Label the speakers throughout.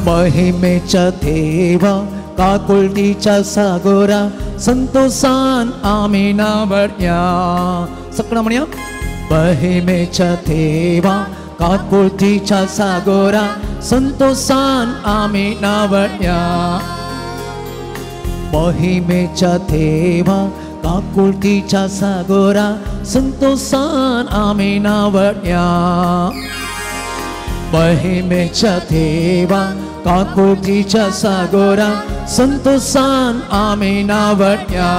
Speaker 1: महिमेच्या देवा काकुळतीच्या सागोरा संतोषान आमी नावडया. सगळं म्हणया. महिमेच्या देवा काकुळतीच्या सागोरा संतोषान आमी नावडया. महिमेच्या देवा काकुळतीच्या सागोरा संतोषान आमी नावडया. महिमेच्या देवा काकुळतीच्या सागोरा संतोषान आमी नावडया.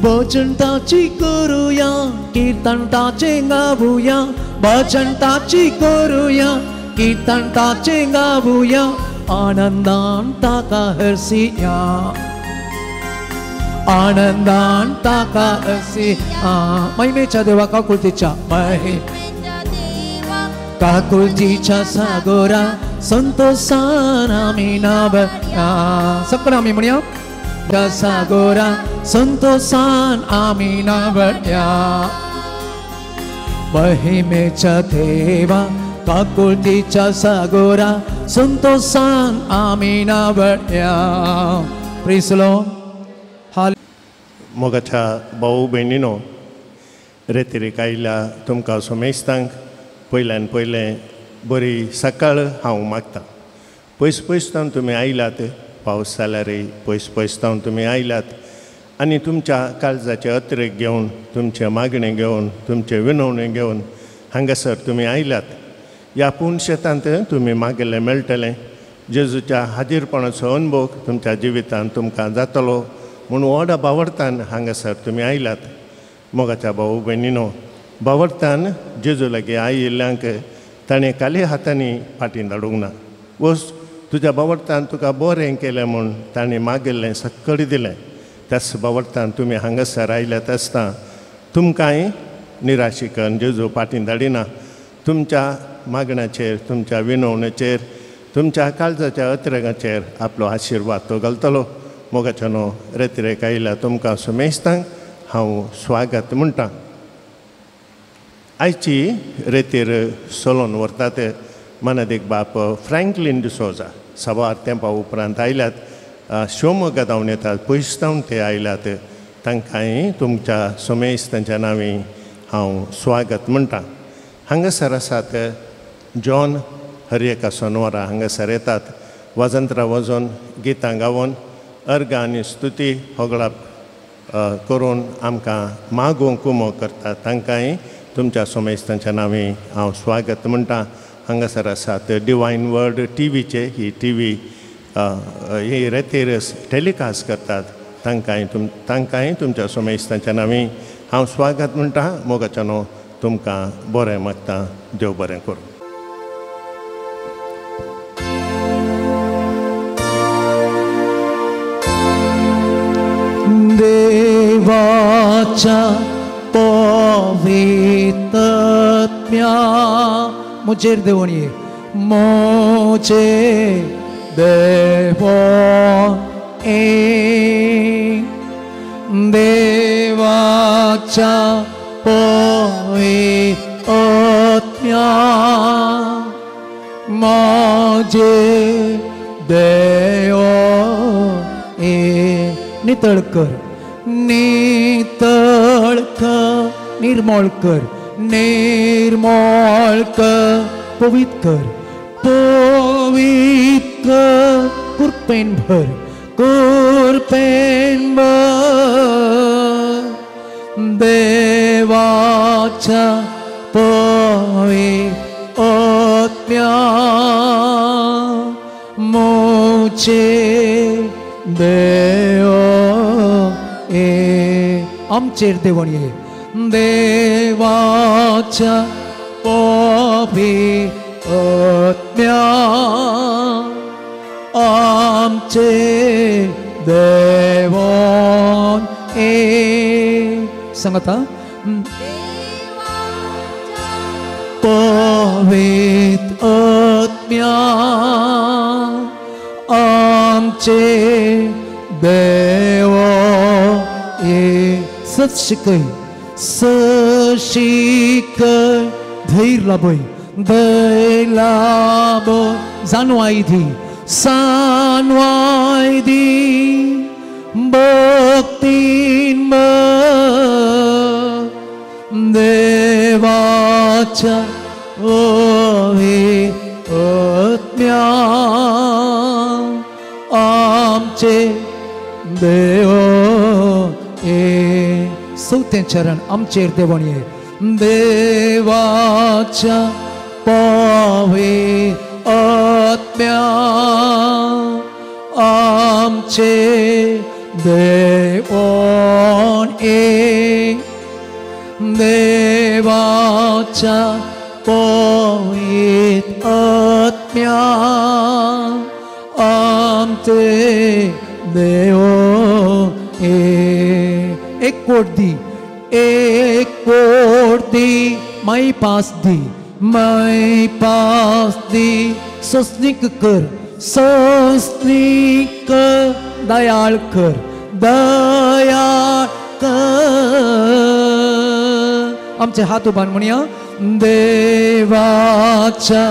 Speaker 1: भजन ताची करूया कीर्तन ताचे गावुया. भजन ताची करूया कीर्तन ताचे गावुया. आनंदान ताका हरसिया. आनंदान ताका हरसिया. महिमेच्या देवा काकुळतीच्या काकुळतीच्या सागोरा संतोषान आमी नावडया. सगळं आमी म्हणया. सागोरा संतोषान आमी नावडया. महिमेच्या देवा काकुळतीच्या सागोरा संतोषान आमी नावडया. Praise the Lord.
Speaker 2: मोगाच्या भाऊ भयणीनो, रेतिरेक आयिल्ल्या तुमकां सोमेस्तांक पयल्यान पयलें बरी सकाळ हांव मागतां. पयस पयस तावन तुमी आयल्यात, पावस जाल्यारय पयस पयस तावन तुमी आयल्यात आनी तुमच्या काळजाचे अतिरेक घेवन, तुमचें मागणें घेवन, तुमचें विनवणें घेवन हांगासर तुमी आयल्यात. ह्या पूण शेतांत तुमी मागिल्लें मेळटलें. जेजूच्या हाजीरपणाचो अनुभव तुमच्या जिवितांत तुमकां जातलो म्हूण व्हडा बावडतान हांगासर तुमी आयल्यात. मोगाच्या भाऊ भयणीनो, बावडतान जेजू लागीं आयिल्ल्यांक ताणें काली हातांनी फाटीं धाडूंक ना. वच तुज्या बावडतान तुका बरें केलें म्हूण ताणें मागिल्लें सक्कड दिलें. त्याच बावडतान तुमी हांगासर आयल्यात आसतना तुमकांय निराशिकन जेजू फाटीं धाडिना. तुमच्या मागण्याचेर, तुमच्या विनवणेचेर, तुमच्या काळजाच्या अतिरेकाचेर आपलो आशिर्वाद तो घालतलो. मोगाच्या न्हू रेतिरेक आयिल्ल्या तुमकां सुमेस्तांक हांव स्वागत म्हणटां. आयची रेतीर सोलोन व्हरतात मानादीक बाप फ्रँकलीन डिसोजा. साबार तेंपा उपरांत आयल्यात, शिवमोग्गा धांवन येतात, पयस धांवन ते आयल्यात. तांकांय तुमच्या सोमेस्तांच्या नांवी हांव स्वागत म्हणटां. हांगासर आसात जॉन हर एका सोनवारा हांगासर येतात, वाजंत्रां वाजोवन, गितां गावन, अर्गां आनी स्तुती होगळाप करून आमकां मागूंक कुमो करतात. तांकांय तुमच्या सोमेस्तांच्या नांवी हांव स्वागत म्हणटां. हांगासर आसात डिवायन वर्ड टी व्हीचे, ही टी व्ही ही रेतीर टेलिकास्ट करतात. तांकांय तुमच्या सोमेस्तांच्या नांवी हांव स्वागत म्हणटां. मोगाच्या न्हू तुमकां बरें मागता. देव बरें करूं.
Speaker 1: देवाच्या पवित्रत्म्या मुझेर देवण ये, मुझे देवो ए देवाच्या पवित्रत्म्या मुझे देवो ए. नितळ कर, नितळ कर, निर्मळ कर, निर्मळ कर, पवित्र कर, पवित्र कृपेन भर, कृपेन भर. देवाच्या पवित्रत्म्या मुझे देव ए. आमचेर देवण ये देवाच्या पवित्रत्म्या आमचे देवण ए. सांगता पवित्रत्म्या आमचे देव ए. सत शिकय, सत शिकय, धैर्य लाभय, दैलाबो जानवाय दी सानवाय दी भक्तीन देवाच्या आत्म्या आमचे देव ए चवथें चरण आमचेर देवण ये देवाच्या पावे आत्म्या आमचे देवण ए देवाच्या पवित्र आत्म्या आमचे देव ए एक कोट दी एक कोट दी माई पास दी माई पास दी सस्निक कर सस्निक दयाळ कर दयाळ कर आमचे हात उबान म्हणया देवाच्या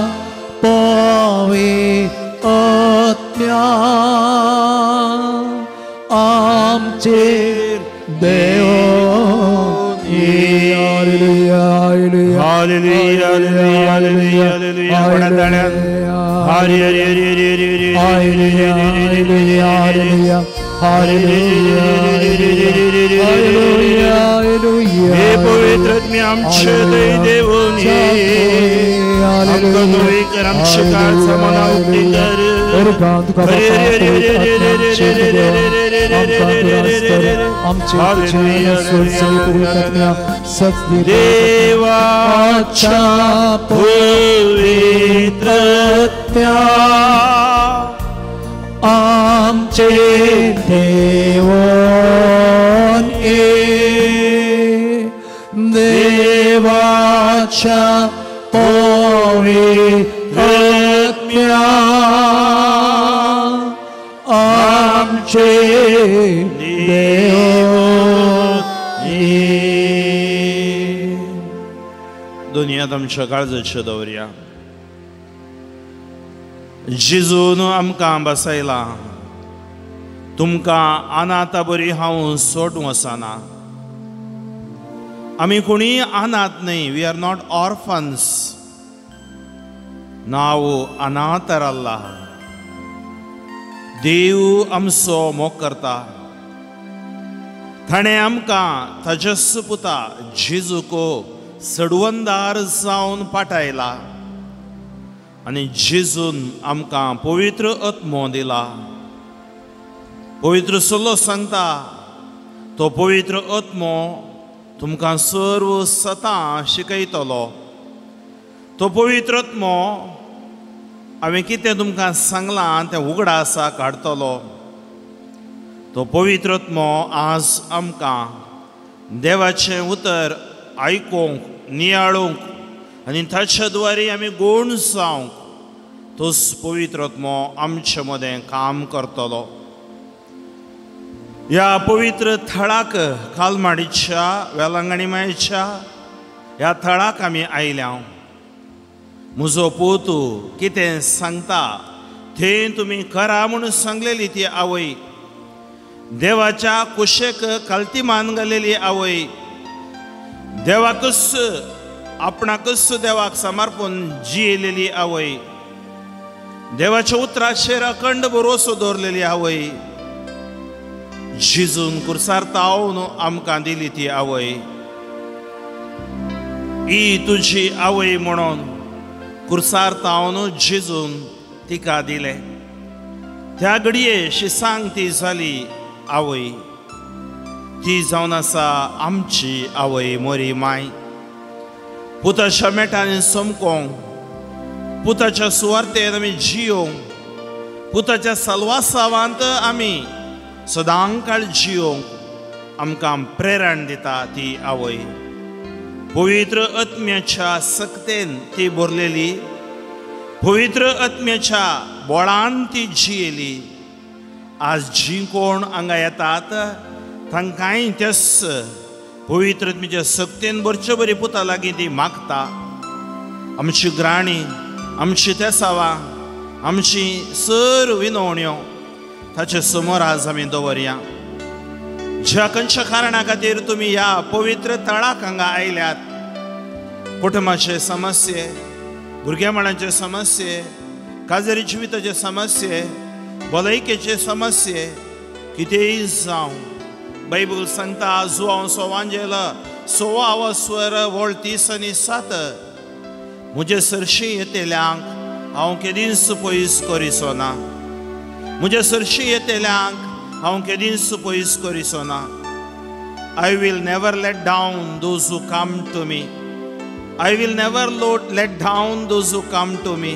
Speaker 1: पवित्र आत्म्या आमचे देव. Hallelujah
Speaker 3: hallelujah hallelujah hallelujah.
Speaker 1: Hallelujah hallelujah hallelujah hallelujah.
Speaker 3: हे पवित्र आत्म्या आमचे देवनी आमकां तुवें कर आमचे काळजा मना उक्ती कर. देवाच्या पवित्र आत्म्या
Speaker 1: आमचे देवन ए देवाच्या पवित्र आत्म्या आमचे देव.
Speaker 3: दुनियांत आमच्या काळजाच्यो दवरया. जेजून आमकां बसयला तुमकां अनाथा बरी हांव सोडूंक वचना. आमी कोणी अनाथ न्हय, we are not orphans. नांव अनाथराल्ला. देव आमचो मोग करता. ताणें आमकां ताज्या पुता जेजूक सडवंदार जावन पाठयला आनी जेजून आमकां पवित्र आत्मो दिला. पवित्र सल्लो सांगता तो पवित्र आत्मो तुमकां सर्व सतां शिकयतलो. तो पवित्र आत्मो हांवें कितें तुमकां सांगलां तें उगडासा काडटलो. तो पवित्र आत्मो आज आमकां देवाचें उतर आयकूंक नियाळूंक आनी ताच्या द्वारे आमी गूण जावंक तोच पवित्र आत्मो आमचे मदें काम करतलो. ह्या पवित्र थळाक कालमाडीच्या वेलंगणी मायच्या ह्या थळाक आमी आयल्या. म्हजो पूत कितें सांगता थंय तुमी करा म्हणून सांगलेली ती आवय, देवाच्या कुशेक कालती मान घालेली आवय, देवाकच आपणाकच देवाक समर्पण जियेलेली आवय, देवाच्या उतराचेर अखंड भरोसो दवरलेली आवय, जेजून कुर्सार तावन आमकां दिली ती आवय. ही तुजी आवय म्हणून कुर्सार तावन जेजून तिका दिलें. त्या घडये शिसांग ती जाली आवय. ती जावन आसा आमची आवय मोरी माय. पुताच्या मेटान समकोंक, पुताच्या सुवार्तेन आमी जियोंक, पुताच्या सलवासावांत आमी सदांकाळ जियोंक आमकां प्रेरण दिता ती आवय. पवित्र आत्म्याच्या सक्तेन ती भरलेली, पवित्र आत्म्याच्या बोळान ती जियेली. आज जीं कोण हांगा येतात तांकांय तेच पवित्र आत्म्याच्या सक्तेन भरचे बरी पुता लागीं ती मागता. आमची ग्राणी, आमची तेसावां, आमची सर विनवण्यो ताचे समोर आज आमी दवरया. ज्या खंयच्या कारणा खातीर तुमी ह्या पवित्र तळाक हांगा आयल्यात, कुटुंबाचे समस्ये, भुरगेपणाचे समस्ये, काजरी जिविताचे समस्ये, भलायकेचे समस्ये, कितेंय जावं, बायबल सांगता जुआंव सोवांजेल सोवा स्वर वळ 37, म्हजे सरशी येतल्यांक हांव केदींच पयस करिसो ना, म्हजे सरशी येतल्यांक हांव केदींच पयस करिसो ना. I will never let down those who come to me, I will never let down those who come to me.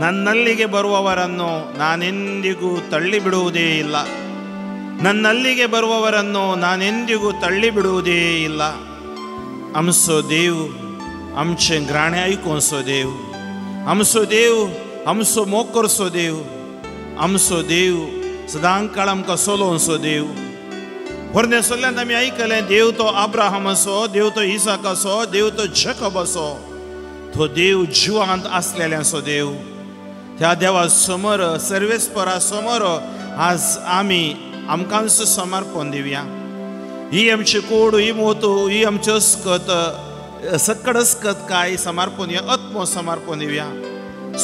Speaker 3: ನನ್ನಲ್ಲಿಗೆ ಬರುವವರನ್ನು ನಾನೆಂದಿಗೂ ತಳ್ಳಿಬಿಡುವುದೇ ಇಲ್ಲ, ನನ್ನಲ್ಲಿಗೆ ಬರುವವರನ್ನು ನಾನೆಂದಿಗೂ ತಳ್ಳಿಬಿಡುವುದೇ ಇಲ್ಲ. आमचो देव आमचें ग्राणें आयकुंचो देव, आमचो देव आमचो मोग करचो देव, आमचो देव सदांकाळ आमकां सोलोवचो देव. पोरण्या सल्ल्यांत आमी आयकलें, देव तो अब्राहम आसो, देव तो इसाक आसो, देव तो जेकब आसो, तो देव जिवांत आसलेल्यांचो देव. त्या देवा समोर, सर्वेस्परा समोर आज आमी आमकांच समर्पण दिवया. ही आमची कोड, ही मोतो, ही आमची अस्कत, सकड अस्कत काय समर्पण दिवया, आत्मो समर्पण दिवया.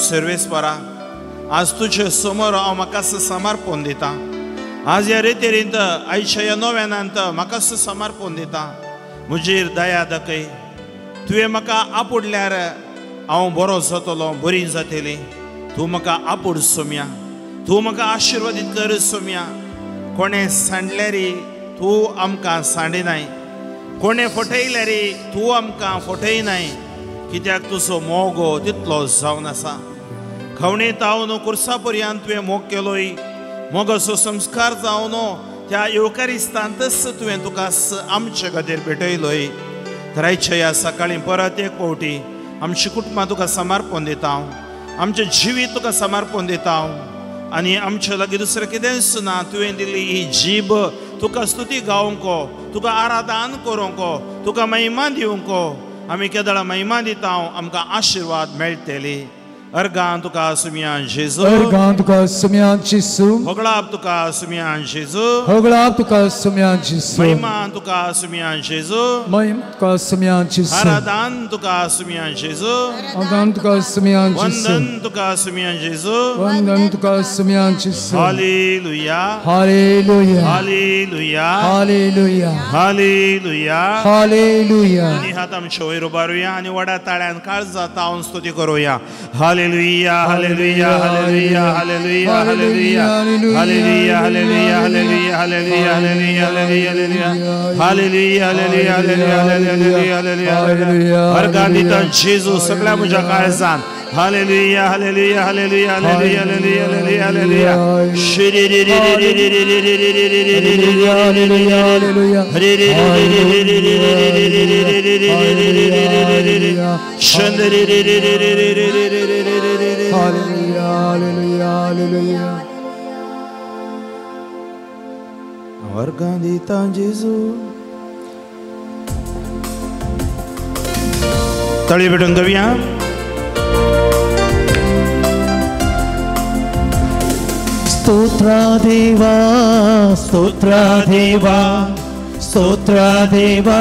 Speaker 3: सर्वेस्परा आज तुजे समोर हांव म्हाका समर्पण दिता. आज ह्या रेतेरींत आयच्या ह्या नव्यानांत म्हाका समर्पण दिता. म्हजेर दया दाखय, तुवें म्हाका आपुडल्यार हांव बरो जातलो, बरी जातली. तूं म्हाका आपुड सोम्या, तूं म्हाका आशिर्वादीत कर सोम्या. कोणें सांडल्यार तूं आमकां सांडिनाय, कोणें फटयल्यार तूं आमकां फटयनाय, कित्याक तुजो मोग तितलो जावन आसा. खवणे तावन कुर्सा पर्यंत तुवें मोग केलोय, मोगाचो संस्कार जावन त्या येवकारिस्तांतच तुवें तुका आमचे खातीर भेटयलोय. तर आयच्या ह्या सकाळीं परत एक फावटी आमची कुटुंबां तुका समर्पण दिता हांव, आमचें जिवीत तुका समर्पण दिता हांव, आनी आमचे लागीं दुसरें कितेंच ना. तुवें दिल्ली ही जीब तुका स्तुती गावंक, तुका आराधन करूंक, तुका महिमा दिवंक. आमी केदळा महिमा दिता हांव, आमकां आशिर्वाद मेळटली. अर्गां तुका सुम्यान जेजू,
Speaker 1: अर्गां तुका सुम्यान जेजू,
Speaker 3: होगळाप तुका सुम्यान जेजू,
Speaker 1: होगळाप तुका सुम्यान जेजू,
Speaker 3: महिमा तुका सुम्यान जेजू,
Speaker 1: महिमा तुका सुम्यान जेजू,
Speaker 3: आराधन तुका सुम्यान जेजू,
Speaker 1: आराधन तुका सुम्यान जेजू,
Speaker 3: वंदन तुका सुम्यान जेजू,
Speaker 1: वंदन तुका सुम्यान जेजू.
Speaker 3: Hallelujah,
Speaker 1: hallelujah,
Speaker 3: hallelujah,
Speaker 1: hallelujah,
Speaker 3: hallelujah,
Speaker 1: hallelujah.
Speaker 3: दोन्ही हात आमचे वयर उबारुया आनी व्हडा ताळ्यान काळजा तावन स्तुती करूया. Hallelujah, hallelujah, hallelujah, hallelujah, hallelujah, hallelujah, hallelujah, hallelujah, hallelujah, hallelujah, hallelujah, hallelujah, hallelujah, hallelujah, hallelujah. अर्गां दिता जेजू सगळ्या म्हज्या काळजान. Hallelujah, hallelujah, hallelujah, hallelujah, hallelujah, hallelujah, hallelujah.
Speaker 1: Hallelujah, hallelujah, hallelujah.
Speaker 3: वर्गां दिता जेजू. तळी भेटून घेवया.
Speaker 1: स्तोत्र देवा, स्तोत्र देवा, स्तोत्र देवा,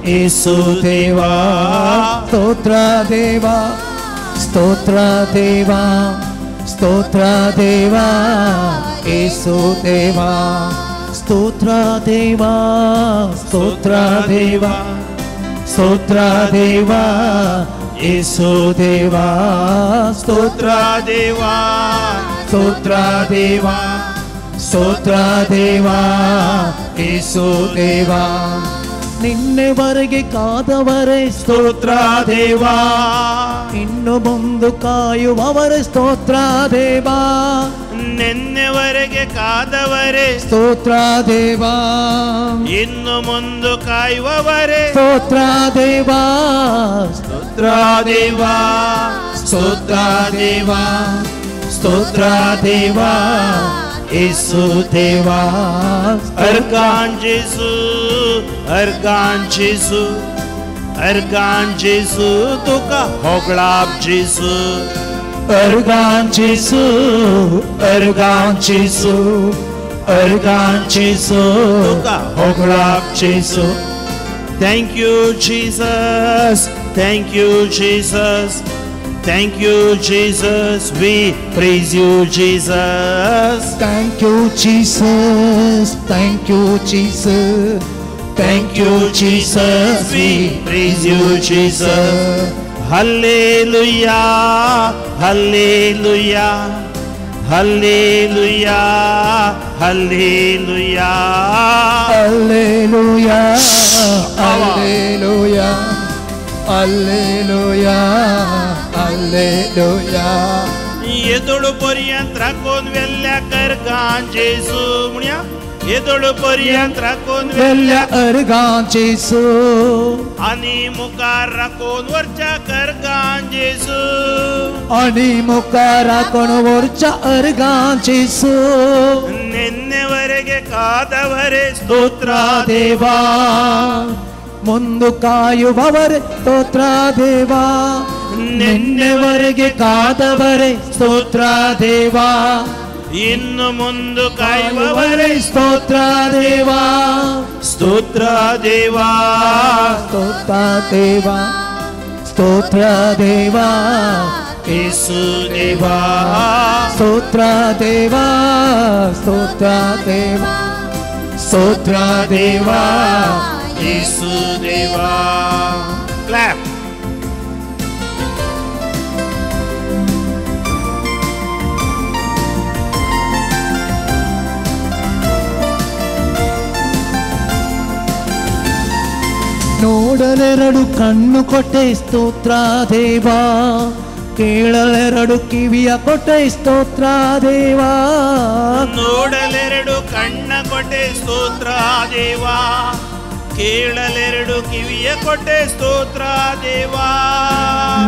Speaker 1: येसू देवा, स्तोत्र देवा, स्तोत्र देवा, स्तोत्र देवा, येसू देवा, स्तोत्र देवा, स्तोत्र देवा, स्तोत्र देवा, येसू देवा, स्तोत्र
Speaker 3: देवा,
Speaker 1: स्तोत्र देवा, स्तोत्र देवा, येसू देवा. ನಿನ್ನೆವರೆಗೆ ಕಾದವರೇ
Speaker 3: ಸ್ತೋತ್ರ ದೇವಾ,
Speaker 1: ಇನ್ನು ಮುಂದು ಕಾಯುವವರೇ ಸ್ತೋತ್ರ ದೇವಾ,
Speaker 3: ನಿನ್ನೆವರೆಗೆ ಕಾದವರೇ
Speaker 1: ಸ್ತೋತ್ರ ದೇವಾ,
Speaker 3: ಇನ್ನು ಮುಂದು ಕಾಯುವವರೇ
Speaker 1: ಸ್ತೋತ್ರ ದೇವಾ,
Speaker 3: ಸ್ತೋತ್ರ ದೇವಾ,
Speaker 1: ಸ್ತೋತ್ರ ದೇವಾ, ಸ್ತೋತ್ರ ದೇವಾ, येसू देवा.
Speaker 3: अर्गां जेजू, अर्गां जेजू, अर्गान जेजू तुका होगळाप जेजू
Speaker 1: अर्गान जेजू अर्गान जेजू अर्गान जेजू
Speaker 3: तुका
Speaker 1: होगळाप जेजू.
Speaker 3: Thank you Jesus, thank you Jesus, thank you Jesus, we praise you Jesus.
Speaker 1: Thank you Jesus, thank you Jesus, thank you Jesus,
Speaker 3: we praise you Jesus. Hallelujah, hallelujah, hallelujah, hallelujah,
Speaker 1: hallelujah, hallelujah, hallelujah, hallelujah.
Speaker 3: येदोळ पर्यंत राखून वेल्ल्या कर्गान जेजू म्हणया, येदोळ पर्यंत राखून
Speaker 1: वेल्ल्या organ जेजू
Speaker 3: आनी मुखार राखून वरच्या कर्गान जेजू
Speaker 1: आनी मुखार राखून वरच्या अर्गान जेजू.
Speaker 3: ನಿನ್ನೆವರೆಗೆ ಕಾದವರೇ ಸ್ತೋತ್ರ
Speaker 1: ದೇವಾ, ಮುಂದು ಕಾಯುವವರೇ ಸ್ತೋತ್ರ ದೇವಾ, ನಿನ್ನೆವರೆಗೆ ಕಾದವರೇ ಸ್ತೋತ್ರ ದೇವಾ,
Speaker 3: ಇನ್ನು ಮುಂದು ಕಾಯುವವರೇ
Speaker 1: ಸ್ತೋತ್ರ ದೇವಾ,
Speaker 3: ಸ್ತೋತ್ರ ದೇವಾ,
Speaker 1: ಸ್ತೋತ್ರ ದೇವಾ, ಸ್ತೋತ್ರ ದೇವಾ,
Speaker 3: ಯೇಸು ದೇವಾ,
Speaker 1: ಸ್ತೋತ್ರ ದೇವಾ, ಸ್ತೋತ್ರ ದೇವಾ, ಸ್ತೋತ್ರ ದೇವಾ,
Speaker 3: ಯೇಸು ದೇವಾ. ಕ್ಲಾಪ್.
Speaker 1: ನೋಡಲೆರಡು ಕಣ್ಣು ಕೊಟ್ಟೆ ಸ್ತೋತ್ರ ದೇವಾ, ಕೇಳಲೆರಡು ಕಿವಿಯ ಕೊಟ್ಟೆ ಸ್ತೋತ್ರ ದೇವಾ,
Speaker 3: ನೋಡಲೆರಡು ಕಣ್ಣ ಕೊಟ್ಟೆ ಸ್ತೋತ್ರ ದೇವಾ, ಕೇಳಲೆರಡು ಕಿವಿಯ ಕೊಟ್ಟೆ ಸ್ತೋತ್ರ ದೇವಾ,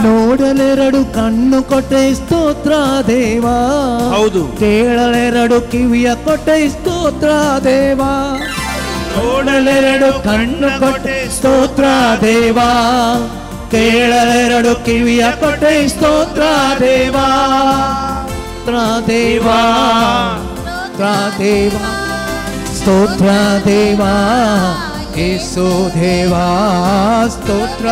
Speaker 1: ನೋಡಲೆರಡು ಕಣ್ಣು ಕೊಟ್ಟೆ ಸ್ತೋತ್ರ ದೇವಾ,
Speaker 3: ಹೌದು,
Speaker 1: ಕೇಳಲೆರಡು ಕಿವಿಯ ಕೊಟ್ಟೆ ಸ್ತೋತ್ರ ದೇವಾ, ನೋಡಲೆರಡು ಕಣ್ಣು ಕೊಟ್ಟೆ ಸ್ತೋತ್ರ ದೇವಾ, ಕೇಳಲೆರಡು ಕಿವಿಯ ಕೊಟ್ಟೆ ಸ್ತೋತ್ರ ದೇವಾ, ಸ್ತೋತ್ರ ದೇವಾ, ಸ್ತೋತ್ರ ದೇವಾ, ಸ್ತೋತ್ರ ದೇವಾ, ಯೇಸು ದೇವಾ, ಸ್ತೋತ್ರ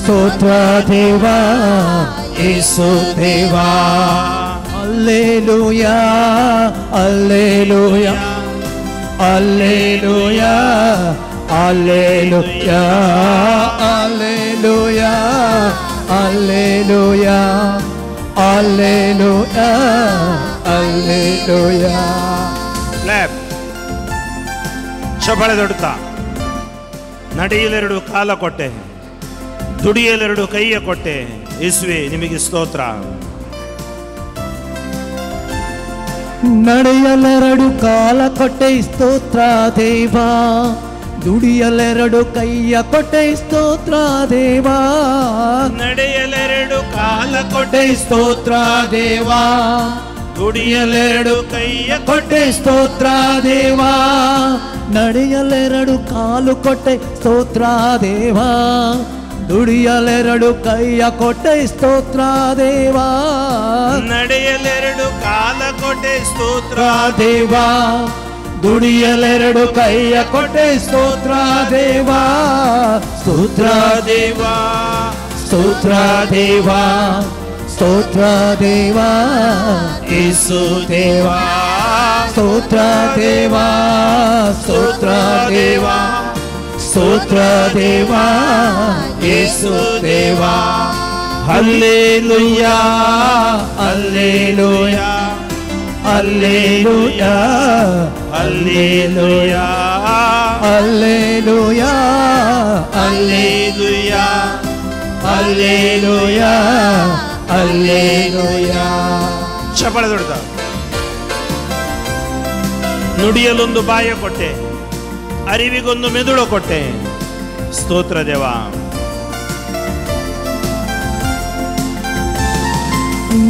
Speaker 1: ಸ್ತೋತ್ರ ದೇವಾ, ಯೇಸು ದೇವಾ. Alleluia, alleluia, alleluia, alleluia, alleluia, alleluia, alleluia, alleluia.
Speaker 3: Clap. ಚಪಳೆ ದೊಡ್ತಾ ನಡೆಯಲೆರಡು ಕಾಲ ಕೊಟ್ಟೆ, ದುಡಿಯಲೆರಡು ಕೈಯ ಕೊಟ್ಟೆ, ಯೇಸುವೆ ನಿಮಗೆ ಸ್ತೋತ್ರ.
Speaker 1: ನಡೆಯಲೆರಡು ಕಾಲ ಕೊಟ್ಟೆ ಸ್ತೋತ್ರ ದೇವಾ, ದುಡಿಯಲೆರಡು ಕೈಯ ಕೊಟ್ಟೆ ಸ್ತೋತ್ರ ದೇವಾ,
Speaker 3: ನಡೆಯಲೆರಡು ಕಾಲ
Speaker 1: ಕೊಟ್ಟೆ ಸ್ತೋತ್ರ ದೇವಾ,
Speaker 3: ದುಡಿಯಲೆರಡು ಕೈಯ
Speaker 1: ಕೊಟ್ಟೆ ಸ್ತೋತ್ರ ದೇವಾ, ನಡೆಯಲೆರಡು ಕಾಲು ಕೊಟ್ಟೆ ಸ್ತೋತ್ರ ದೇವಾ, ದುಡಿಯಲೆರಡು ಕೈಯ ಕೊಟ್ಟೆ ಸ್ತೋತ್ರ ದೇವಾ,
Speaker 3: ನಡೆಯಲೆರಡು ಕಾಲ ಕೊಟ್ಟೆ ಸ್ತೋತ್ರ
Speaker 1: ದೇವಾ, ದುಡಿಯಲೆರಡು ಕೈಯ ಕೊಟ್ಟೆ ಸ್ತೋತ್ರ ದೇವಾ, ಸ್ತೋತ್ರ
Speaker 3: ದೇವಾ,
Speaker 1: ಸ್ತೋತ್ರ ದೇವಾ, ಸ್ತೋತ್ರ ದೇವಾ, ಯೇಸು ದೇವಾ, ಸ್ತೋತ್ರ ದೇವಾ, ಸ್ತೋತ್ರ ದೇವಾ, ಸ್ತೋತ್ರ ದೇವಾ, ಯೇಸು ದೇವಾ. Hallelujah, hallelujah, hallelujah,
Speaker 3: hallelujah,
Speaker 1: hallelujah,
Speaker 3: hallelujah,
Speaker 1: hallelujah, hallelujah.
Speaker 3: ಚಪ್ಪಾಳೆ ದೊಡ್ಡ. ನುಡಿಯಲೊಂದು ಬಾಯ ಕೊಟ್ಟೆ, ಅರಿವಿಗೊಂದು ಮೆದುಳು ಕೊಟ್ಟೆ, ಸ್ತೋತ್ರ ದೇವಾ.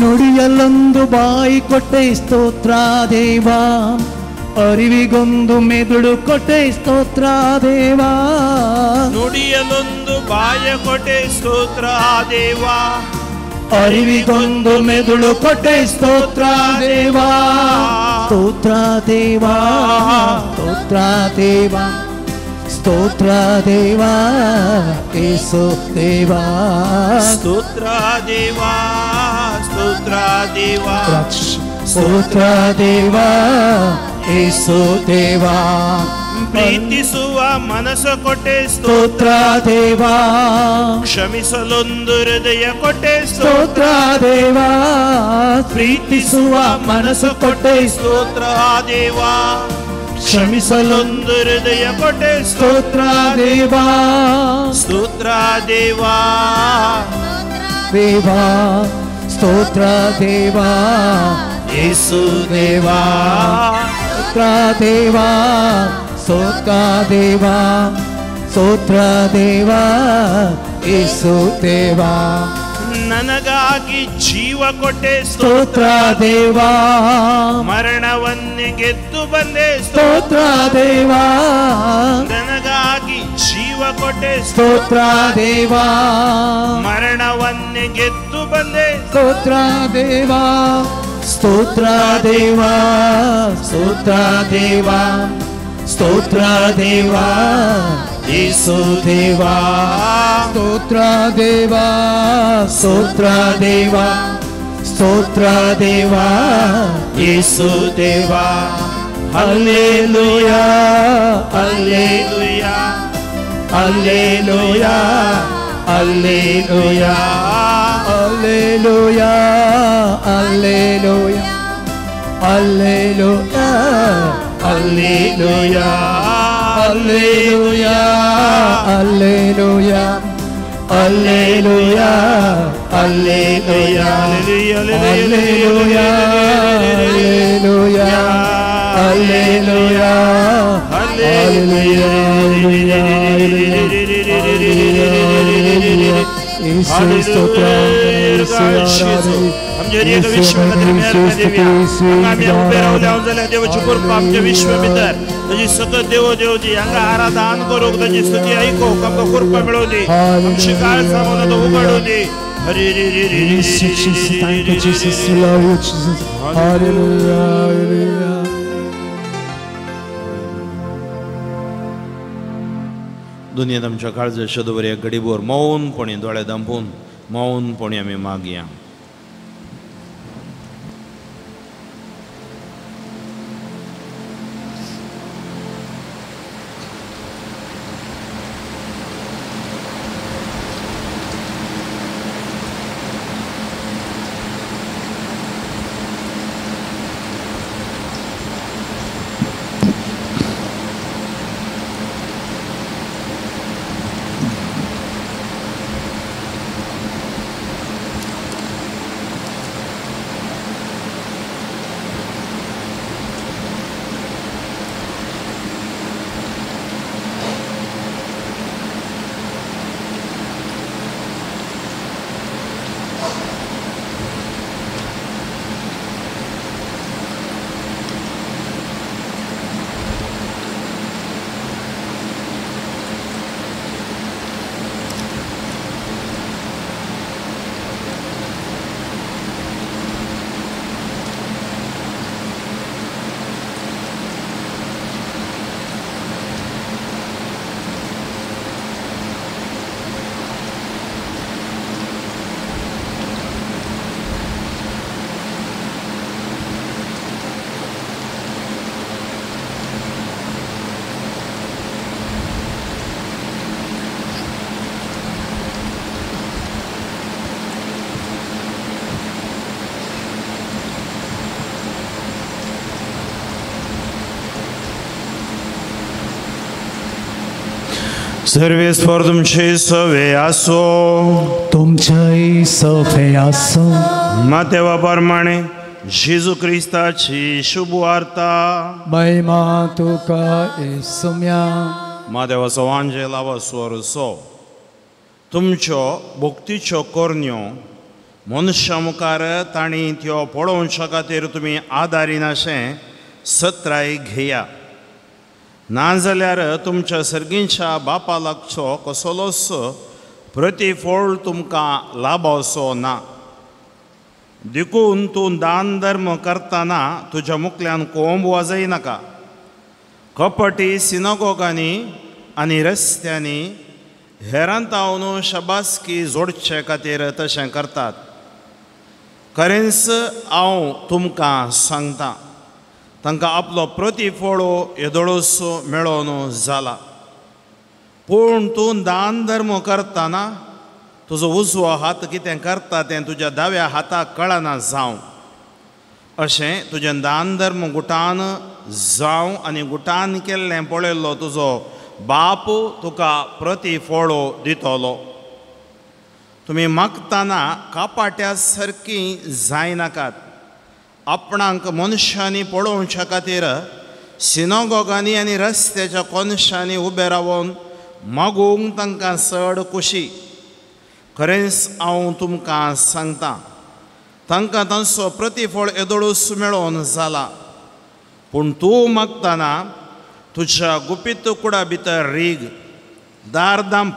Speaker 1: ನುಡಿಯಲೊಂದು ಬಾಯಿ ಕೊಟ್ಟೆ ಸ್ತೋತ್ರ ದೇವಾ, ಅರಿವಿಗೊಂದು ಮೆದುಳು ಕೊಟ್ಟೆ ಸ್ತೋತ್ರ ದೇವಾ,
Speaker 3: ನುಡಿಯಲೊಂದು ಬಾಯ ಕೊಟ್ಟೆ ಸ್ತೋತ್ರ ದೇವಾ,
Speaker 1: ಅರಿವಿಗೊಂದು ಮೆದುಳು ಕೊಟ್ಟೆ ಸ್ತೋತ್ರ ದೇವಾ, ಸ್ತೋತ್ರ ದೇವಾ, ಸ್ತೋತ್ರ ದೇವಾ, ಸ್ತೋತ್ರ ದೇವಾ, ಯೇಸು ದೇವಾ,
Speaker 3: ಸ್ತೋತ್ರ ದೇವಾ, ಸ್ತೋತ್ರ ದೇವಾ,
Speaker 1: ಸ್ತೋತ್ರ ದೇವಾ, ಯೇಸು ದೇವಾ,
Speaker 3: ಪ್ರೀತಿಸುವ ಮನಸ್ಸು ಕೊಟ್ಟೆ
Speaker 1: ಸ್ತೋತ್ರ ದೇವಾ,
Speaker 3: ಕ್ಷಮಿಸಲೊಂದು ಹೃದಯ ಕೊಟ್ಟೆ
Speaker 1: ಸ್ತೋತ್ರ ದೇವಾ, ಪ್ರೀತಿಸುವ ಮನಸ್ಸು ಕೊಟ್ಟೆ
Speaker 3: ಸ್ತೋತ್ರ ದೇವಾ,
Speaker 1: ಕ್ಷಮಿಸಲೊಂದು
Speaker 3: ಹೃದಯ ಕೊಟ್ಟೆ
Speaker 1: ಸ್ತೋತ್ರ ದೇವಾ,
Speaker 3: ಸ್ತೋತ್ರ ದೇವಾ,
Speaker 1: ದೇವಾ, ಸ್ತೋತ್ರ ದೇವಾ, ಯೇಸು ದೇವಾ, ಸ್ತೋತ್ರ ದೇವಾ, ಸ್ತೋತ್ರ ದೇವಾ, ಸ್ತೋತ್ರ ದೇವಾ, ಯೇಸು ದೇವಾ,
Speaker 3: ನನಗಾಗಿ ಜೀವ ಕೊಟ್ಟೆ
Speaker 1: ಸ್ತೋತ್ರ ದೇವಾ,
Speaker 3: ಮರಣವನ್ನೇ ಗೆದ್ದು ಬಂದೆ
Speaker 1: ಸ್ತೋತ್ರ ದೇವಾ,
Speaker 3: ನನಗಾಗಿ ಜೀವ ಕೊಟ್ಟೆ
Speaker 1: ಸ್ತೋತ್ರ ದೇವಾ,
Speaker 3: ಮರಣವನ್ನೇ ಗೆದ್ದು ಬಂದೆ
Speaker 1: ಸ್ತೋತ್ರ ದೇವಾ, ಸ್ತೋತ್ರ ದೇವಾ, ಸ್ತೋತ್ರ ದೇವಾ, ಸ್ತೋತ್ರ ದೇವಾ, ಯೇಸು ದೇವಾ, ಸ್ತೋತ್ರ ದೇವಾ, ಸ್ತೋತ್ರ ದೇವಾ, ಸ್ತೋತ್ರ ದೇವಾ, ಯೇಸು ದೇವಾ, hallelujah, hallelujah, hallelujah, hallelujah, hallelujah, hallelujah, hallelujah, hallelujah, hallelujah, hallelujah, hallelujah, hallelujah, hallelujah, hallelujah, hallelujah, hallelujah. ಯೇಸು ಸ್ತೋತ್ರ, ಯೇಸು ಆರಾಧನೆ,
Speaker 3: आराधन करूंक ताजी स्तुती आयकूंक आमकां कृपा मेळोवं दी, आमची काळ सामून तो उगडूं दी. हरी री री री री.
Speaker 1: Thank you, Jesus. We love you, Jesus. Hallelujah, hallelujah.
Speaker 3: दुनियेंत आमच्या काळजाच्या दवरया घडीभर मौनपणी दोळे धांपून मौनपणी आमी मागया. सर्वेस्पर तुमचे सवे आसो,
Speaker 1: तुमचे सवे आसो.
Speaker 3: मातेवा प्रमाणे जेजू क्रिस्ताची शुभ वार्ता.
Speaker 1: महिमा तुका येसुम्या.
Speaker 3: मादेवाचो वांजेलावा स्वरसो तुमच्यो भक्तीच्यो करण्यो मनशा मुखार तांणी त्यो पळोवच्या खातीर तुमी आदारिनाशें सत्राय घेया, नाजाल्यार तुमच्या सर्गींच्या बापा लागचो कसलोच प्रतिफळ तुमकां लाभसो ना. देखून तूं दान धर्म करतना तुज्या मुखल्यान कोंब वाजयनाका. कपटी सिनागोगांनी आनी रस्त्यांनी हेरां तावन शबासकी जोडचे खातीर तशें करतात. खरेंच हांव तुमकां सांगता, तांकां आपलो प्रतिफळ येदोळोस मेळोन जाला. पूण तूं दान धर्म करतना तुजो उजवो हात कितें करता तें तुज्या दाव्या हाताक कळना जावं. अशें तुजें दान धर्म गुटान जावं आनी गुटान केल्लें पळयल्लो तुजो बाप तुका प्रतिफळ दितलो. तुमी मागतना कापाट्या सारकी जायनाकात. आपणाक मनशांनी पळोवच्या खातीर सिनागोगांनी आनी रस्त्याच्या कोनशांनी उबे रावन मागूंक तांकां चड खोशी. खरेंच हांव तुमकां सांगता, तांकां तांचो प्रतिफळ येदोळूच मेळोन जाला. पूण तूं मागतना तुज्या गुपीत कुडा भितर रीग, दार दांप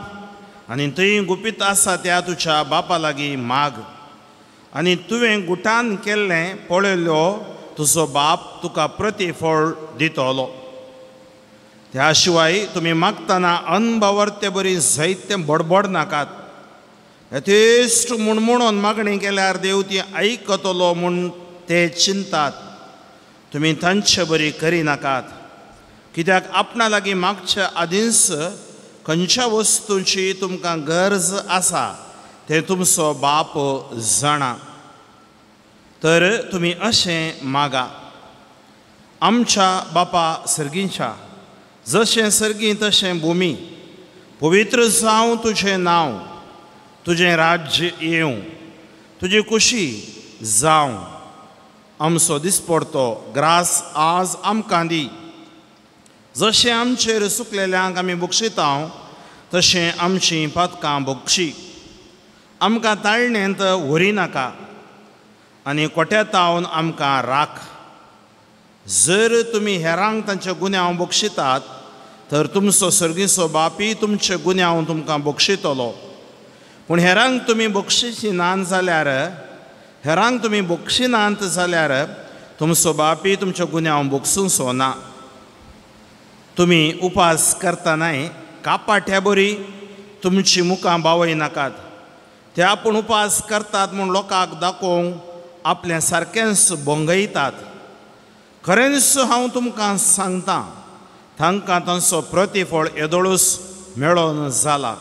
Speaker 3: आनी थंय गुपीत आसा त्या तुज्या बापा लागीं माग, आनी तुवें गुटान केल्लें पळयल्लो तुजो बाप तुका प्रतिफळ दितलो. त्या शिवाय तुमी मागतना अनभावर्ते बरी जायतें बडबड नाकात. यथेश्ट म्हूण म्हणून मागणी केल्यार देव ती आयकतलो म्हूण ते चिंतात. तुमी तांचे बरी करिनाकात, कित्याक आपणा लागीं मागच्या आदींच खंयच्या वस्तूची तुमकां गरज आसा तें तुमचो बाप जाणा. तर तुमी अशें मागा, आमच्या बापा सर्गींच्या, जशें सर्गीं तशें भुमी, पवित्र जावं तुजें नांव, तुजें राज्य येवं, तुजी खुशी जावं. आमचो दिसपडतो ग्रास आज आमकां दी. जशें आमचेर सुकलेल्यांक आमी बक्षिता तशें आमचीं पातकां बक्षी. आमकां ताळणेंत व्हरिनाका आनी कोट्यातावन आमकां राख. जर तुमी हेरांक तांचे गुन्यांव बक्षितात तर तुमचो सर्गीचो बापी तुमचे गुन्यांव तुमकां बक्षितलो. पूण हेरांक तुमी बक्षिशी नात जाल्यार, हेरांक तुमी बक्षिनात जाल्यार तुमचो बापी तुमचे गुन्यांव बक्षुचो ना. तुमी उपास करतनाय कापाट्या बरी तुमची मुखां बावयनाकात. ते आपूण उपास करतात म्हूण लोकांक दाखोवंक आपलें सारकेंच भोंगयतात. खरेंच हांव तुमकां सांगता, तांकां तांचो प्रतिफळ येदोळूच मेळोन जाला.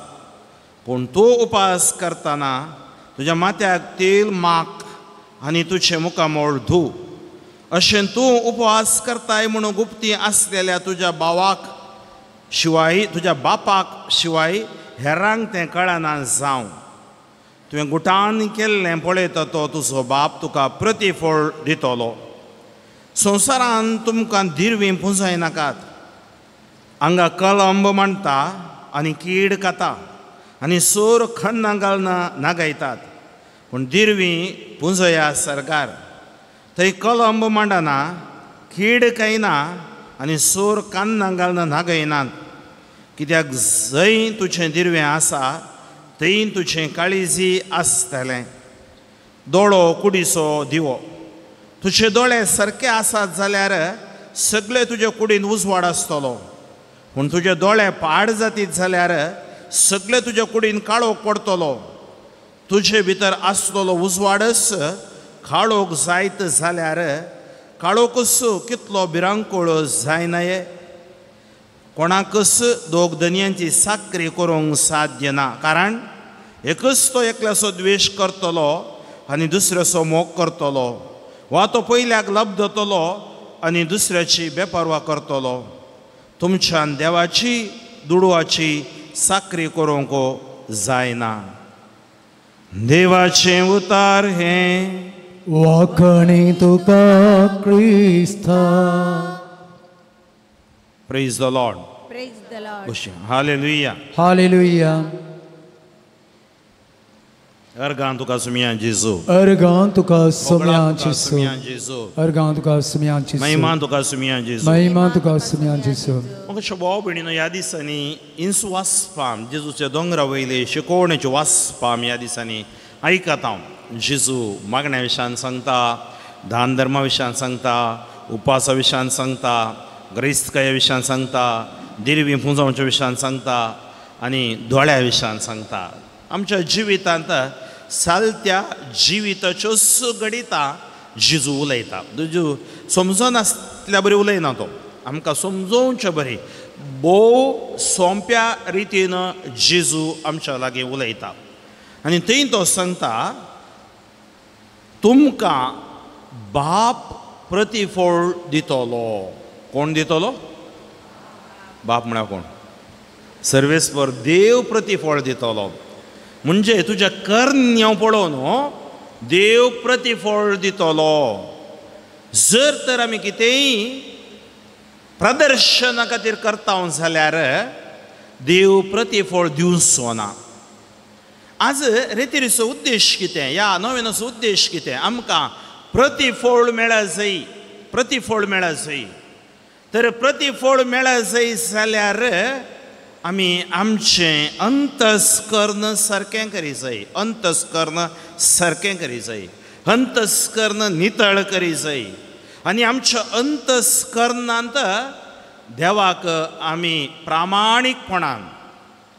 Speaker 3: पूण तूं उपास करतना तुज्या माथ्याक तेल माक आनी तुजें मुखामळ धू. अशें तूं उपवास करताय म्हणून गुप्ती आसलेल्या तुज्या भावाक शिवाय, तुज्या बापाक शिवाय हेरांक तें कळना जावं. तुवें गुटान केल्लें पळयता तो तुजो बाप तुका प्रतिफळ दितलो. संवसारान तुमकां दिरवीं पुंजायनाकात. हांगा कलंब मांडटा आनी कीड खाता आनी सोर खन्ना घालना नागयतात. पूण दिरवीं पुंजया सरकार, थंय कलंब मांडना, कीड कायना आनी सोर कान्ना घालना नागयनात. कित्याक जंय तुजें दिरवें आसा थंय तुजें काळीजी आसतलें. दोळो कुडीचो दिवो. तुजे दोळे सारके आसात जाल्यार सगळे तुजे कुडीन उजवाड आसतलो. पूण तुजे दोळे पाड जातीत जाल्यार सगळे तुजे कुडीन काळोख पडटलो. तुजे भितर आसतलो उजवाडच काळोख जायत जाल्यार काळोखच कितलो भिरांकूळ जायना. कोणाकच दोग धनयांची साकरी करूंक साध्य ना, कारण एकच तो एकल्याचो द्वेश करतलो आनी दुसऱ्याचो मोग करतलो, वा तो पयल्याक लब्धतलो आनी दुसऱ्याची बेपर्वा करतलो. तुमच्यान देवाची दुडवाची साकरी करूंक जायना. देवाचें उतार हें
Speaker 1: वाखणी तुका क्रिस्ता.
Speaker 3: Praise the Lord.
Speaker 4: Praise the Lord.
Speaker 3: Hallelujah.
Speaker 1: Hallelujah.
Speaker 3: अर्गां तुका सुमया जेजू,
Speaker 1: अर्गां तुका सुमया जेजू, अर्गां तुका सुमया जेजू,
Speaker 3: महिमा तुका सुमया जेजू,
Speaker 1: महिमा तुका सुमया जेजू.
Speaker 3: म्हाका भाव भयणीनो ह्या दिसांनी इंसू वाचपाम जेजूच्या दोंगरा वयले शिकोवणेच्यो वाचपाम ह्या दिसांनी आयकता हांव. जेजू मागण्या विशयान सांगता, दान धर्मा विशयान सांगता, उपासा विशयान सांगता, ग्रैस्तकाया विशयान सांगता, दिरवी पुंजावच्या विशयान सांगता आनी दोळ्या विशयान सांगता. आमच्या जिवितांत सालत्या जिविताच्यो घडिता जेजू उलयता. जेजू समजनासल्या बरी उलयना तो, आमकां समजोवचे बरी भोव सोंप्या रितीन जेजू आमच्या लागीं उलयता. आनी थंय तो सांगता तुमकां बाप प्रतिफळ दितलो. कोण दितलो? बाप म्हळ्यार कोण? सर्वेस्पर देव प्रतिफळ दितलो. म्हणजे तुज्या करण्यो पळोवन देव प्रतिफळ दितलो. जर तर आमी कितेंय प्रदर्शना खातीर करता जाल्यार देव प्रतिफळ दिवचो ना. आज रेतिरीचो उद्देश कितें, ह्या नोवेनाचो उद्देश कितें? आमकां प्रतिफळ मेळा जाय, प्रतिफळ मेळा जाय. तर प्रतिफळ मेळा जाय जाल्यार आमी आमचें अंतस्कर्ण सारकें करी जाय, अंतस्कर्ण सारकें करी जाय, अंतस्कर्ण नितळ करी जाय. आनी आमच्या अंतस्कर्णांत देवाक आमी प्रामाणीकपणान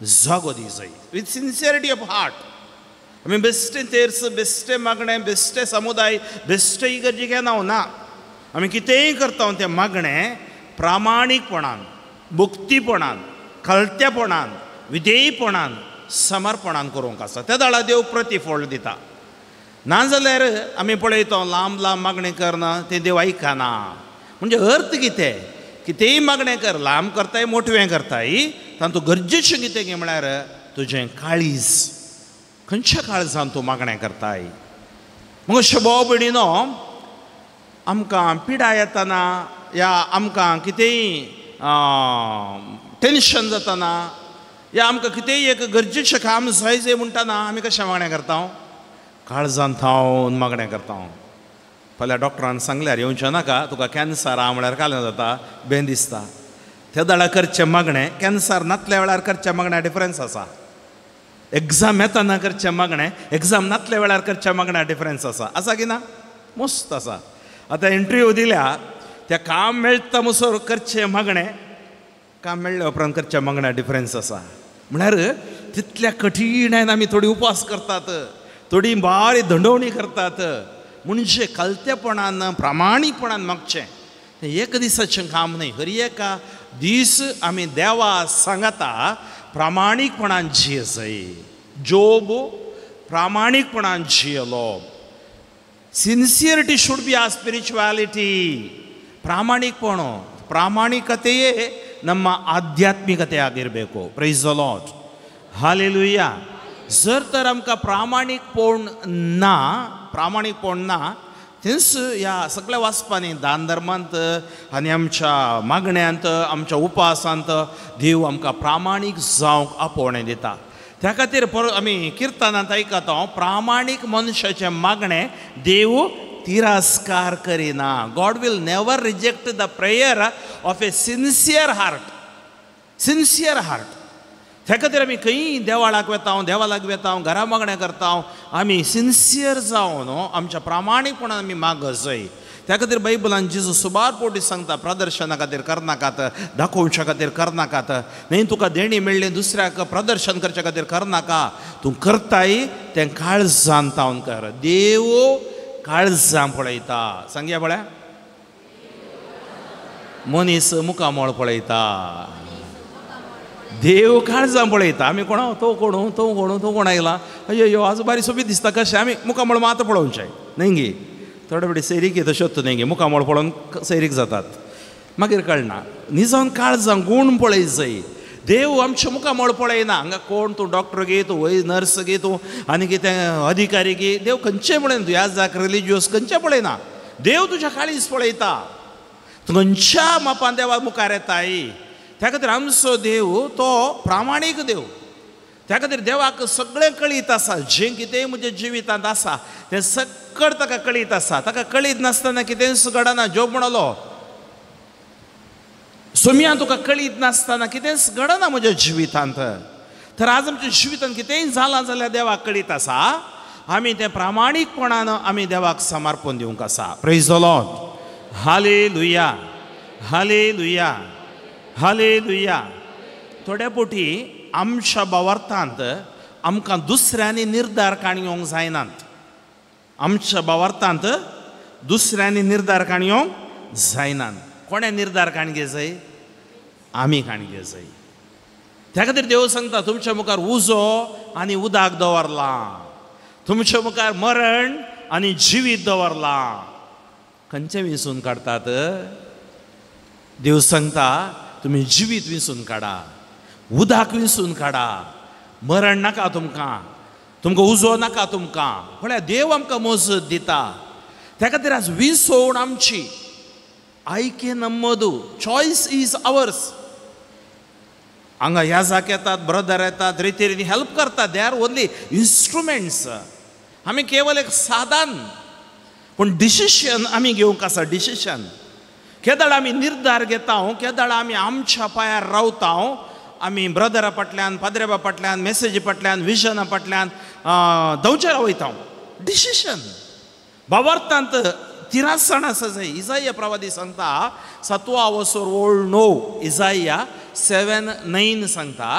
Speaker 3: जागो दी जाय, विथ सिन्सियरिटी ऑफ हार्ट. आमी बेश्टें तेर्स, बेश्टें मागणें, बेश्टें समुदाय, बेश्टें इगर्जी घेना ना. आमी कितेंय करता तें मागणें प्रामाणीकपणान, भक्तीपणान, खलतेपणान, विधेयपणान, समर्पणान करूंक आसा. त्या दाळा देव प्रतिफळ दिता. नाजाल्यार आमी पळयता लांब लांब मागणें करना तें देव आयकना. म्हणजे अर्थ कितें? कितेंय मागणें कर, लांब करताय मोटवें करताय, तातूंत गरजेचें कितें गे म्हळ्यार तुजें काळीज. खंयच्या काळजान तूं मागणें करताय? मग अशें भाव भयणीनो आमकां पिडा येतना या आमकां कितेंय टेन्शन जाताना या आमकां कितेंय एक गरजेचें काम जाय जाय म्हणटाना आमी कशें मागणें करता? काळजान थावन मागणें करता. फाल्यां डॉक्टरान सांगल्यार येवचें नाका, तुका कॅन्सर आहा म्हळ्यार काल्यां जाता, बें दिसता. त्या दाळा करचें मागणें कॅन्सर नातल्या वेळार करचें मागण्या डिफरन्स आसा. एग्जाम येताना करचें मागणें, एग्जाम नातल्या वेळार करचें मागण्या डिफरन्स आसा. आसा की ना? मस्त आसा. आतां इंटरव्यू दिल्या त्या काम मेळटा मुसर करचें मागणें, काम मेळ्ळ्या उपरांत करचें मागण्या डिफरन्स आसा. म्हळ्यार तितल्या कठीणायन आमी थोडी उपास करतात, थोडी बारी दंडवणी करतात. म्हणजे कलतेपणान प्रामाणीकपणान मागचें. एक दिसाचें काम न्हय, हर एका दीस आमी देवा सांगता प्रामाणीकपणान जिये जाय. जोब प्रामाणीकपणान जियेलो. Sincerity should be our spirituality. ಪ್ರಾಮಾಣಿಕಪಣ, ಪ್ರಾಮಾಣಿಕತೆಯೇ ನಮ್ಮ ಆಧ್ಯಾತ್ಮಿಕತೆ ಆಗಿರಬೇಕು. Praise the lord, hallelujah. जर तर आमकां प्रामाणीकपण ना, प्रामाणीकपण ना, तेंच ह्या सगळ्या वाचपांनी दान धर्मांत आनी आमच्या मागण्यांत, आमच्या उपासांत देव आमकां प्रामाणीक जावंक आपोवणें दिता. त्या खातीर परत आमी किर्तनांत आयकता प्रामाणीक मनशाचें मागणें देव तिरस्कार करिना. God will never reject the prayer of a sincere heart, sincere heart. त्या खातीर आमी खंय देवाळाक वेता, देवालाक वेता, घरा मागणें करता, आमी सिन्सियर जावन आमच्या प्रामाणीकपणान आमी माग जाय. त्या खातीर बायबलान जेजू सुबार पोटी सांगता प्रदर्शना खातीर करनाकात, दाखोवच्या खातीर करनाकात, न्हय तुका देणी मेळ्ळें दुसऱ्याक प्रदर्शन करच्या खातीर करनाका, तूं करताय तें काळजान तावन कर. देव काळजां पळयता. सांगया पळया, मनीस मुखामळ पळयता, देव काळजां पळयता. आमी कोण तो कोण तो कोण तो कोण आयला, अय्यो आज बारी सोबीत दिसता कशें, आमी मुखामळ मात पळोवचें न्हय गे. थोडे फावटी सैरीक तश्योच न्हय गे, मुखामळ पळोवन सैरीक जातात, मागीर कळना. निजान काळजां गूण पळय जाय. देव आमच्या मुखामळ पळयना. हांगा कोण तूं डॉक्टर गे, तूं वय नर्स गे, तूं आनी कितें अधिकारी गे, देव खंयचें पळयना. तूं ह्या जाक रिलिजियस खंयचें पळयना, देव तुज्या काळीज पळयता. तूं खंयच्या मापान देवा मुखार येताय. त्या खातीर आमचो देव तो प्रामाणीक देव. त्या खातीर देवाक सगळें कळीत आसा, जें कितें म्हज्या जिवितांत आसा तें सगळें ताका कळीत आसा. ताका कळीत नासतना कितेंच घडना. जोब म्हणलो, सोम्या तुका कळीत नासतना कितेंच घडना म्हज्या जिवितांत. तर आज आमच्या जिवितांत कितेंय जालां जाल्यार देवाक कळीत आसा. आमी तें प्रामाणीकपणान आमी देवाक समर्पण दिवंक आसा. Praise the Lord. Hallelujah, hallelujah, hallelujah. थोड्या पोटी आमच्या बावार्थांत आमकां दुसऱ्यांनी निर्धार काण येवंक जायनात. आमच्या बावार्थांत दुसऱ्यांनी निर्धार काण येवंक जायनात. कोणें निर्धार काण घे जाय? आमी काण घे जाय. त्या खातीर देव सांगता, तुमच्या मुखार उजो आनी उदक दवरलां, तुमच्या मुखार मरण आनी जिवीत दवरलां. खंयचें विंचून काडटात? देव सांगता, तुमी जिवीत विंचून काडा, उदक विंचून काडा, मरण नाका तुमकां, तुमकां उजो नाका तुमकां. म्हळ्यार देव आमकां मजत दिता. त्या खातीर आज विसवण आमची, आयके नम्मदू, चॉयस is ours. हांगा याजाक येतात, ब्रदर येतात, रिती रिती हेल्प करतात. They are only instruments. आमी केवल एक साधन, पूण डिसिशन आमी घेवंक आसा. डिसिशन केदळ आमी निर्धार घेता, केदळ आमी आमच्या पांयार रावता, आमी ब्रदरा फाटल्यान, पाद्रेबा फाटल्यान, मेसेजी फाटल्यान, विजना फाटल्यान धांवचे वयता. डिसिशन भावार्थांत तिरासण आसा जाय. इजाया प्रवादी सांगता, 7 वसोर ओळ 9, इजाया 7:9 सांगता,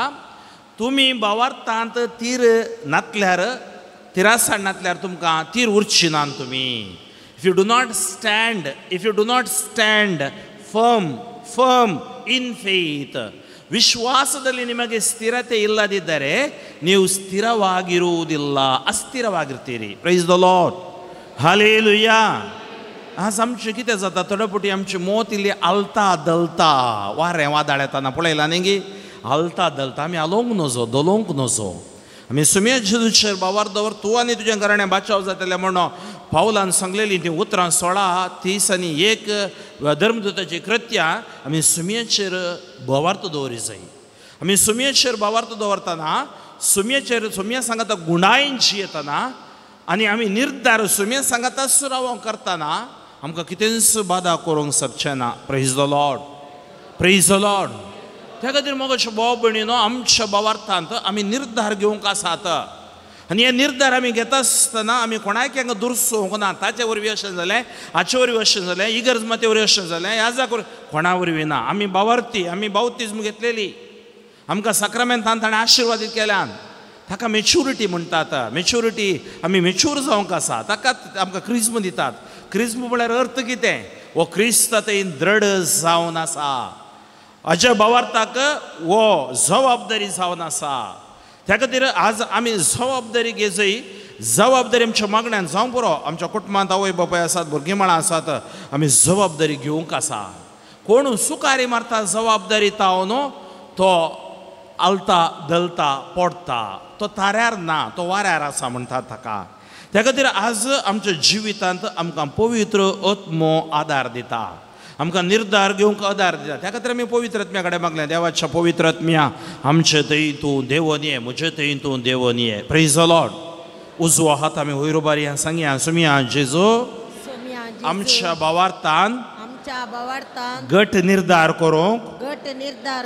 Speaker 3: तुमी भावार्थांत तीर नातल्यार, तिरासण नातल्यार तुमकां तीर उरची ना तुमी. If you do not stand, if you do not stand firm, firm in faith, ವಿಶ್ವಾಸದಲ್ಲಿ ನಿಮಗೆ ಸ್ಥಿರತೆ ಇಲ್ಲದಿದ್ದರೆ ನೀವು ಸ್ಥಿರವಾಗಿರುವುದಿಲ್ಲ, ಅಸ್ಥಿರವಾಗಿರ್ತೀರಿ. Praise the Lord. Hallelujah. आज आमचें कितें जाता, थोडे फावटी आमची मोत इल्ली आलता दलता, वारें वादळ येताना पळयलां न्ही गी, आलता दलता. आमी आलोवंक नजो, दलोवंक नजो. आमी सुम्या जेजूचेर बावार दवर, तूं आनी तुजें घराणें बाचाव जातलें म्हणून पावलान सांगलेलीं तीं उतरां 16:30 धर्मदूताची कृत्या आमी सुम्याचेर भावार्थ दवरी जाय. आमी सुम्याचेर भावार्थ दवरतना, सुम्याचेर सुम्या सांगाता गुणायन जियेतना आनी आमी निर्धार सुम्या सांगाता सुरावो करतना आमकां कितेंच बादा करूंक शकचें ना. Praise the Lord, praise the Lord. त्या खातीर मगो भाव भयणीनो, आमच्या भावार्थांत आमी निर्धार घेवंक आसात. आनी हे निर्धार आमी घेता आसतना आमी कोणाक हांगा दुरसोवंक ना. ताचे वरवीं अशें जालें, हाचे वरवीं अशें जालें, इगर्ज माते वरवीं अशें जालें, ह्या कोणा वरवीं ना. आमी भावार्थी, आमी बावतिज्म घेतलेली, आमकां साक्रामेंतान ताणें आशिर्वादीत केल्यान. ताका मेच्युरिटी म्हणटात. मेच्युरिटी, आमी मेच्यूर जावंक आसा. ताका आमकां क्रिज्म दितात. क्रिज्म म्हळ्यार अर्थ कितें? हो क्रिस्त थंय दृढ जावन आसा. हाज्या भावार्थाक हो जबाबदारी जावन आसा. त्या खातीर आज आमी जबाबदारी घेजय. जबाबदारी आमच्या मागण्यान जावंक पुरो. आमच्या कुटुंबांत आवय बापाय आसात, भुरगीं माळां आसात, आमी जबाबदारी घेवंक आसा. कोण सुकारी मारता जबाबदारी ताव न्हू, तो आलता दलता पडटा, तो ताऱ्यार ना, तो वाऱ्यार आसा म्हणटात ताका. त्या खातीर आज आमच्या जिवितांत आमकां पवित्र आत्मो आदार दिता, आमकां निर्धार घेवंक आदार दिता. त्या खातीर आमी पवित्र आत्म्या कडेन मागलें, देवाच्या पवित्र आत्म्या आमचे थंय तूं देवोन ये, म्हजे थंय तूं देवोन ये. Praise the Lord. उजवो हात आमी वयर उबारया, सांगया, सुमया जेजू, आमच्या भावार्थान गट निर्धार करूंक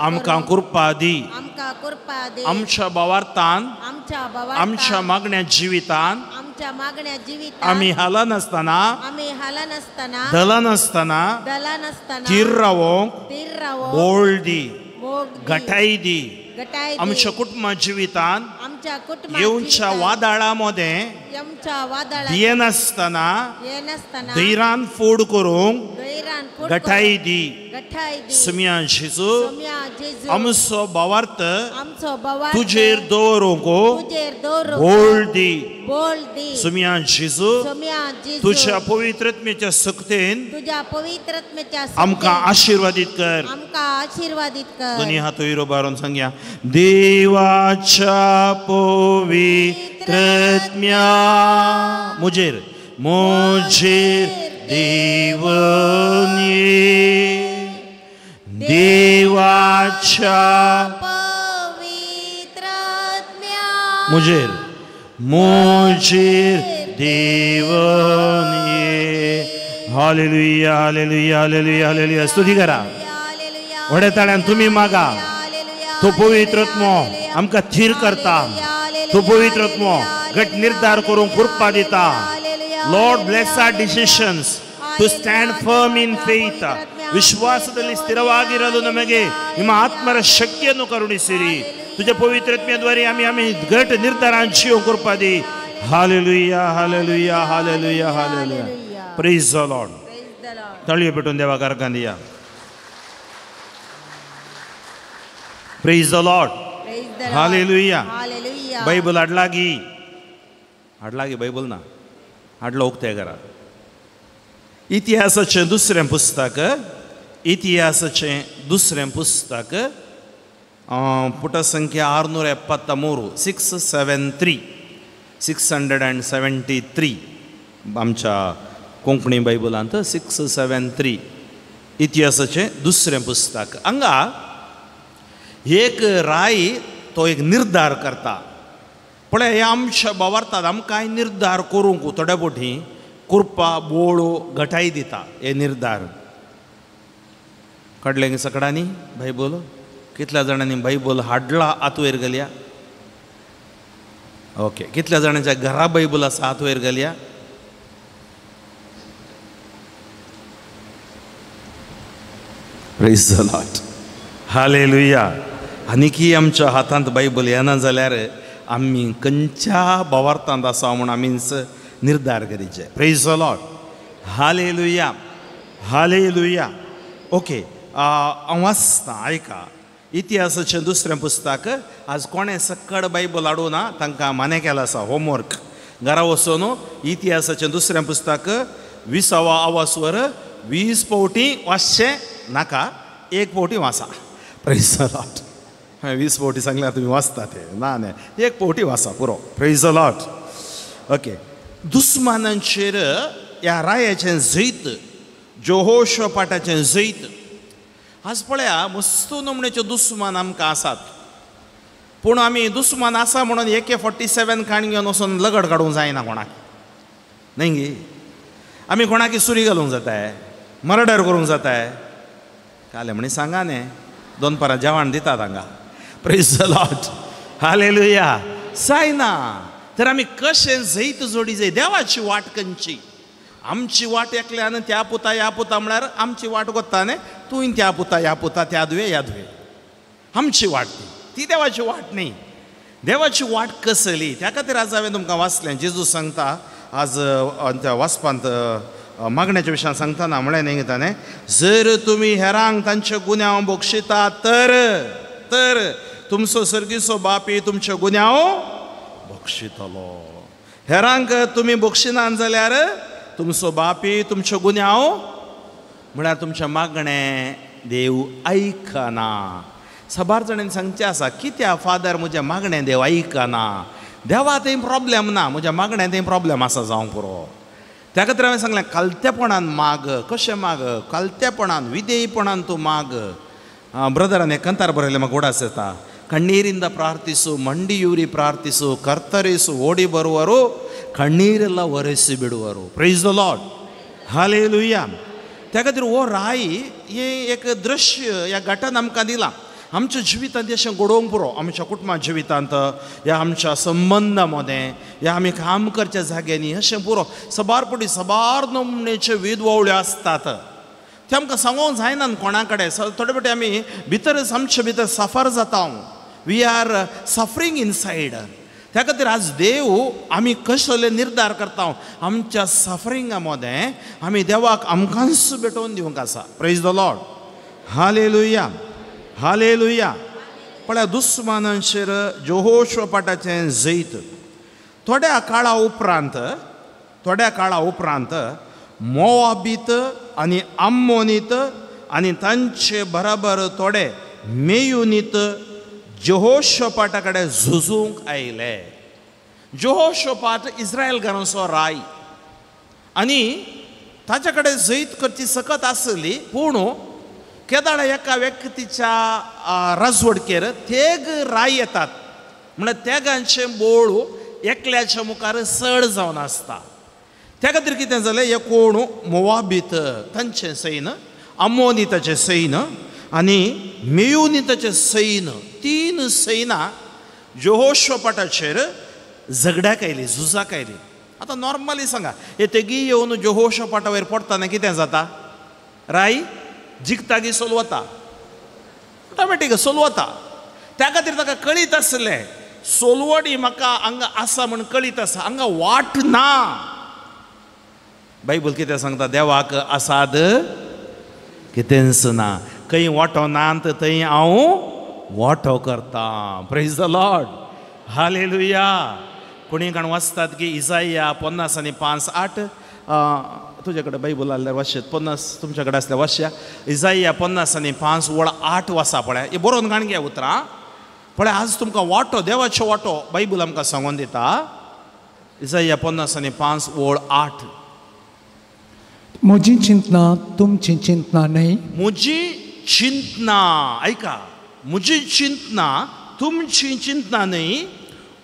Speaker 3: आमकां कृपा दी. आमच्या भावार्थान, आमच्या मागण्या जिवितान आमी हालनासतना, दलनासतना थीर रावोंक बोळ दी, गटाय दी. आमच्या कुटुंबा जिवितान येवच्या वादळा मदें भियेनासतना धैरान फोड करूंक गटाय दी. सुम्या जेजू, आमचो भावार्थ तुजेर दवरूंक बोळ दी. सुम्या जेजू, तुज्या पवित्र आत्म्याच्या शक्तीन आमकां आशिर्वादीत कर. दोनी हात वयर उबारून सांगया, देवाच्या पवित्र आत्म्या म्हजेर म्हजेर देवन ये, देवाच्या
Speaker 4: पवित्र आत्म्या
Speaker 3: मुजेर मुजेर देवन ये. Hallelujah hallelujah hallelujah hallelujah. स्तुती करा व्हड्या ताळ्यान तुमी मागा. तो पवित्र आत्मो आमकां थीर करता. तो पवित्र आत्मो घट निर्धार करूंक कृपा दिता. Lord bless our decisions to stand firm in faith. ವಿಶ್ವಾಸದಲ್ಲಿ ಸ್ಥಿರವಾಗಿರಲು ನಮಗೆ ನಿಮ್ಮ ಆತ್ಮರ ಶಕ್ತಿಯನ್ನು ಕರುಣಿಸಿರಿ. तुझ्या पवित्र आत्म्याद्वारे आम्ही आम्ही घट निर्धारान जिवंक कृपा दी. Hallelujah hallelujah hallelujah hallelujah. Praise the Lord. ताळयो पेटून देवाक अर्घां दिया. Praise the Lord. Hallelujah. Bible हाडलागी हाडलागी बायबल ना हाडलो उक्तें करा. इतिहासाचें दुसरें पुस्तक, इतिहासाचें दुसरें पुस्तक, पुट संख्या 673, 673, 673 आमच्या कोंकणी बायबलांत 673 इतिहासाचें दुसरें पुस्तक. हांगा एक राय तो एक निर्धार करता. पळय हे आमच्या बावार्थात आमकां निर्धार करूंक थोड्या बोटी कृपा बोळो घटाय दिता. हे निर्धार काडले सगळ्यांनी बायबल? कितल्या जाणांनी बायबल हाडला हात वयर घालया? ओके, कितल्या जाणांच्या घरा बायबल आसा हात वयर घालया? Praise the Lord. Hallelujah. आनीकी आमच्या हातांत बायबल येना जाल्यार आमी खंयच्या भावार्थांत आसा म्हूण आमीच निर्धार करीचे. Praise the Lord. Hallelujah hallelujah. Okay, हांव वाचतां आयका. इतिहासाचें दुसरें पुस्तक. आज कोणें सक्कड बायबल हाडूं ना तांकां मान्य केलां आसा होमवर्क. घरा वचून इतिहासाचें दुसरें पुस्तक 20वा आवासवर 20 फावटी वाचचें नाका, एक फावटी वाचा. Praise the Lord. हांवें 20 फावटी सांगल्यार तुमी वाचता ते ना न्ही, एक फावटी वाचा पुरो. Praise the Lord. Okay, दुस्मानांचेर ह्या रायाचें जैत, जोहोशपाटाचें जैत. आज पळया मस्त नमणेचे दुस्मान आमकां आसात, पूण आमी दुस्मान आसा म्हणून AK-47 काण घेवन वचून लगड काडूंक जायना कोणाक, न्ही गी? आमी कोणाक सुरी घालूंक जाताय, मर्डर करूंक जाताय? काले म्हणी सांगा न्ही, दोनपारां जेवण दितात हांगा. Praise the Lord. Hallelujah. जायना तर आमी कशें जैत जोडी जाय? देवाची वाट खंयची? आमची वाट एकल्यान त्या पुता ह्या पुता म्हळ्यार आमची वाट कोत्ता न्ही, तूं त्या पुता ह्या पुता त्या दुवे ह्या दुवे, आमची वाट ती, ती देवाची वाट न्ही. देवाची वाट कसली? त्या खातीर आज हांवें तुमकां वाचलें. जेजू सांगता आज त्या वाचपांत मागण्याच्या विशयान सांगतना म्हळें न्ही ताणें, जर तुमी हेरांक तांचे गुन्यांव बक्षिता तर तर तुमचो सर्गीचो बापी तुमचे गुन्यांव बक्षितलो. हेरांक तुमी बक्षिनात जाल्यार तुमचो बापी तुमचे गुन्यांव म्हळ्यार तुमचें मागणें देव आयकना. साबार जाणांनी सांगचें आसा, कित्याक फादर म्हजें मागणें देव आयकना? देवा थंय प्रॉब्लेम ना, म्हज्या मागण्या थंय प्रॉब्लेम आसा जावंक पुरो. त्या खातीर हांवें सांगलें कालतेपणान माग. कशें माग? कालतेपणान, विधेयपणान तूं माग. ब्रदरान एक कंतार बरयलें, म्हाका उडास येता. ಕಣ್ಣೀರಿಂದ ಪ್ರಾರ್ಥಿಸು, ಮಂಡಿಯೂರಿ ಪ್ರಾರ್ಥಿಸು, ಕರ್ತರಿಸು ಓಡಿ ಬರುವರು, ಕಣ್ಣೀರೆಲ್ಲ ಒರೆಸಿ ಬಿಡುವರು. Praise the Lord. Hallelujah. त्या खातीर हो राय हें एक दृश्य ह्या घटान आमकां दिलां. आमच्या जिवितांत अशें घडोवंक पुरो. आमच्या कुटुंबा जिवितांत, ह्या आमच्या संबंदा मदें, ह्या आमी काम करच्या जाग्यांनी अशें पुरो. सबार पटी सबार नमणेचे वेदवळ्यो आसतात, ते आमकां सांगोंक जायना कोणा कडेन. थोडे फावटी आमी भितरच आमचे भितर सफर जाता, we are suffering inside. त्या खातीर आज देव आमी कसले निर्धार करता आमच्या सफरिंगा मदें आमी देवाक आमकांच भेटोवन दिवंक आसा. Praise the Lord. Hallelujah hallelujah. पळया दुस्मानांचेर जोहोशपाटाचें जैत. थोड्या काळा उपरांत, थोड्या काळा उपरांत मोआबीत आनी आम्मोनीत आनी तांचे बराबर थोडे मेयुनीत जोहोशपाटा कडेन झुजूंक आयले. जोहोशपाट इस्रायल घरांचो राय आनी ताच्या कडेन जैत करची सकत आसली, पूण केदाळा एका व्यक्तीच्या राजवडकेर तेग राय येतात म्हणल्यार तेगांचें बोळ एकल्याच्या मुखार चड जावन आसता. त्या खातीर कितें जालें, हे कोण मोवाबीत तांचें सैन, अमोनिताचें सैन आनी मेयुनिताचें सैन, तीन सैनां जेहोशपाटाचेर झगड्याक आयली, झुजाक आयली. आतां नॉर्मली सांगा, हे तेगी येवन जेहोशपाटा वयर पडटना कितें जाता? राय जिखतागी सोलवता, ऑटोमॅटीक सोलवता. त्या खातीर ताका कळीत आसलें सोलवणी म्हाका हांगा आसा म्हण कळीत आसा, हांगा वाट ना. बायबल कितें सांगता? देवाक आसाद कितेंच ना, खंय वांटो ना थंय हांव वांटो करता. Praise the Lord, hallelujah. कोणी काण वाचतात की इजाया 50 आनी 5:8, तुजे कडेन बायबल आसल्यार वाचत, 50 तुमच्या कडेन आसल्यार वाचया. इजाया 50 आनी 5:8 वाचा पळय, हे बरोवन काण घे उतरां पळय. आज तुमकां वांटो, देवाचो वांटो बायबल आमकां सांगून दिता. इजाया 50 आनी 5:8.
Speaker 1: म्हजी चिंतना तुमची चिंतना न्हय,
Speaker 3: म्हजी चिंतना, आयका, म्हजी चिंतना तुमची चिंतना न्हय,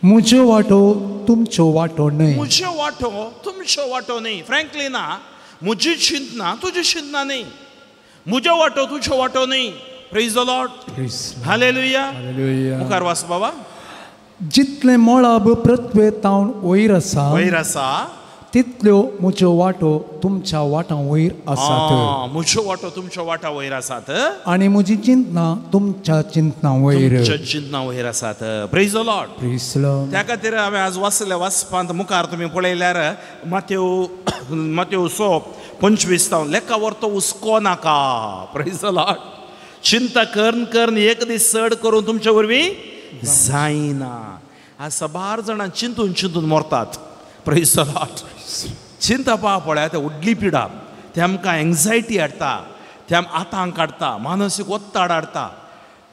Speaker 1: म्हज्यो वाटो तुमच्यो वाटो न्हय,
Speaker 3: म्हज्यो वाटो तुमच्यो वाटो न्हय. फ्रँकली ना, म्हजी चिंतना तुजी चिंतना न्हय, म्हज्यो वाटो तुज्यो वाटो न्हय. Praise the Lord, hallelujah. मुखार वाच बाबा.
Speaker 1: जितलें मळब पृथ्वे तावन वयर आसा,
Speaker 3: वयर आसा,
Speaker 1: तितल्यो म्हज्यो वाटो तुमच्या वाटां वयर आसात,
Speaker 3: म्हज्यो वाटो तुमच्या वाटां वयर आसात,
Speaker 1: आनी म्हजी चिंतना तुमच्या चिंतना वयर,
Speaker 3: तुमच्या चिंतना वयर आसात. Praise the Lord,
Speaker 1: praise the Lord.
Speaker 3: त्या खातीर हांवें आज वाचलें, वाचपांत मुखार तुमी पळयल्यार मातेव 25 तावन लेखा व्हरतो हुस्को नाका. Praise the Lord. चिंता करून करून एक दीस चड करून तुमच्या वरवीं जायना. आज साबार जाणां चिंतून चिंतून मरतात. Praise the Lord. चिंता पा पळया, ते व्हडली पिडा, ते आमकां एंग्जायटी हाडटा, ते आतांक हाडटा, मानसीक ಒತ್ತಡ हाडटा,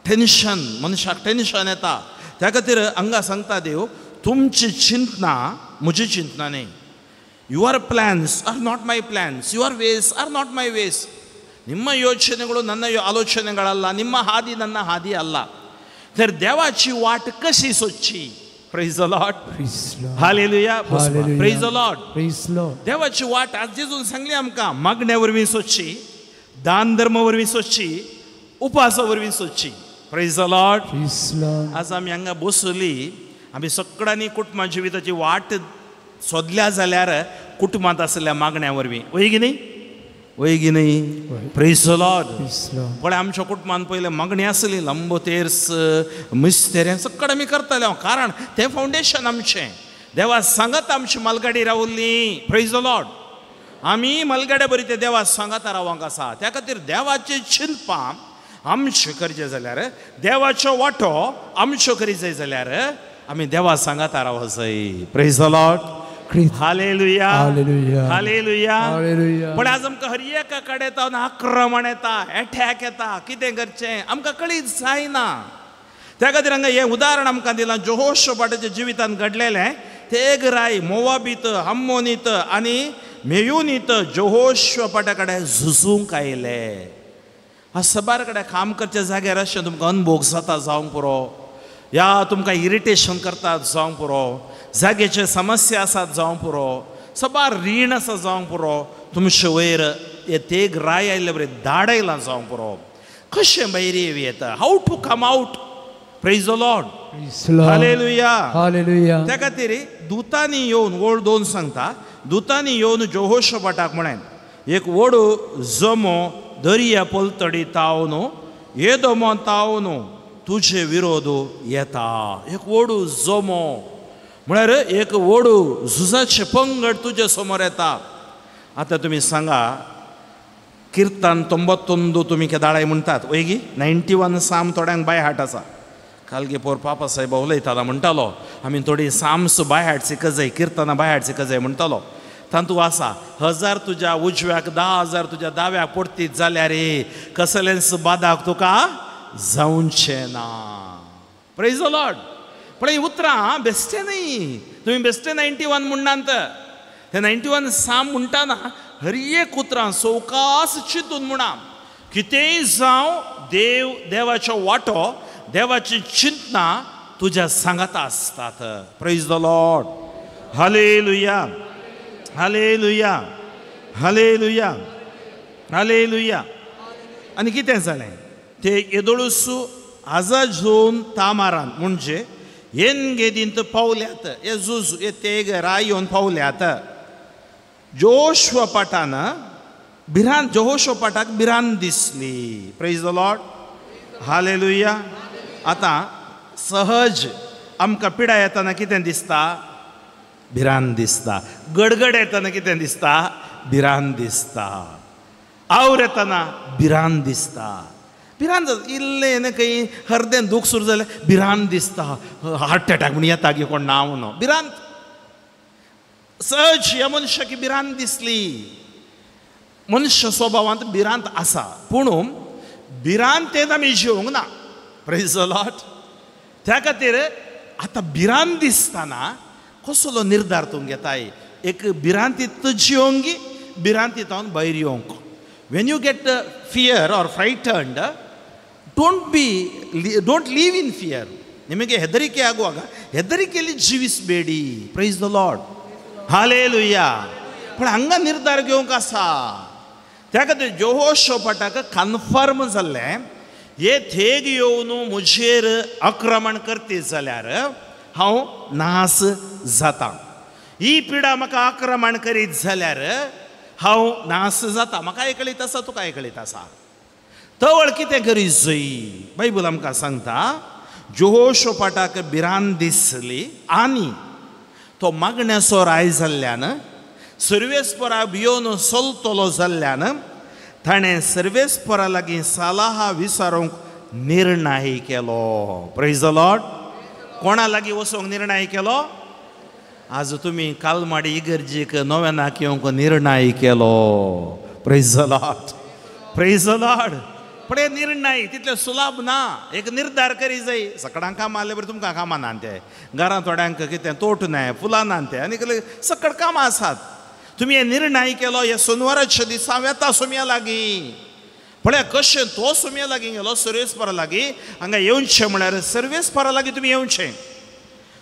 Speaker 3: टेन्शन, मनशाक टेन्शन येता. त्या खातीर हांगा सांगता देव, तुमची चिंतना म्हजी चिंतना न्हय. Your plans are not my plans, your ways are not my ways. ನಿಮ್ಮ ಯೋಚನೆಗಳು ನನ್ನ ಆಲೋಚನೆಗಳಲ್ಲ, ನಿಮ್ಮ ಹಾದಿ ನನ್ನ ಹಾದಿ ಅಲ್ಲ. तर देवाची वाट कशी सोदची? Praise the Lord, hallelujah, praise the Lord. देवाची वाट आज जेजून सांगली आमकां, मागण्या वरवीं सोदची, दान धर्म वरवीं सोदची, उपासा वरवीं सोदची. Praise the Lord. आज आमी हांगा बसली, आमी सगळ्यांनी कुटुंबा जिविताची वाट सोदल्या जाल्यार कुटुंबांत आशिल्ल्या मागण्या वरवीं, वय की न्ही? वय की न्ही? Praise the Lord. पळय आमच्या कुटुंबान पयलें मागणी आसली, लंबो तेर्स मिस्तेर सगळें आमी करताले हांव, कारण तें फावंडेशन आमचें. देवा सांगात आमची मालगाडी रावली. Praise the Lord. आमी मालगाड्या बरी ते देवा सांगाता रावंक आसा. त्या खातीर देवाचें चिंतपां आमचें करचें जाल्यार, देवाचो वांटो आमच्यो करी जाय जाल्यार आमी देवा सांगाता रावंक जाय. Praise the Lord, hallelujah, hallelujah. पण आज आमकां हर एका कडेन येता आक्रमण येता, एटॅक येता, कितें करचें आमकां कळीत जायना. त्या खातीर हांगा हें उदाहरण आमकां दिलां, जेहोशपाटाच्या जिवितांत घडलेलें. तेग राय मोवाबीत, अम्मोनीत आनी मेयुनीत जेहोशपाटा कडेन झुजूंक आयले. आज सबार कडेन काम करच्या जाग्यार अशें तुमकां अनभोग जाता जावंक पुरो, या तुमकां इरिटेशन करतात जावंक पुरो, जाग्याचे समस्या आसात जावंक पुरो, सबार रीण आसा जावंक पुरो, तुमचे वयर हे तेग राय आयले बरें दाड आयलां जावंक पुरो. कशें भायर येता? How to come out? Praise the Lord, hallelujah,
Speaker 1: hallelujah.
Speaker 3: त्या खातीर दुतांनी येवन, ओळ 2 सांगता, दुतांनी येवन जेहोशपाटाक म्हळें, एक व्हड जमो दर्या पलतडी तावन येदोमो तावन तुजे विरोध येता. एक व्हड जमो म्हळ्यार एक व्हड झुजाचें पंगड तुजे समोर येता. आतां तुमी सांगा, किर्तन 91 तुमी केदाळाय म्हणटात वय गी? 91 साम थोड्यांक बाय हार्ट आसा. कालगे पोर पापा साहेब उलयतालो, म्हणटालो आमी थोडी साम्स बाय हार्ट शिकत जाय, किर्तनां बाय हार्ट शिकत जाय म्हणटालो. तातूंत आसा, 1000 तुज्या उजव्याक, 10,000 तुज्या दाव्याक पडतीत जाल्यार कसलेंच बादाक तुका जावचें ना. Praise the Lord. पण ही उतरां बेश्टें न्ही, तुमी बेश्टें 91 म्हणनात. ते 91 साम म्हणटाना हर एक उतरां सवकास चिंतून म्हणा. कितेंय जावं, देव देवाचो वांटो, देवाची चिंतना तुज्या सांगाता आसतात. Praise the Lord. Hallelujah, hallelujah, hallelujah, hallelujah. आनी कितें जालें ते येदोळूसू आजाजून तामारान म्हणजे येनगेदींत पावल्यात, हे झुज हे तेग राय येवन पावल्यात. जोशवपाटान भिरांत, जोशवपाटाक भिरांत दिसली. Praise the Lord. Hallelujah. आतां सहज आमकां पिडा येतना कितें दिसता? भिरांत दिसता. गडगड येतना कितें दिसता? भिरांत दिसता. आवर येतना भिरांत दिसता. भिरांत इल्लें न्ही खंय हरदें दूख सुरू जालें भिरांत दिसता. हार्ट एटॅक म्हण येता गी कोण ना म्हणून भिरांत. सहज ह्या मनशाक भिरांत दिसली. मनुष्य स्वभावांत भिरांत आसा, पूण भिरांतेंत आमी जिवंक ना. Praise the Lord. त्या खातीर आतां भिरांत दिसतना कसलो निर्धार तूं घेताय? एक भिरांतीत जिवंक, भिरांतींत भायर येवंक. When you get fear or frightened, don't live in fear. ನಿಮಗೆ ಹೆದರಿಕೆ ಆಗುವಾಗ ಹೆದರಿಕೆಯಲ್ಲಿ ಜೀವಿಸಬೇಡಿ. Praise the Lord. Hallelujah. पण हांगा निर्धार घेवंक आसा. त्या खातीर जोहोशोपाटाक कन्फर्म जाल्लें हे थेग येवन म्हजेर आक्रमण करती जाल्यार हांव नास जाता. ही पिडा म्हाका आक्रमण करीत जाल्यार हांव नास जाता. म्हाका कळीत आसा, तुका कळीत आसा. तवळ कितें करीत जय बायबल आमकां सांगता, जोहोशोपाटाक भिरांत दिसली आनी तो मागण्याचो राय जाल्ल्यान सर्वेस्परा भियोन सोलतलो जाल्ल्यान ताणें सर्वेस्परा लागीं सलाहा विचारूंक निर्णय केलो. Praise the Lord. कोणा लागीं वचूंक निर्णय केलो? आज तुमी कालमाडी इगर्जीक नोवेनाक येवंक निर्णय केलो. Praise the Lord. Praise the Lord. पण हे निर्णय तितले सुलाभ ना. एक निर्धार करी जाय. सकाळां कामां आसले बरें तुमकां कामां ना ते घरां थोड्यांक कितें तोट नाय फुलां ना ते आनी सकळ कामां आसात. तुमी हे निर्णय केलो हे सोनवाराच्या दिसा हांव येता सोम्या लागीं. पळया कशें तो सोम्या लागीं गेलो, सर्वेस्परा लागीं. हांगा येवचें म्हळ्यार सर्वेस्परा लागीं तुमी येवचें.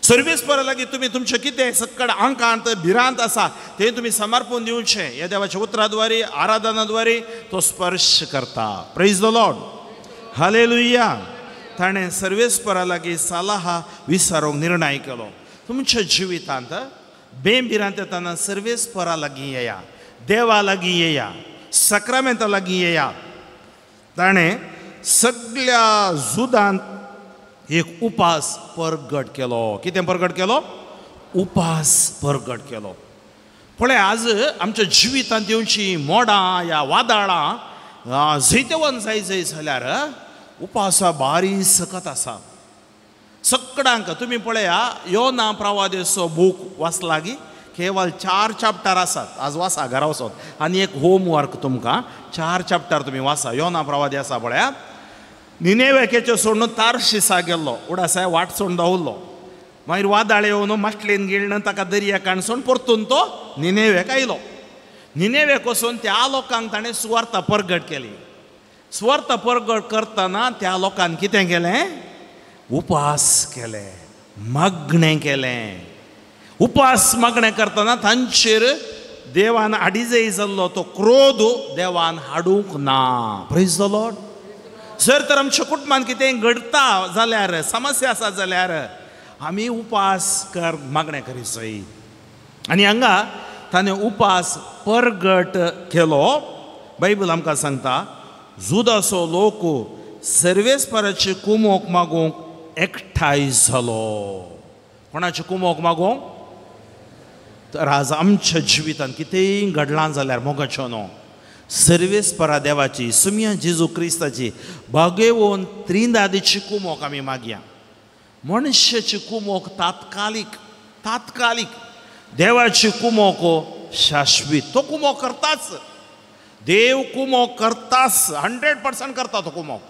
Speaker 3: सर्वेस्परा लागीं तुमी तुमचें कितें सकळ आंकांत भिरांत आसा तें तुमी समर्पण दिवचें. ह्या देवाच्या उतराद्वारे आराधनाद्वारे तो स्पर्श करता. Praise the Lord. Hallelujah. ताणें सर्वेस्परा लागीं सलाहा विचारूंक निर्णय केलो. तुमच्या जिवितांत बेभिरांत येतना सर्वेस्परा लागीं येया, देवा लागीं येया, सक्रामेंता लागीं येया. ताणें सगळ्या जुदांत एक उपास परगट केलो. कितें परगट केलो? उपास परगट केलो. पळय आज आमच्या जिवितांत येवची मोडां या वादळां जैतवन जाय जाय जाल्यार उपासा बारी सकत आसा. सगळ्यांक तुमी पळया यो ना प्रवादेचो बूक वाचला गी केवळ 4 चॅप्टर आसात. आज वाचा घरा वचोन आनी एक होमवर्क तुमकां 4 चॅप्टर तुमी वाचा. यो ना प्रवादी आसा पळया. निनेवेकेचो सोडून तारशिसा गेल्लो, उडासाय वाट सोडून दवरलो. मागीर वादळ येवन माटलेन गिळ्ळन ताका दर्या काणसून परतून तो निनेवेक आयलो. निनेवेक वचून त्या लोकांक ताणें सुवार्ता परगट केली. सुवार्ता परगट करतना त्या लोकांक कितें केलें? उपास केले, मागणें केलें. उपास मागणें करतना तांचेर देवान आडिजय जाल्लो तो क्रोध देवान हाडूंक ना. Praise the Lord. जर तर आमच्या कुटुंबान कितें घडटा जाल्यार, समस्या आसा जाल्यार आमी उपास कर मागणें करीत जाय. आनी हांगा ताणें उपास परगट केलो. बायबल आमकां सांगता जुदाचो लोक सर्वेस्पराची कुमोक मागूंक एकठांय जालो. कोणाची कुमोक मागूंक? तर आज आमच्या जिवितांत कितेंय घडलां जाल्यार मोगाचो न्हू सर्वेस्परा देवाची सुम्या जेजू क्रिस्ताची बागेवन त्रिंदादीची कुमोक आमी मागया. मनशाची कुमोक तात्कालीक, तात्कालीक. देवाची कुमोक शाश्वीत. तो कुमोक करताच. देव कुमोक करताच, 100% करता तो कुमोक.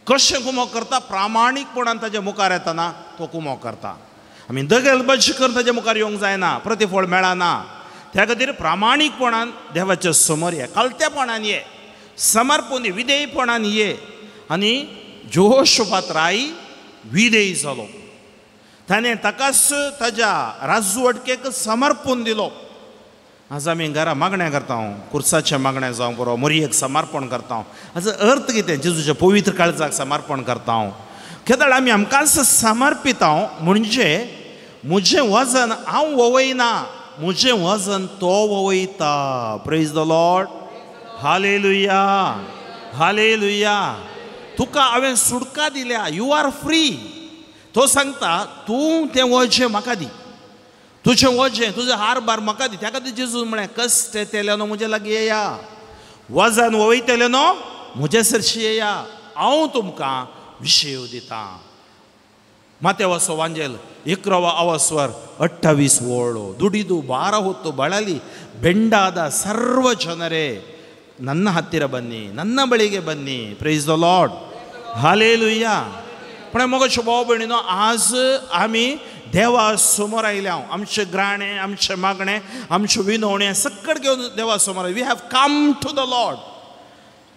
Speaker 3: कशें कुमोक करता? प्रामाणीकपणान ताज्या मुखार येतना तो कुमोक करता. आमी दगलबाजी करून ताज्या मुखार येवंक जायना, प्रतिफळ मेळना. त्या खातीर प्रामाणीकपणान देवाच्या समोर ये, कलतेपणान ये, समर्पण विधेयपणान ये. आनी जोशपात राय विधेय जालो. ताणें ताकाच ताज्या राजवटकेक समर्पण दिलो. आज आमी घरा मागणें करता, कुर्साचें मागणें जावं बरो, मोरयेक समर्पण करता. हाजो अर्थ कितें? जेजूच्या पवित्र काळजाक समर्पण करता. केदळ आमी आमकांच समर्पिता म्हणजे म्हजें वजन हांव ववयना, म्हजें वजन तो ववयता. Praise the Lord. Hallelujah, hallelujah. तुका हांवें सुटका दिल्या, you are free. तो सांगता तूं तें वजें म्हाका दी, तुजें वजें, तुजें हार बार म्हाका दी. त्या खातीर जेजून म्हळें कश्ट येतले न्हू म्हजे लागीं येया, वजन वयतलें न्हू म्हजे सरशी येया, हांव तुमकां विशेव दितां. मातेवाचो वांजेल 11 ಅವಸ್ವರ್ 28 ಓಳು. ದುಡಿದು ಭಾರ ಹೊತ್ತು ಬಳಲಿ ಬೆಂಡಾದ ಸರ್ವ ಜನರೇ ನನ್ನ ಹತ್ತಿರ ಬನ್ನಿ, ನನ್ನ ಬಳಿಗೆ ಬನ್ನಿ. Praise the Lord. Hallelujah. पण मगो भाव भयणीनो, आज आमी देवा समोर आयल्या. आमचें ग्राणें, आमचें मागणें, आमचें विनवणें सकट घेवन देवा समोर. We have come to the Lord.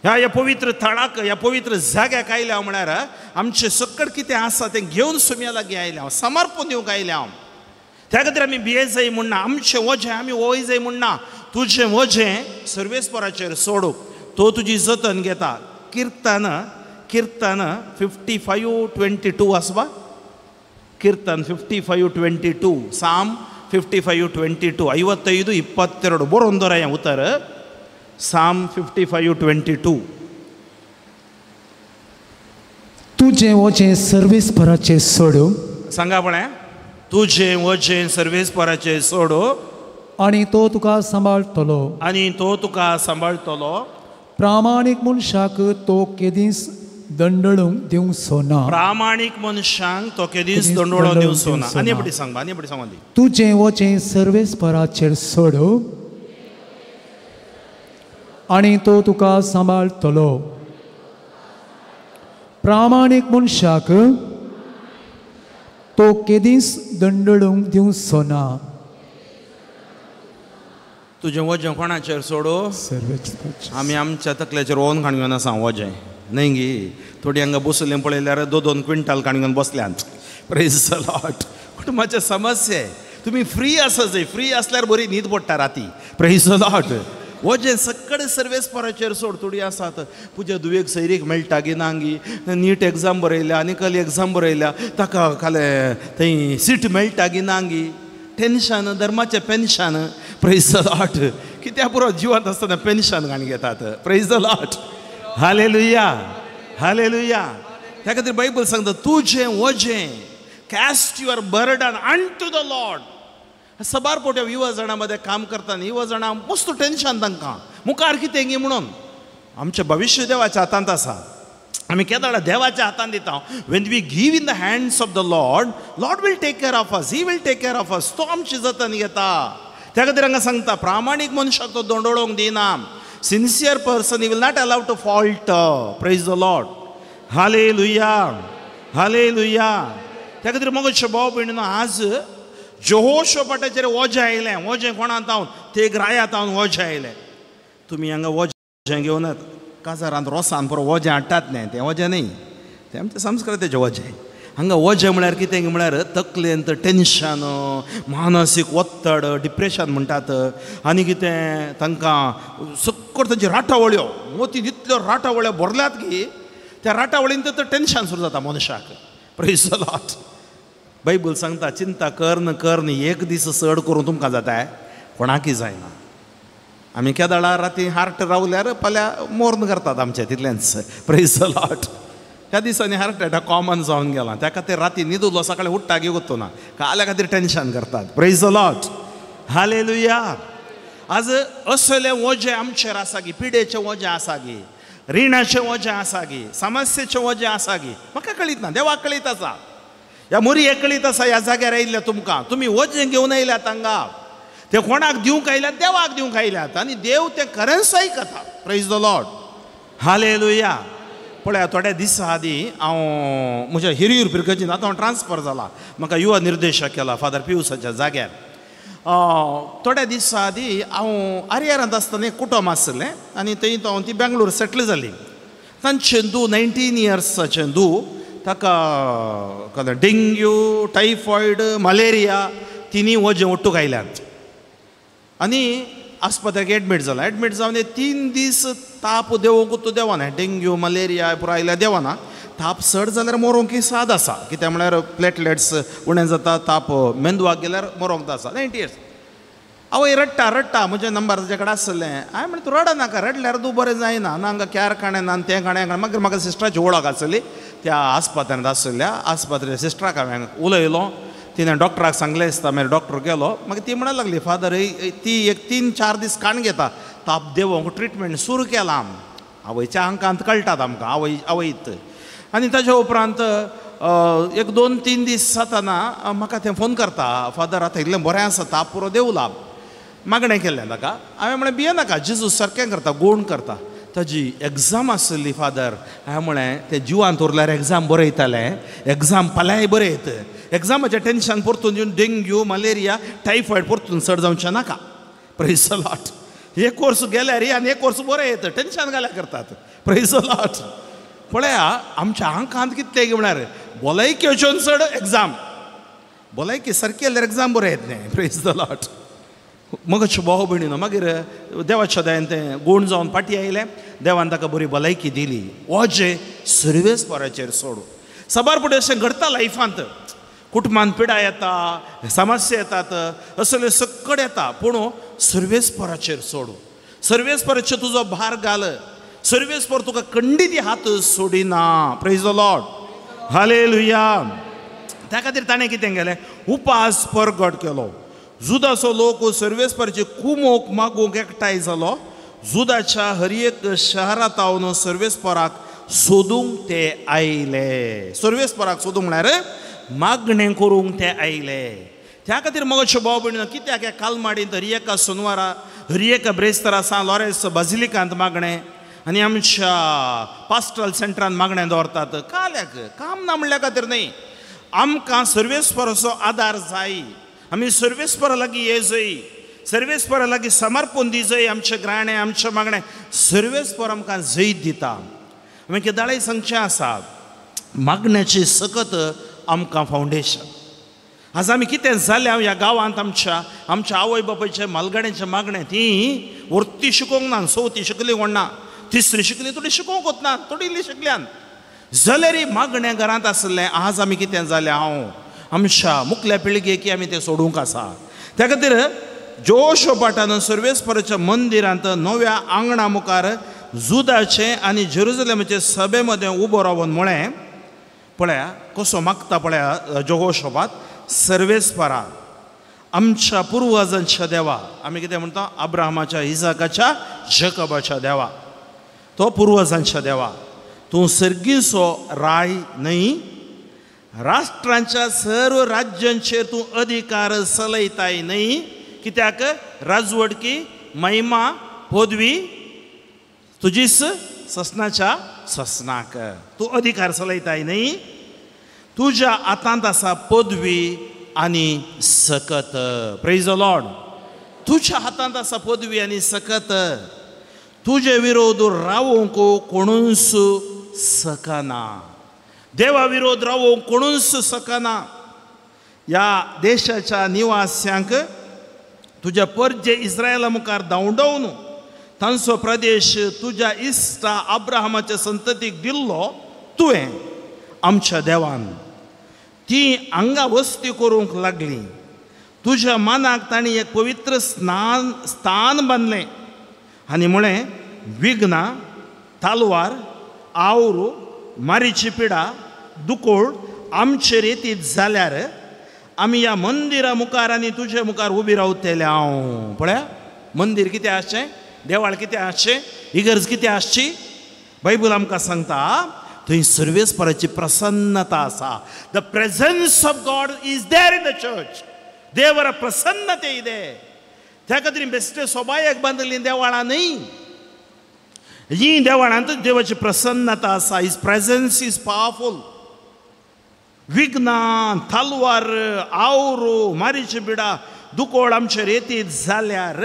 Speaker 3: ह्या ह्या पवित्र थळाक, ह्या पवित्र जाग्याक आयल्या म्हळ्यार आमचें सकट कितें आसा तें घेवन सुम्या लागीं आयल्या, समर्पण दिवंक आयल्या. त्या खातीर आमी भिये जाय म्हण ना, आमचें वजें आमी वय जाय म्हण ना. तुजें वजें सर्वेस्पराचेर सोडू, तो तुजी जतन घेता. किर्तन, किर्तन 55:22 आसबा. कीರ್ತन 55:22, साम 55:22, 55:22 ಬರೋಂದರ ಉತ್ತರ. साम 55:22.
Speaker 1: तुजें वजें सर्वेस्पराचेर सोडू.
Speaker 3: सांगा पळय, तुजें वजें सर्वेस्पराचेर सोडू
Speaker 1: आनी तो तुका सांबाळटलो,
Speaker 3: आनी तो तुका सांबाळटलो.
Speaker 1: प्रामाणीक मनशाक तो केदींच दंडळूंक दिवचो ना.
Speaker 3: प्रामाणीक मनशांक तो केदींच दंडळूंक दिवचो ना. आनी पटी सांग, आनी पटी सांग.
Speaker 1: तुजें वजें सर्वेस्पराचेर सोडू आनी तो तुका सांबाळटलो. प्रामाणीक मनशाक तो केदींच दंडळूंक दिवचो ना.
Speaker 3: तुजें वजें कोणाचेर सोडू? आमी आमच्या तकलेचेर ओन खाण घेवन आसा वजें न्हय गी. थोडी हांगा बसलें पळयल्यार 2-2 क्विंटल खाण घेवन बसल्यांत. Praise the Lord. कुटुंबाचे समस्या, तुमी फ्री आसा जाय. फ्री आसल्यार बरी न्हीद पडटा राती. Praise the Lord. वजें सगळे सर्वेस्पराचेर सोड. थोडी आसात पुजा दुवेक सैरीक मेळटा गी ना गी, नीट एग्जाम बरयल्या आनी कल एग्जाम बरयल्या, ताका खाले थंय सीट मेळटा गी ना गी, टेन्शन, धर्माचें पेन्शन. Praise the Lord. कित्या पुरो जिवांत आसतना पेन्शन घाण घेतात. Praise the Lord. Hallelujah, hallelujah. त्या खातीर बायबल सांगता तुजें वजें cast your burden unto the Lord. सबार पोट्या युवा जाणां मध्ये काम करतना युवा जाणां मस्त टेन्शन तांकां मुखार कितें गी म्हणून. आमचें भविश्य देवाच्या हातांत आसा. आमी केदाळा देवाच्या हातांत दिता. When we give in the hands of the Lord, Lord will take care of us, he will take care of us. तो आमची जतन घेता. त्या खातीर हांगा सांगता प्रामाणीक मनशाक तो दोंडोळोंक दिना. Sincere person he will not allow to fault. Praise the Lord. Hallelujah, hallelujah. त्या खातीर मगो भाव भयणीनो, आज जोहोशोपाटाचेर वजें आयलें. वजें कोणा तावन? ते ग्राया तावन वजें आयलें. तुमी हांगा वजें घेवन काजारांत रोसान पुरो वजें हाडटात न्हय, तें वजें न्हय, तें आमच्या संस्कृतेचें वजें. हांगा वजें म्हळ्यार कितें म्हळ्यार तकलेंत टेन्शन, मानसीक ಒತ್ತಡ, डिप्रेशन म्हणटात. आनी कितें तांकां सकट तांची राटावळ्यो, मोती इतल्यो राटावळ्यो भरल्यात की त्या राटावळींत तर टेन्शन सुरू जाता मनशाक. Praise the Lord. Bible सांगता चिंता कर्न कर्न एक दीस चड करून तुमकां जाता, कोणाकय जायना. आमी केदाळा राती हार्ट रावल्यार फाल्यां मोर्न करतात आमचें तितलेंच. Praise the Lord. ह्या दिसांनी हार्ट अटॅक कॉमन जावन गेला. त्या खातीर राती न्हिदुलो सकाळीं उठ्ठा की वचना ना, काल्या खातीर टेन्शन करतात. Praise the Lord. Hallelujah. आज असले वजें आमचेर आसा गी, पिडेचें वजें आसा गी, रिणाचें वजें आसा गी, समस्येचें वजें आसा गी, म्हाका कळीत ना, देवाक कळीत आसा. ह्या मोरये कळीत आसा. ह्या जाग्यार आयिल्ल्या तुमकां, तुमी वजें घेवन आयल्यात हांगा, ते कोणाक दिवंक आयल्यात? देवाक दिवंक आयल्यात. आनी देव तें खरेंच आयकता. Praise the Lord. Hallelujah. पळया, थोड्या दिसां आदीं हांव म्हज्या हिरियूर पिरगजीन आतां हांव ट्रान्सफर जाला, म्हाका युवा निर्देशक केला फादर पियूसाच्या जाग्यार. थोड्या दिसां आदीं हांव आर्यारांत आसतना एक कुटुंब आसलें आनी थंय हांव ती बेंगलोर सेटल जाली. तांचें धूव 19 इयर्साचें धूव, ताका डेंग्यू, टायफॉयड, मलेरिया तिनी वजें ओट्टूक आयल्यात आनी आस्पत्र्याक एडमीट जाला. एडमीट जावन 3 दीस ताप देंवोंक तो देवना, डेंग्यू मलेरिया पुरो आयल्यार देवना. ताप चड जाल्यार मरोंक साद आसा, कित्याक म्हळ्यार प्लेटलेट्स उणें जाता, ताप मेंदवाक गेल्यार मरोंक आसा. 90 इयर्स. आवय रडटा रडटा, म्हजें नंबर ताजे कडेन आसलें. हांवें म्हणलें तूं रडनाका, रडल्यार तूं बरें जायना, ना हांगा क्यार काणें ना तें काणें. मागीर म्हाका सिस्टराची वळख आसली, त्या आस्पत्र्यांत आशिल्ल्या आस्पत्रे सिस्टराक हांवें उलयलो. तिणें डॉक्टराक सांगलें दिसता, मागीर डॉक्टर गेलो. मागीर ती म्हणूंक लागली, फादर ती एक 3-4 दीस काण घेता, ताप देंवोंक ट्रिटमेंट सुरू केलां. आवयच्या आंकांत कळटात आमकां आवय आवयत. आनी ताज्या उपरांत 1-2-3 दीस जाताना म्हाका तें फोन करता, फादर आतां इल्लें बरें आसा, ताप पुरो देंवला. मागणें केल्लें ताका. हांवें म्हणलें भिये नाका, जेजूस सारकें करता, गूण करता. ताजी एग्जाम आसली फादर. हांवें म्हणलें तें जिवांत उरल्यार एग्जाम बरयतालें, एग्जाम फाल्यांय बरयत, एग्जामाचें टेंशन परतून येवन डेंग्यू मलेरिया टायफॉयड परतून चड जावचें नाका. Praise the Lord. एक कोर्स गेल्यार आनी एक कोर्स बरयत, टेंशन घाल्यार करतात. Praise the Lord. पळया आमच्या आंकांत कितलें म्हळ्यार भलायकेच्यान चड एग्जाम, भलायकी सारकी जाल्यार एग्जाम बरयत न्ही. Praise the Lord. मगच भाव भयणीनो, मागीर देवाच्या दयान तें गूण जावन फाटीं आयलें. देवान ताका बरी भलायकी दिली. वजें सर्वेस्पराचेर सोडू. साबार फुडें अशें घडटा लायफांत, कुटुंबांत पिडा येता, समस्या येतात, असले सकड येता, पूण सर्वेस्पराचेर सोडू. सर्वेस्पराचेर तुजो भार घाल, सर्वेस्पर तुका खंडीत हात सोडिना. Praise the Lord. Hallelujah. त्या खातीर ताणें कितें केलें, उपास परगट केलो. जुदाचो लोक सर्वेस्पराची कुमोक मागूंक एकठांय जालो. जुदाच्या हर एक शहरांत हांव सर्वेस्पराक सोदूंक ते आयले. सर्वेस्पराक सोदूंक म्हळ्यार मागणें करूंक ते आयले. त्या खातीर मगो भाव भयणीनो, कित्याक कालमाडींत हर एका सोनवारा, हर एका ब्रेस्तारा सान लॉरेन्स बाजिलिकांत मागणें आनी आमच्या पास्ट्रल सेंटरान मागणें दवरतात. काल्याक काम ना म्हणल्या खातीर न्ही, आमकां सर्वेस्पराचो आदार जाय. आमी सर्वेस्परा लागीं येजय, सर्वेस्परा लागीं समर्पण दिजय. आमचें ग्राणें, आमचें मागणें सर्वेस्पर आमकां जैत दिता. आमी केदाळय सांगचें आसा, मागण्याची सकत आमकां फावंडेशन. आज आमी कितें जालें ह्या गांवांत, आमच्या आमच्या आवय बापायचें मालगाड्यांचें मागणें ती वरती शिकोवंक ना, चवथी शिकली कोण ना, तिसरी शिकली थोडी शिकोवंक वतना, थोडी इल्ली शिकल्यान जाल्यार मागणें घरांत आसलें. आज आमी कितें जालें, हांव आमच्या मुखल्या पिळगेक आमी तें सोडूंक आसा. त्या खातीर जोशोपाटान सर्वेस्पराच्या मंदिरांत नव्या आंगणा मुखार जुदाचें आनी जेरुजलेमाचे सभे मदें उबो रावन म्हळें, पळया कसो मागता पळया जोहोशोपात, सर्वेस्परा आमच्या पुर्वजांच्या देवा. आमी कितें म्हणटा, अब्राहमाच्या, इजाकाच्या, जेकबाच्या देवा, तो पुर्वजांच्या देवा, तूं सर्गीचो राय न्हय, राष्ट्रांच्या सर्व राज्यांचेर तूं अधिकार चलयताय न्हय. कित्याक राजवटकी, महिमा, पदवी तुजीच ससनाच्या ससनाक तूं अधिकार चलयताय न्हय. तुज्या हातांत आसा पदवी आनी सकत. Praise the Lord. तुज्या हातांत आसा पदवी आनी सकत. तुजे विरोध रावोंक कोणूच सकना. देवा विरोध रावोंक कोणूच सकना. ह्या देशाच्या निवास्यांक तुज्या परजे इस्रायला मुखार धांवडावन तांचो प्रदेश तुज्या इश्टा अब्राहमाच्या संततीक दिल्लो तुवें आमच्या देवान. ती हांगा वस्ती करूंक लागली. तुज्या मानाक तांणी एक पवित्र स्थान बांदलें आनी म्हळें, विघ्नां, तालवार, आवरू, मारीची पिडा, दुकोळ आमचेर येतीत जाल्यार आमी ह्या मंदिरा मुखार आनी तुजे मुखार उबी रावतले. हांव पळया मंदीर कितें आसचें, देवाळ कितें आसचें, इगर्ज कितें आसची. बायबल आमकां सांगता थंय सर्वेस्पराची प्रसन्नता आसा. The presence of God is there in the church. देवरा प्रसन्नते ಇದೆ. त्या खातीर बेश्टे सोबायक बांदिल्लीं देवळां न्हय, ही देवळांत देवाची प्रसन्नता आसा. His presence is powerful. विघ्नां, तालवार, आवरो, Marichi बिडा, दुकोळ आमचेर येतीत जाल्यार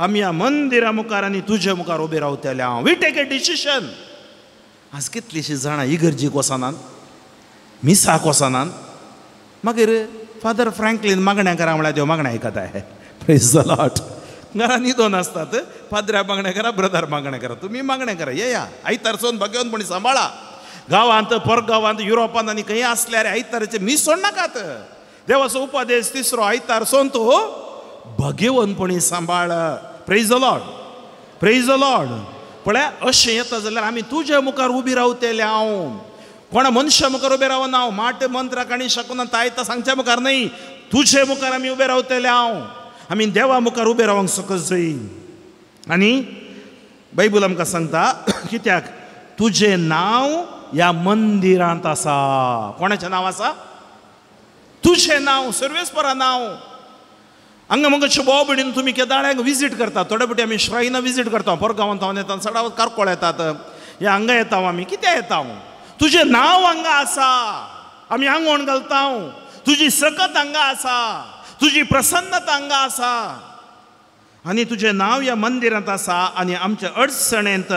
Speaker 3: आमी ह्या मंदिरा मुखार आनी तुजे मुखार उबे रावतले. हांव we take a decision. आज कितलींशीं जाणां इगर्जीक वचनात. मिसाक वचनात. मागीर फादर फ्रँकलीन मागण्या करा म्हळ्यार देव मागण्या आयकताय. Praise the Lord. घरां न्हिदोन आसतात, पाद्र्या मागणें करा, ब्रदर मागणें करा, तुमी मागणें करा, येया आयतार सोन भगवंतपणी सांबाळा. गांवांत, परगांवांत, युरोपांत आनी खंय आसल्यार आयताराचें मीस सोडनाकात. देवाचो उपदेश तिसरो, आयतार सोन तूं भगेवनपणी सांबाळ. Praise the Lord, praise the Lord. पळया अशें येता जाल्यार आमी तुज्या मुखार उबी रावतले. हांव कोणा मनशा मुखार उबे रावना, हांव माट मंत्राक आनी शकना तायता सांगच्या मुखार न्हय, तुजे मुखार आमी उबे रावतले. हांव आमी देवा मुखार उबे रावंक शकत जाय. आनी बायबल आमकां सांगता कित्याक तुजें नांव ह्या मंदिरांत आसा. कोणाचें नांव आसा? तुजें नांव, सर्वेस्परा नांव. हांगा मगो भोव भयणीन तुमी केदाळ्यांक विजीट करतात, थोडे फावटी आमी श्रायनां विजीट करता, परगांवांत हांव येतात, सडावत कारकोळ येतात, ह्या हांगा येता आमी, कित्याक येता? तुजें नांव हांगा आसा, आमी आंगवण घालता, तुजी सकत हांगा आसा, तुजी प्रसन्नता हांगा आसा, आनी तुजें नांव ह्या मंदिरांत आसा. आनी आमच्या अडचणेंत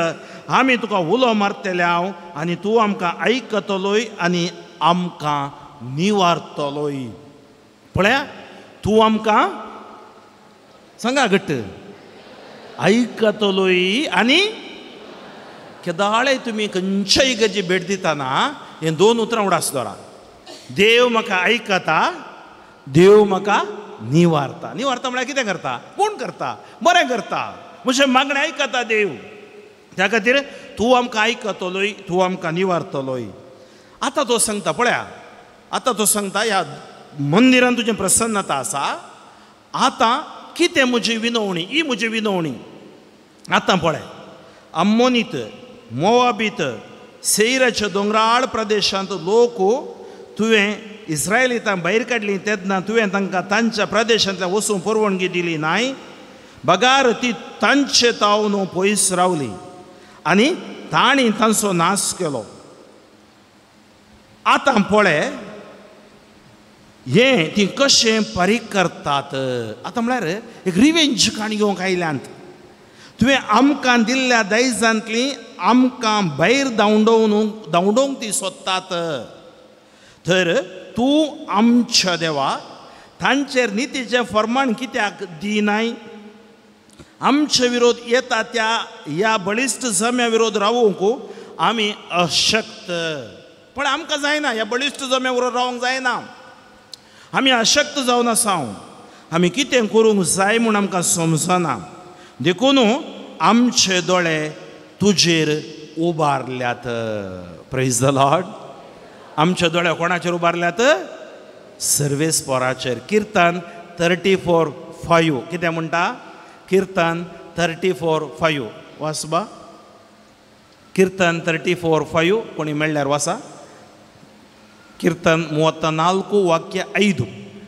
Speaker 3: आमी तुका उलो मारतले हांव, आनी तूं आमकां आयकतलोय आनी आमकां निवारतलोय. पळया तूं आमकां सांगा घट्ट आयकतलोय. आनी केदाळे तुमी खंयच्याय गजी भेट दितना हें दोन उतरां उडास दवरा, देव म्हाका आयकता, देव म्हाका निवारता. निवारता म्हळ्यार कितें करता? कोण करता? बरें करता, म्हजें मागणें आयकता देव. त्या खातीर तूं आमकां आयकतलोय, तूं आमकां निवारतलोय. आतां तो सांगता, पळया आतां तो सांगता ह्या मंदिरान तुजें प्रसन्नता आसा. आतां कितें म्हजी विनवणी, ही म्हजी विनवणी. आतां पळय अम्मोनीत, मोवाबीत, सेयराच्या दोंगराळ प्रदेशांत लोक तुवें इस्रायलितां भायर काडली तेन्ना तुवें तांकां तांच्या प्रदेशांतल्यान वचूंक परवानगी दिली नाय, बगार ती तांचे तावन पयस रावली आनी तांणी तांचो नाश केलो. आतां पळय हें ती कशें फारीक करतात. आतां म्हळ्यार एक रिवेंज काणी घेवंक आयल्यांत. तुवें आमकां दिल्ल्या दायजांतली आमकां भायर धांवडोवन धांवडोवंक ती सोदतात. तर तूं आमच्या देवा तांचेर नितीचें फर्माण कित्याक दिनाय? आमचे विरोध येता त्या ह्या बळिश्ट जम्या विरोध रावूंक आमी अशक्त. पण आमकां जायना, ह्या बळिश्ट जम्या विरोध रावंक जायना, आमी अशक्त जावन आसा. आमी कितें करूंक जाय म्हूण आमकां समजना, देखून आमचे दोळे तुजेर उबारल्यात. Praise the Lord. आमचे दोळे कोणाचेर उबारल्यात? सर्वेस्पराचेर. किर्तन 34:5 कितें म्हणटा? किर्तन 34:5 वाचबा. किर्तन 34:5 कोणी मेळ्ळ्यार वाचा. किर्तन 34:5,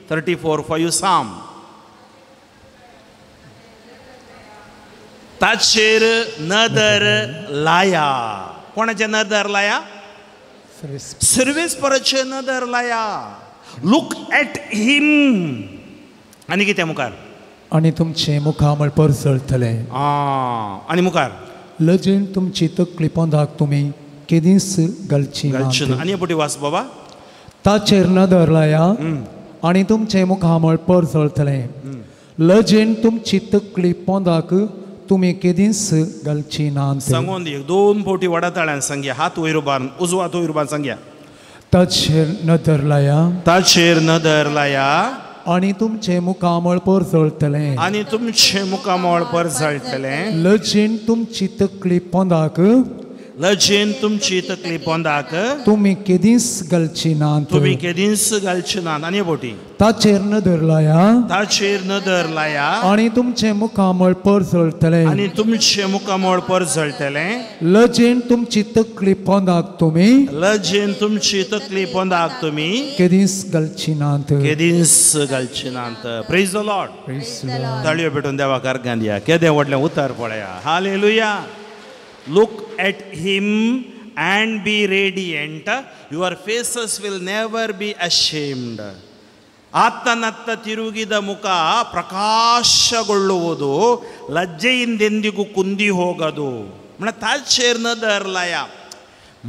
Speaker 3: 34:5 साम. ताचेर नदर लाया. कोणाचे नदर लाया? सर्वेस्पराचे नदर लाया. Look at him. आनी कितें मुखार?
Speaker 1: आनी तुमचें मुखामळ परजळटलें.
Speaker 3: आनी मुखार
Speaker 1: लजेन तुमची तकली पोंदाक तुमी केदींच घालची ना.
Speaker 3: आनी पटी वाच बाबा.
Speaker 1: ताचेर नदर लाया आनी तुमचें मुखामळ परजळटलें, लजेन तुमची तकली पोंदाक तुमी केदींच घालची ना.
Speaker 3: सांगून दी, दोन फावटी व्हडा ताळ्यान सांगया, हात वयर उबारून, उजवो हात वयर उबारून सांगया.
Speaker 1: ताचेर नदर लाया,
Speaker 3: ताचेर नदर लाया
Speaker 1: आनी तुमचें मुखामळ परजळटलें,
Speaker 3: आनी तुमचें मुखामळ परजळटलें,
Speaker 1: लजेन तुमची तकली पोंदाक,
Speaker 3: लजेन तुमची तकली पोंदाक
Speaker 1: तुमी केदींच घालची ना,
Speaker 3: तुमी केदींच घालची ना. आनी बोटी
Speaker 1: ताचेर नदर लाया,
Speaker 3: ताचेर नदर लाया
Speaker 1: आनी तुमचें मुखामळ परजळटलें,
Speaker 3: आनी तुमचें मुखामळ परजळटलें,
Speaker 1: लजेन तुमची तकली पोंदाक तुमी,
Speaker 3: लजेन तुमची तकली पोंदाक तुमी
Speaker 1: केदींच घालची ना,
Speaker 3: केदींच घालची ना. Praise the Lord. ताळयो पेटून देवाक अर्गां दिया. केदें व्हडलें उतर पळया. Hallelujah. Look at him and be radiant. Your faces will never be ashamed. ಆತನತ್ತ ತಿರುಗಿದ ಮುಖ ಪ್ರಕಾಶಗೊಳ್ಳುವುದು, ಲಜ್ಜೆಯಿಂದೆಂದಿಗೂ ಕುಂದಿ ಹೋಗದು. म्हळ्यार ताचेर नदर लाया.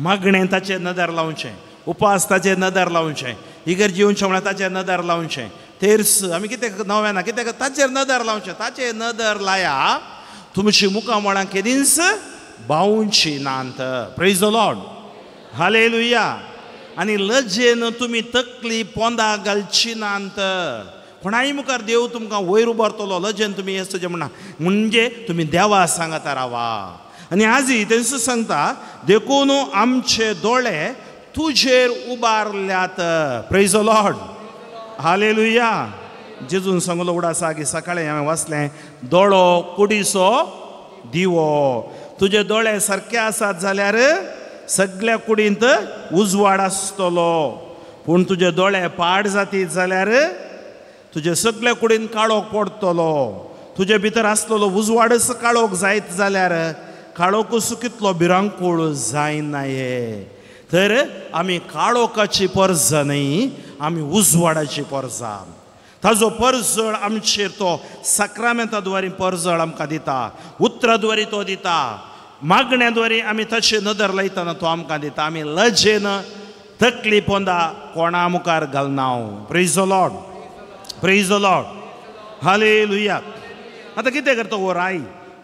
Speaker 3: मागणें ताचेर नदर लावचें. उपास ताचेर नदर लावचें, इगर्जी येवचें म्हळ्यार ताचेर नदर लावचें, तेर्स आमी कितें नव्याना कितें ताचेर नदर लावचें, ताचेर नदर लाया तुमची मुखामळां केदींच बावची नात. Praise the Lord, hallelujah. आनी लजेन तुमी तकली पोंदा घालची नात. कोणाय मुखार देव तुमकां वयर उबारतलो, लजेन तुमी हें सजें म्हणना, म्हणजे तुमी देवा सांगता रावा. आनी आजी तेंच सांगता, देखून आमचे दोळे तुजेर उबारल्यात. Praise the Lord, hallelujah. जेजून सांगलो उडासा की सकाळीं हांवें वाचलें, दोळो कुडीचो दिवो. तुजे दोळे सारके आसात जाल्यार सगळ्या कुडींत उजवाड आसतलो, पूण तुजे दोळे पाड जातीत जाल्यार तुजे सगळ्या कुडीन काळोख पडटलो. तुजे भितर आसलेलो उजवाडच काळोख जायत जाल्यार काळोखूच कितलो भिरांकूळ जायना हे. तर आमी काळोखाची परजा न्हय, आमी उजवाडाची परजा. ताजो परजळ आमचेर तो साक्रामेंता द्वारे परजळ आमकां दिता, उतरा द्वारे तो दिता, मागण्या द्वारे आमी ताचे नदर लायतना तो आमकां दिता. आमी लजेन तकली पोंदा कोणा मुखार घालना. Praise the Lord, praise the Lord, hallelujah. आतां कितें करता हो राय,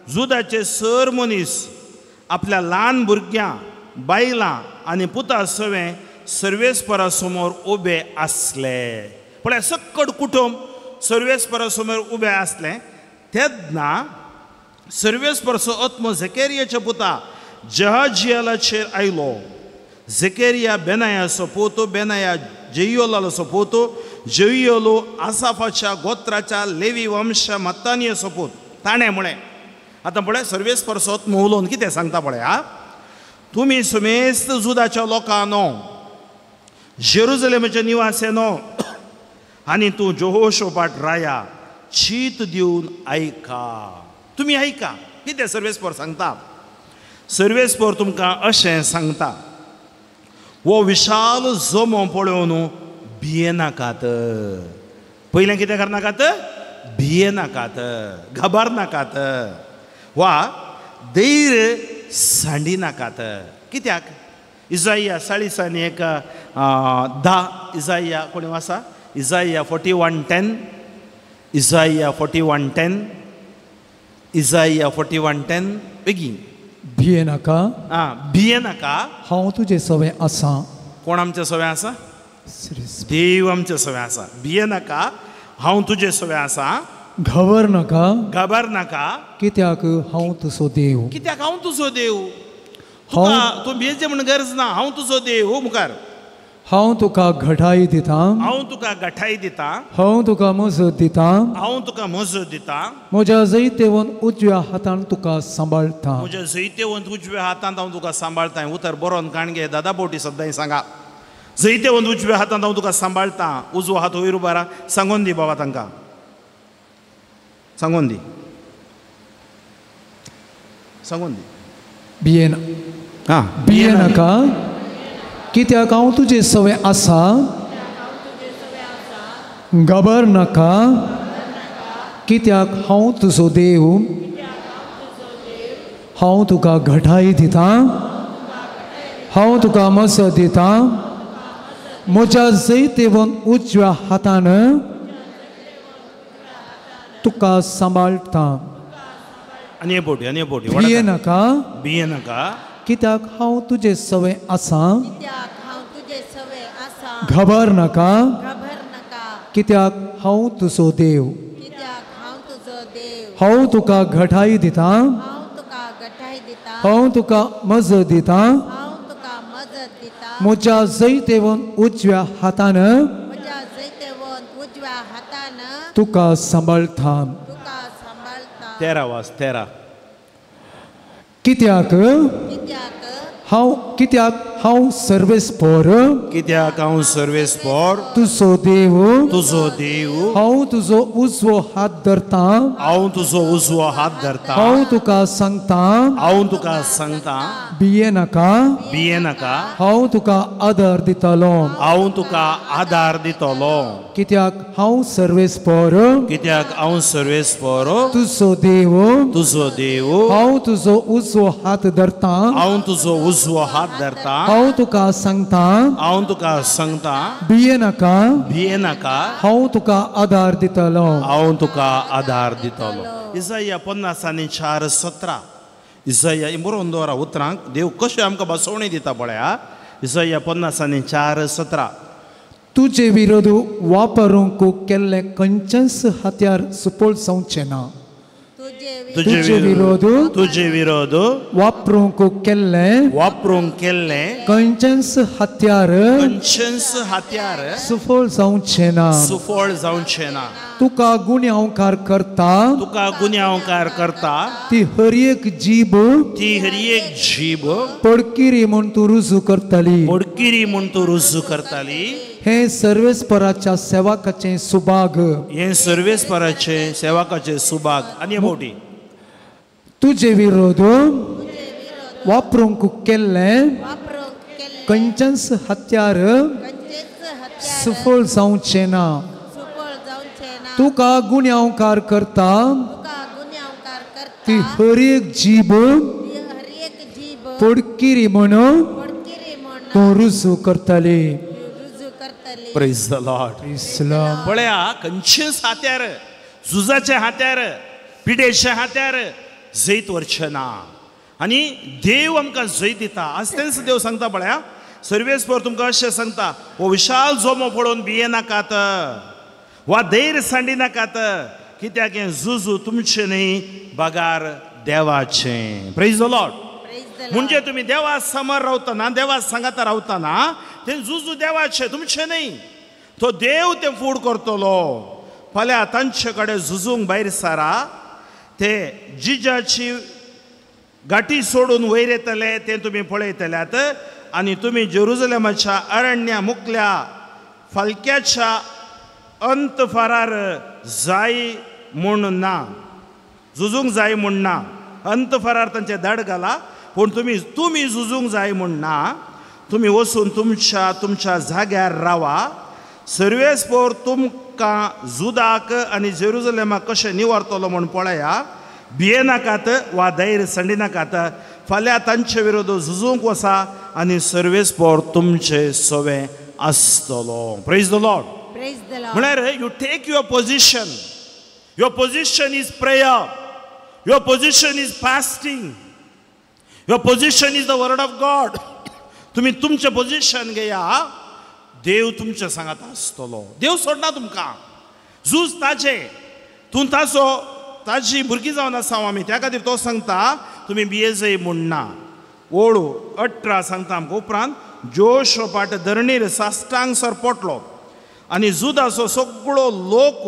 Speaker 3: जुदाचे सर मनीस आपल्या ल्हान भुरग्यां, बायलां आनी पुता सवें सर्वेस्परा समोर उबे आसले. पळय सक्कड कुटुंब सर्वेस्परा समोर उबे आसलें. तेन्ना सर्वेस्परचो आत्मो झेकेरियाच्या पुता जहाजियलाचेर आयलो. झेकेरिया बेनायाचो पूत, बेनाया जेयोलाचो पूत, जेयोलो आसाफाच्या गोत्राच्या लेवी वंशा मत्तानियाचो पूत. ताणें म्हळें, आतां पळय सर्वेस्परचो आत्मो उलोवन कितें सांगता पळय, हा तुमी समेस्त जुदाच्या लोकांनो, जेरुजलेमाच्या निवास्यानो, आनी तूं जोहोशोपाट राया चीत दिवन आयका. तुमी आयका कितें सर्वेस्पर सांगता. सर्वेस्पर तुमकां अशें सांगता, हो विशाल जमो पळोवन भियेनाकात. पयलें कितें करनाकात, भियेनाकात, घाबरनाकात वा धैर्य सांडिनाकात. कित्याक? इजाया 40:10, इजाया कोणी वाचा, इजाया 41:10, इजाया 41:10, इजाया 41:10. बेगीन.
Speaker 1: भियेनाका,
Speaker 3: आं भियेनाका,
Speaker 1: हांव तुजे सवें आसा.
Speaker 3: कोण आमचे सवें आसा? देव आमचे सवें आसा. भियेनाका, हांव तुजे सवें आसा.
Speaker 1: घाबर नाका,
Speaker 3: घाबर नाका,
Speaker 1: कित्याक हांव तुजो देव.
Speaker 3: कित्याक हांव तुजो देव. तुका तूं भियेचें म्हूण गरज ना, हांव तुजो देव. हो मुखार,
Speaker 1: हांव तुका घटाय दिता,
Speaker 3: हांव तुका घटाय दिता,
Speaker 1: हांव तुका मजत दिता,
Speaker 3: हांव तुका मजत दिता,
Speaker 1: म्हज्या जैतेवंत उजव्या हातान तुका सांबाळटा,
Speaker 3: म्हज्या जैतेवंत उजव्या हातांत हांव तुका सांबाळटा. उतर बरोवन काणगे दादा बोटी सद्दां सांगा, जैतेवंत उजव्या हातांत हांव तुका सांबाळटा. उजवो हात वयर उबारा, सांगोन दी बाबा तांकां, सांगोन दी, सांगोन दी.
Speaker 1: भियेना,
Speaker 3: हां
Speaker 1: भियेनाका, कित्याक हांव तुजे सवें आसा. घाबर नाका, कित्याक हांव तुजो देव. हांव तुका घटाय दिता, हांव तुका मजत दिता, म्हज्या जैतेवंत उजव्या हातान तुका सांबाळटा.
Speaker 3: आनी बोटी, आनी बोटी.
Speaker 1: भियेनाका,
Speaker 3: भियेनाका,
Speaker 1: कित्याक हांव तुजे सवें आसा. घाबर नाका, कित्याक हांव तुजो देव. हांव तुका घटाय दिता, हांव तुका मजत दिता, म्हज्या जैतेवंत उजव्या हातान तुका सांबाळटा.
Speaker 3: 13 वाज 13.
Speaker 1: कित्याक हांव, कित्याक हांव सर्वेस्पर,
Speaker 3: कित्याक हांव सर्वेस्पर
Speaker 1: तुजो देव,
Speaker 3: तुजो देव,
Speaker 1: हांव तुजो उजवो हात धरता,
Speaker 3: हांव तुजो उजवो हात धरता,
Speaker 1: हांव तुका सांगता,
Speaker 3: हांव तुका सांगता,
Speaker 1: भियेनाका,
Speaker 3: भियेनाका,
Speaker 1: हांव तुका आदार दितलो,
Speaker 3: हांव तुका आदार दितलो.
Speaker 1: कित्याक हांव सर्वेस्पर,
Speaker 3: कित्याक हांव सर्वेस्पर
Speaker 1: तुजो देव,
Speaker 3: तुजो देव,
Speaker 1: हांव तुजो उजवो हात धरता,
Speaker 3: हांव तुजो उजवो हात धरता,
Speaker 1: हांव तुका सांगता,
Speaker 3: हांव तुका सांगता,
Speaker 1: भिये नाका,
Speaker 3: भिये नाका,
Speaker 1: हांव तुका आदार दितलो,
Speaker 3: हांव तुका आदार दितलो. इसाया 54:17. इसाया बरोवन दवरा उतरांक देव कशें आमकां बसवणी दिता पळया. इसाया 54:17.
Speaker 1: तुजे विरोध वापरूंक केल्लें खंयचेंच हत्यार सुपोल जावचें ना. तुजे विरोध,
Speaker 3: तुजे विरोध
Speaker 1: वापरूंक केल्लें,
Speaker 3: वापरूंक केल्लें
Speaker 1: खंयचेंच हत्यार,
Speaker 3: खंयचेंच हत्यार
Speaker 1: सुफळ जावचें ना,
Speaker 3: सुफळ जावचें ना.
Speaker 1: तुका गुन्यांवकार करता,
Speaker 3: तुका गुन्यांवकार करता
Speaker 1: ती हर एक जीब,
Speaker 3: ती हर एक जीब
Speaker 1: पडकिरी म्हूण तूं रुजू करताली,
Speaker 3: पडकिरी म्हूण तूं रुजू करताली.
Speaker 1: हे सर्वेस्पराच्या सेवकाचें सुभाग,
Speaker 3: हे सर्वेस्पराचे सेवकाचे सुभाग. आनी मोटी
Speaker 1: तुजे विरोध वापरूंक केल्लें खंयचेंच हत्यार सुफळ जावचें ना. तुका गुन्यांवकार करता ती हर एक जीब पडकिरी म्हणून तूं रुजू करताली.
Speaker 3: Praise the Lord. पळया, खंयचेंच हात्यार, झुजाचें हात्यार, पिडेचें हात्यार जैत व्हरचें ना. आनी देव आमकां जैत दिता. आज तेंच देव सांगता पळया, सर्वेस्पर तुमकां अशें सांगता, हो विशाल जोमो पळोवन भिये नाकात वा धैर्य सांडी नाकात, कित्याक हें झुजू तुमचें न्ही बगार देवाचें. Praise the Lord. म्हणजे तुमी देवा समोर रावतना, देवा सांगाता रावतना तें झुजू देवाचें, तुमचें न्ही. तो देव तें फूड करतलो. फाल्यां तांचे कडेन झुजूंक भायर सरा, ते जिजाची गाठी सोडून वयर येतले तें तुमी पळयतल्यात. आनी तुमी जेरुजलेमाच्या अरण्या मुकल्या फालक्याच्या अंत फारार जाय म्हूण ना, झुजूंक जाय म्हूण ना. अंत फारार तांचे दाड घाला, पूण तुमी तुमी झुजूंक जाय म्हूण ना. तुमी वचून तुमच्या तुमच्या जाग्यार रावा. सर्वेस्पोर तुमकां जुदाक आनी जेरुजलेमाक कशें निवारतलो म्हूण पळया. भिये नाकात वा धैर्य सांडी नाकात. फाल्यां तांचे विरोध झुजूंक वसा आनी सर्वेस्पोर तुमचे सवे आसतलो. Praise the Lord. म्हळ्यार you take your position. Your position is prayer, your position is fasting, your position is the word of God. तुमी तुमचें पोजिशन घेया, देव तुमच्या सांगात आसतलो. देव सोडना तुमकां. झूज ताजें, तूं ताजो ताजी भुरगीं जावन आसा आमी. त्या खातीर तो सांगता तुमी भियेजय म्हूण ना. ओळू 18 सांगता आमकां, उपरांत जोशपाट धरणीर साश्टांग सरपटलो आनी जुदाचो सगळो लोक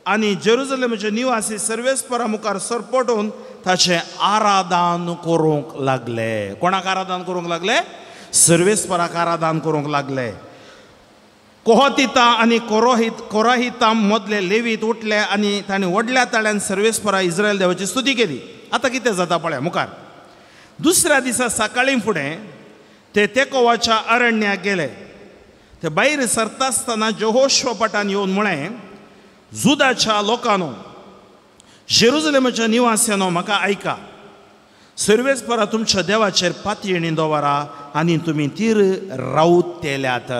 Speaker 3: आनी जेरुजलेमाचे निवासी सर्वेस्परा मुखार सरपटून ताचें आराधन करूंक लागले. कोणाक आराधन करूंक लागले? सर्वेस्पराक आराधन करूंक लागले. कोहतिता आनी कोराहिता मदले लेवीत उठले आनी तांणी व्हडल्या ताळ्यान सर्वेस्परा इस्रायल देवाची स्तुती केली. आतां कितें जाता पळया मुखार. दुसऱ्या दिसा सकाळीं फुडें ते तेकोवाच्या अरण्याक गेले. ते भायर सरता आसतना जेहोशपाटान येवन म्हळें, जुदाच्या लोकांनो, जेरुजलेमाच्या निवास्यानो, म्हाका आयका. सर्वेस्परा तुमच्या देवाचेर पातयेणी दवरा आनी तुमी तीर रावतेल्यात.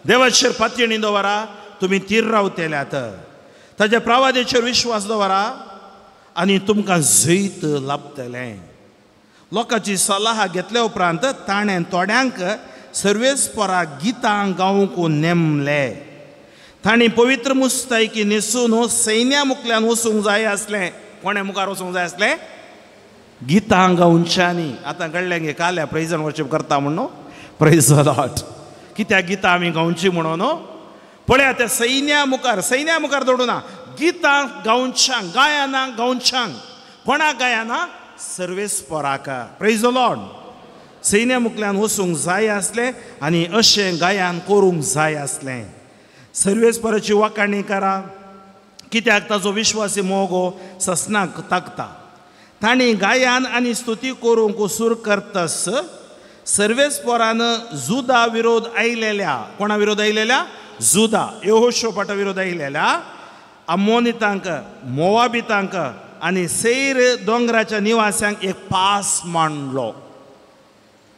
Speaker 3: देवाचेर पातयेणी दवरा, तुमी तीर रावतेल्यात. ताज्या प्रवादेचेर विश्वास दवरा आनी तुमकां जैत लाभतलें. लोकांची सलाह घेतल्या उपरांत ताणें थोड्यांक सर्वेस्परा गितां गावंक नेमले. तांणी पवित्र मुस्तायकी न्हेसून सैन्या मुखल्यान वचूंक जाय आसलें. कोणें मुखार वचूंक जाय आसलें? गितां गावच्यांनी. आतां कळ्ळें गे काल्या प्रेज एंड वर्शीप करता म्हणून. Praise the Lord. कित्याक गितां आमी गावची म्हणून पळया त्या सैन्या मुखार, सैन्या मुखार दवरुना, गितां गावच्यांक, गायनां गावच्यांक. कोणाक गायना? सर्वेस्पराक. Praise the Lord. सैन्या मुखल्यान वचूंक जाय आसलें आनी अशें गायन करूंक जाय आसलें. सर्वेस्पराची वाखाणी करा, कित्याक ताजो विश्वासी मोगो ससनाक ताकता. तांणी गायन आनी स्तुती करूंक सूर करतस सर्वेस्परान जुदा विरोध आयलेल्या, कोणा विरोध आयलेल्या? जुदा यहोशपाटा विरोध आयलेल्या अमोनितांक, मोवाबितांक आनी सेर दोंगराच्या निवास्यांक एक पास मांडलो.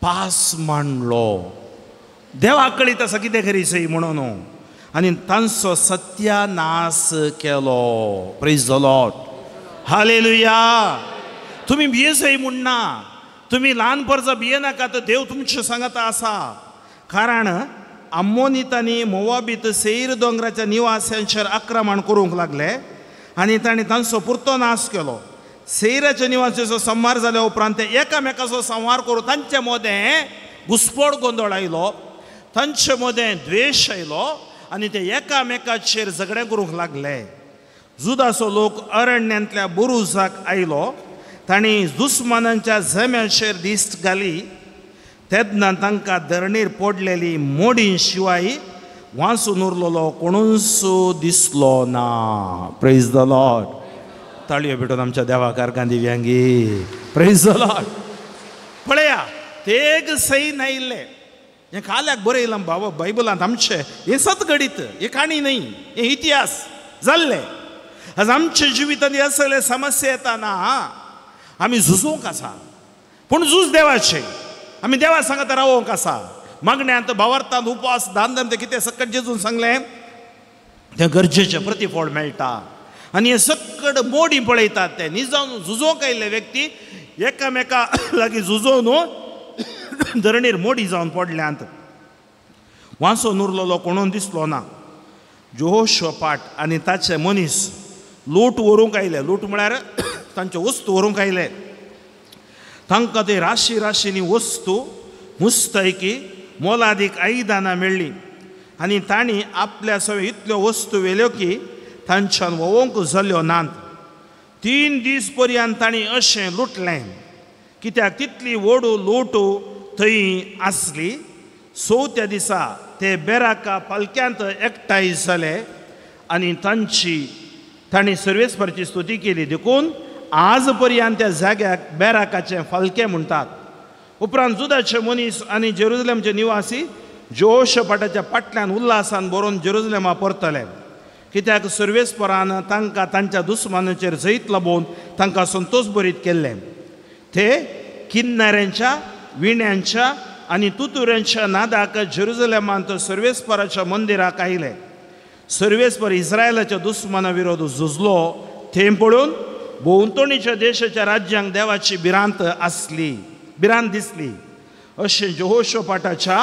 Speaker 3: पास मांडलो. देवाक कळीत आसा कितें करीसय म्हणून आनी तांचो सत्यानाश केलो. Praise the Lord, hallelujah. तुमी भियेसय म्हणना, तुमी ल्हान परजा भियेनाका, तर देव तुमचे सांगाता आसा. कारण अम्मोनितांनी मोवाबीत सेईर दोंगराच्या निवास्यांचेर आक्रमण करूंक लागले आनी तांणी तांचो पुरतो नाश केलो. सेईराच्या निवासाचो संहार जाल्या उपरांत ते एकामेकाचो संहार करून तांचे मदें घुस्पड गोंदळ आयलो, तांचे मदें द्वेश आयलो आनी ते एकामेकाचेर झगडें करूंक लागले. जुदाचो लोक अरण्यांतल्या बुरुजाक आयलो, तांणी दुस्मानांच्या जम्याचेर दिश्ट घाली. तेन्ना तांकां धरणीर पडलेली मोडी शिवाय वांचून उरलेलो कोणूच दिसलो ना. Praise the Lord. ताळयो भेटून आमच्या देवाक दिव्यांगी. Praise the Lord. पळया तेग सैन आयिल्ले हें काल्याक बरयलां बाबा बायबलांत आमचें हें सत घडीत, हें काणी न्हय, हें इतिहास जाल्लें. आज आमच्या जिवितांत ह्या सगळे समस्या येता ना, आमी झुजूंक आसा, पूण झूज देवाचें. आमी देवा सांगता रावोंक आसा. मागण्यांत भावार्थांत उपवास दान धर्म तें कितें सकट जेजून सांगलें तें गरजेचें प्रतिफळ मेळटा. आनी हें सकट मोडी पळयतात ते निजावन झुजोवंक आयिल्ले व्यक्ती एकामेका लागीं झुजोवन धरणीर मोडी जावन पडल्यांत. वांचोन उरलेलो कोणून दिसलो ना. जोशपाट आनी ताचे मनीस लूट व्हरूंक आयले. लूट म्हळ्यार तांच्यो वस्तू व्हरूंक आयले. तांकां ते राशी राशींनी वस्तू मुस्तैकी मोलादीक आयदनां मेळ्ळीं आनी तांणी आपल्या सगळ्यो इतल्यो वस्तू व्हेल्यो की तांच्यान व्होवोंक जाल्यो नात. 3 दीस पर्यंत तांणी अशें लुटलें, कित्याक तितली व्हड लूट थंय आसली. 4थ्या दिसा ते बेराका पालक्यांत एकठांय जाले आनी तांणी सर्वेस्पराची स्तुती केली. देखून आज पर्यंत त्या जाग्याक बेराकाचे फालके म्हणटात. उपरांत जुदाचे मनीस आनी जेरुजलेमचे निवासी जोशपाटाच्या फाटल्यान उल्हासान भरून जेरुजलेमा परतले, कित्याक सर्वेस्परान तांकां तांच्या दुस्मानाचेर जैत लाबोवन तांकां संतोष भरीत केल्ले. ते किन्नऱ्यांच्या, विण्यांच्या आनी तुतुऱ्यांच्या नादाक जेरुजलेमांत सर्वेस्पराच्या मंदिराक आयले. सर्वेस्पर इस्रायलाच्या दुस्माना विरोध झुजलो थें पळोवन भोंवतणीच्या देशाच्या राज्यांक देवाची भिरांत आसली, भिरांत दिसली. अशें जोहोशपाटाच्या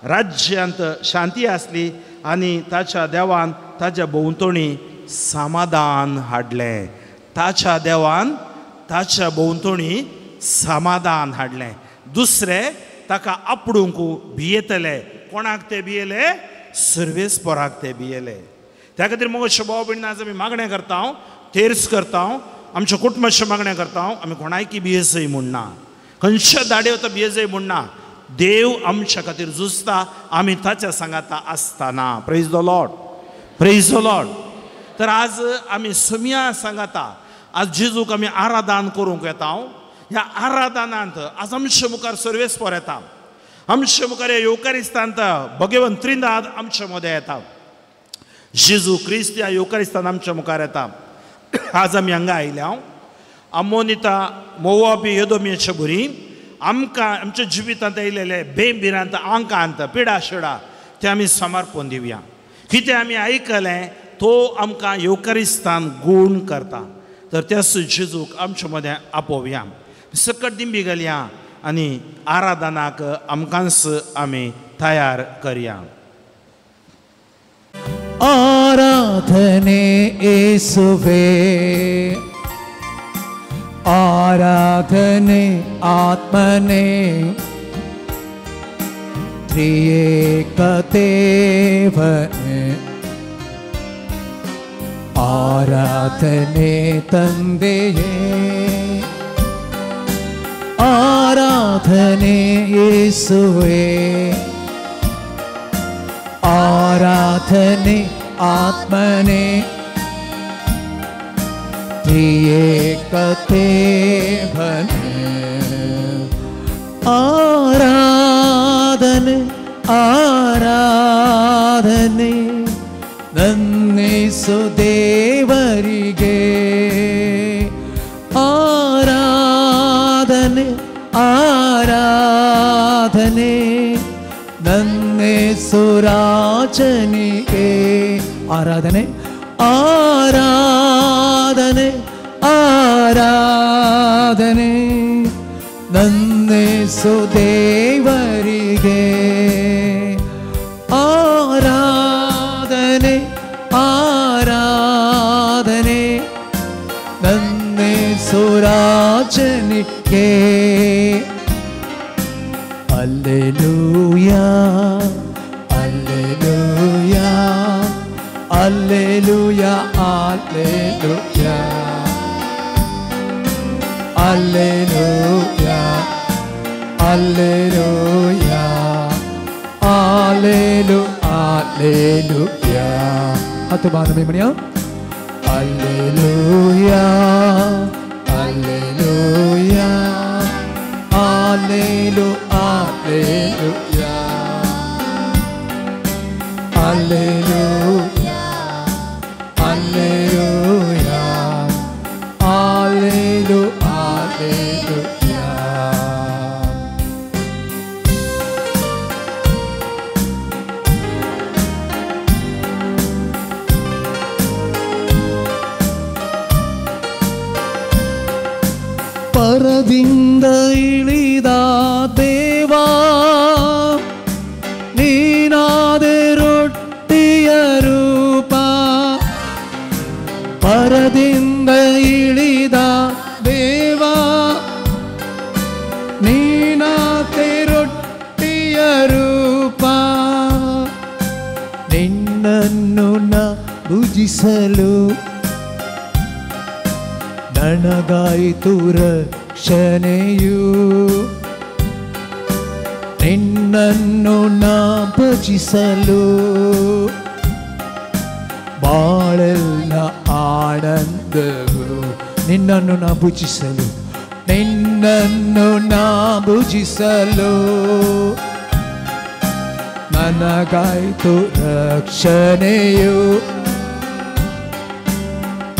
Speaker 3: राज्यांत शांती आसली आनी ताच्या देवान ताच्या भोंवतणी समाधान हाडलें. ताच्या देवान ताच्या भोंवतणी समाधान हाडलें. दुसरें ताका आपडूंक भियेतले. कोणाक ते भियेले? सर्वेस्पराक ते भियेले. त्या खातीर मगो भाव भयणी आज आमी मागणें करता, तेर्स करता, आमच्या कुटुंबाच्यो मागण्या करता. आमी कोणायकी भियेसय म्हणना, खंयच्या दाडयो तर भियेसय म्हणना. देव आमच्या खातीर झुजता, आमी ताच्या सांगाता आसतना. Praise the Lord, praise the Lord. तर आज आमी सुमया सांगाता, आज जेजूक आमी आराधन करूंक येता. ह्या आराधनांत आज आमच्या मुखार सर्वेस्पर येता, आमच्या मुखार ह्या येवकारिस्तांत भगवंत त्रिनाद आमच्या मदें येता, जेजू क्रिस्त ह्या येवकारिस्तान आमच्या मुखार येता. आज आमी हांगा आयल्या अमोनिता मोवाबी येदोमियाच्या भुरी आमकां आमच्या जिवितांत आयिल्ले बेभिरांत आंकांत पिडा शिडा ते आमी समर्पण दिवया. कितें आमी आयकलें तो आमकां येवकारिस्तान गूण करता. तर त्या जेजूक आमच्या मदें आपोवया, सकट दिंबी घालया आनी आराधनाक आमकांच आमी तयार करया.
Speaker 1: आराधने येसुवे, आराधने आत्मने, त्रिएक देवने, आराधने ತಂದೆಯೇ, ಆರಾಧನೆ ಯೇಸುವೇ, ಆರಾಧನೆ ಆತ್ಮನೇ, ತ್ರಿಯೇಕ ದೇವನೇ, ಆರಾಧನೆ ಆರಾಧನೆ ನನ್ನೇಸು ದೇವರಿಗೆ, ಆರಾಧನೆ ಆರಾಧನೆ ಆರಾಧನೆ ನನ್ನೇಸುರಾಜನಿಗೆ. ಆರಾಧನೆ ಆರಾಧನೆ ಆರಾಧನೆ ನನ್ನೇಸು ದೇವರಿಗೆ. ಆರಾಧನೆ ಆರಾಧನೆ ನನ್ನೇಸುರಾಜನಿಗೆ. Alleluia alleluia alleluia alleluia alleluia alleluia allelu alleluia. ಹತ್ತು ಬಾನಮಿ ಮಣಿಯ alleluia alleluia allelu alleluia alleluia alleluia allelu alleluia. ಪರದಿಂದ ಇಳಿದ ದೇವಾ ನೀನಾದೆ ರೊಟ್ಟಿಯ ರೂಪ. ಪರದಿಂದ ಇಳಿದ ದೇವಾ ನೀನಾದೆ ರೊಟ್ಟಿಯ ರೂಪ. ನಿನ್ನನ್ನು ನ ಭುಜಿಸಲು ನನಗಾಯಿತು ರಕ್ಷಣೆಯು. ನಿನ್ನನ್ನು ನಾ ಭಜಿಸಲು ಬಾಳೆಲ್ಲ ಆನಂದವು. ನಿನ್ನನ್ನು ನಾ ಭುಜಿಸಲು ನಿನ್ನನ್ನು ನಾ ಭುಜಿಸಲು ನನಗಾಯಿತು ರಕ್ಷಣೆಯು.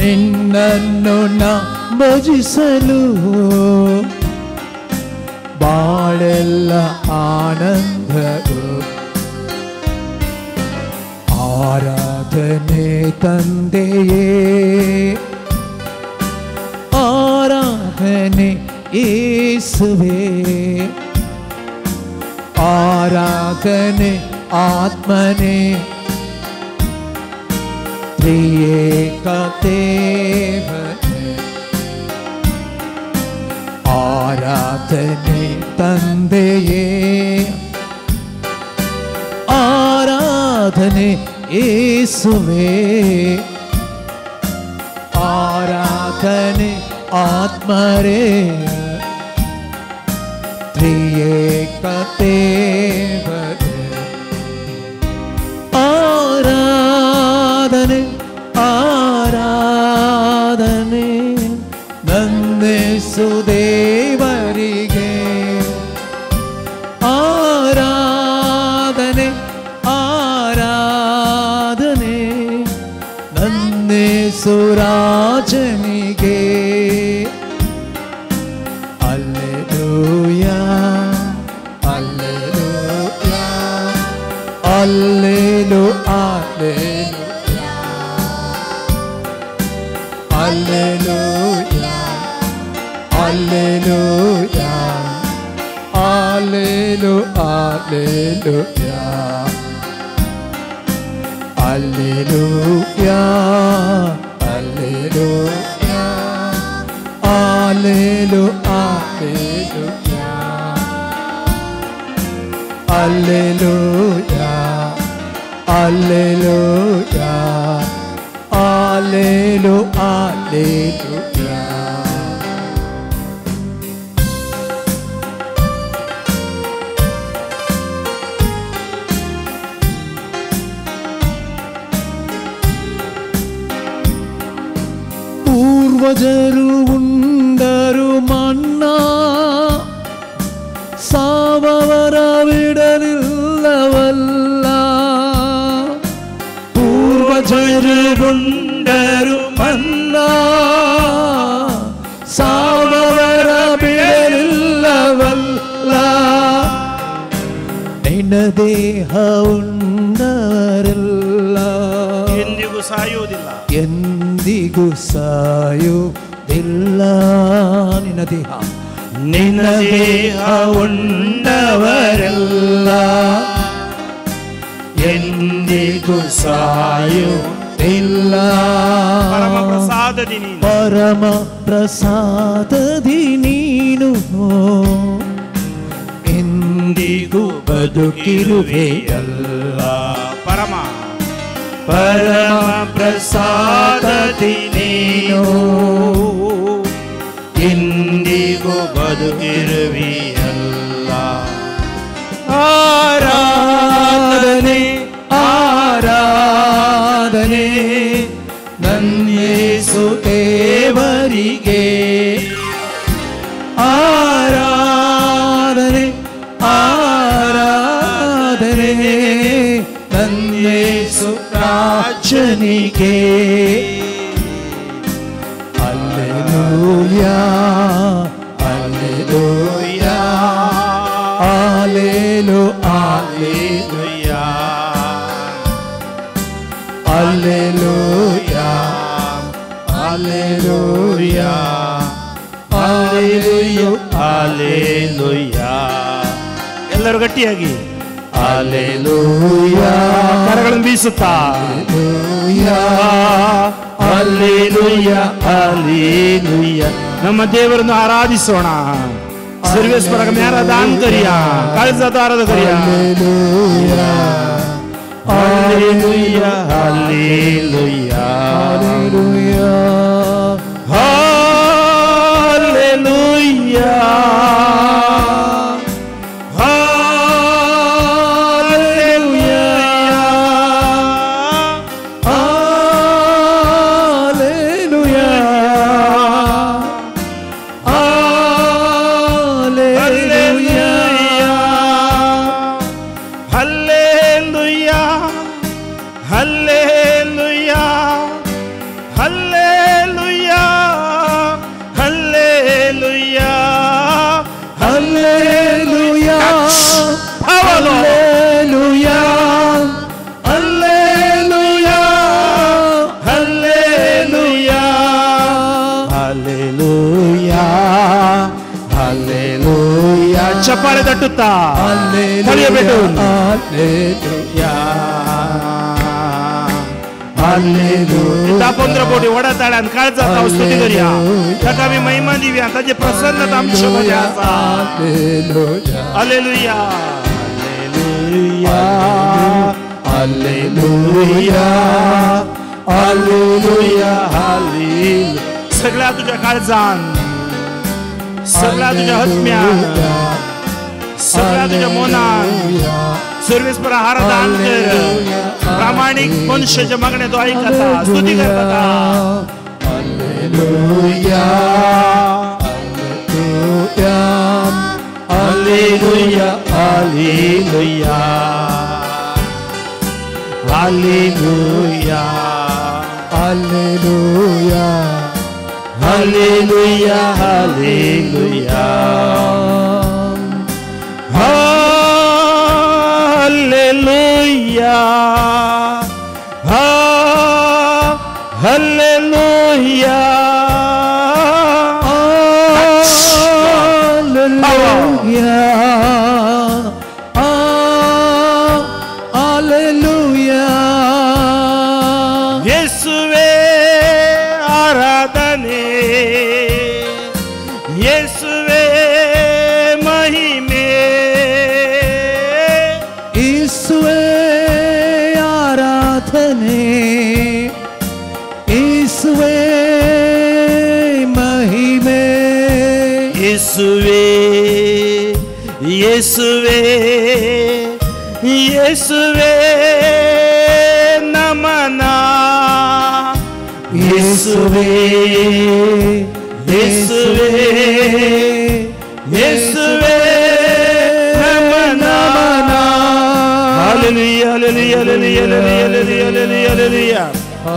Speaker 1: ನಿನ್ನನ್ನು ನಾ ಭಜಿಸಲು ಬಾಳೆಲ್ಲ ಆನಂದವು. ಆರಾಧನೆ ತಂದೆಯೇ ಆರಾಧನೆ ಯೇಸುವೇ ಆರಾಧನೆ ಆತ್ಮನೇ ತ್ರಿಯೇಕ ದೇವನೇ. ಆರಾಧನೆ ತಂದೆಯೇ ಆರಾಧನೆ ಯೇಸುವೇ ಆರಾಧನೆ ಆತ್ಮರೇ ತ್ರಿಯೇಕ ದೇವನೇ. ಆರಾಧನೆ ಆರಾಧನೆ ನನ್ನೇಸು ದೇವರಿಗೆ. ಆರಾಧನೆ ಆರಾಧನೆ ನನ್ನೇಸು ರಾಜನಿಗೆ. ಅಲ್ಲೆಲೂಯಾ ಅಲ್ಲೆಲೂಯಾ ಅಲ್ಲೆಲು alleluia alleluia alleluia allelu alleluia alleluia alleluia allelu alleluia alleluia alleluia allelu alleluia. ಪೂರ್ವಜರು ಉಂಡರು ಮನ್ನಾ ಸಾವವರ ಬಿಡಲಿಲ್ಲವಲ್ಲ. ಪೂರ್ವಜರು ಉಂಡರು ಮನ್ನಾ ಸಾವವರ ಬಿಡಲಿಲ್ಲವಲ್ಲ. ದೇಹ ಉಂಡವರೆಲ್ಲ
Speaker 3: ಎಂದಿಗೂ ಸಾಯುವುದಿಲ್ಲ,
Speaker 1: ಎಂದಿಗೂ ಸಾಯುವುದಿಲ್ಲ. ನಿನ್ನ ದೇಹ, ನಿನ್ನ ದೇಹ ಉಂಡವರೆಲ್ಲ ಎಂದಿಗೂ ಸಾಯುವುದಿಲ್ಲ.
Speaker 3: ಪರಮ ಪ್ರಸಾದದಿ ನೀನು,
Speaker 1: ಪರಮ ಪ್ರಸಾದದಿ ನೀನು ಎಂದಿಗೂ ಬದುಕಿರುವೆಯಲ್ಲ.
Speaker 3: ಪರಮ
Speaker 1: ಪರಮ ಪ್ರಸಾದದಿ ನೀನು ಎಂದಿಗೂ
Speaker 3: ಬದುಕಿರುವೆಯಲ್ಲ.
Speaker 1: ಆರಾಧನೆ ಆರಾಧನೆ ನನ್ಯೇಸು ದೇವರಿಗೆ, ಆರಾಧನೆ ಆರಾಧನೆ ನನ್ಯೇಸು ರಾಜನಿಗೆ. Alleluia alleluia allelu alleluia alleluia alleluia alleluia
Speaker 3: alleluia. ಎಲ್ಲರೂ ಗಟ್ಟಿಯಾಗಿ
Speaker 1: ಅಲ್ಲೆಲೂಯಾ,
Speaker 3: ಕರಗಳನ್ನು ಬೀಸುತ್ತಾ
Speaker 1: ಅಲ್ಲೆಲೂಯಾ
Speaker 3: ಅಲ್ಲೆಲೂಯಾ ಅಲ್ಲೆಲೂಯಾ. ನಮ್ಮ ದೇವರನ್ನು ಆರಾಧಿಸೋಣ. ಸರ್ವೇಶ್ವರ ಆರಾಧನ ಕರಿಯ, ಕಾಳಜದ ಆರಾಧನೆ ಕರಿಯ.
Speaker 1: Alleluia
Speaker 3: alleluia
Speaker 1: alleluia
Speaker 3: alleluia
Speaker 1: alleluia alleluia alleluia
Speaker 3: alleluia alleluia alleluia alleluia
Speaker 1: alleluia alleluia alleluia
Speaker 3: alleluia alleluia alleluia. ಚಪ್ಪಾಳೆ ತಟ್ಟುತ್ತಾ
Speaker 1: ಅಲ್ಲೆಲೂಯಾ ಅಲ್ಲೆಲೂಯಾ
Speaker 3: ಅಲ್ಲೆಲೂಯಾ. 15 ಕೋಟಿ ಒಡತಾಳ काळजात स्तुती करूया. ताका आमी महिमा दिवया, ताची प्रसन्नता आमचे मदें आसा.
Speaker 1: Alleluia
Speaker 3: alleluia
Speaker 1: alleluia
Speaker 3: alleluia alleluia. सगळ्या तुझ्या काळजान, सगळ्या तुझ्या आत्म्यान, सगळ्या तुझ्या मनान सर्वेस्पर आराधन कर. प्रामाणिक मनुष्याचे मागणे तो ऐकता, स्तुती करता.
Speaker 1: Alleluia
Speaker 3: alleluia alleluia alleluia
Speaker 1: alleluia
Speaker 3: alleluia alleluia alleluia alleluia
Speaker 1: alleluia alleluia.
Speaker 3: ಯೇಸುವೇ ಆರಾಧನೆ, ಯೇಸುವೇ ಮಹಿಮೆ,
Speaker 1: ಯೇಸುವೇ ಆರಾಧನೆ, ಯೇಸುವೇ ಮಹಿಮೆ,
Speaker 3: ಯೇಸುವೇ ಯೇಸುವೇ ಯೇಸುವೇ ನಮನ,
Speaker 1: ಯೇಸುವೇ
Speaker 3: ಯೇಸುವೇ ಯೇಸುವೇ ನಮನ. Hallelujah hallelujah hallelujah hallelujah hallelujah hallelujah.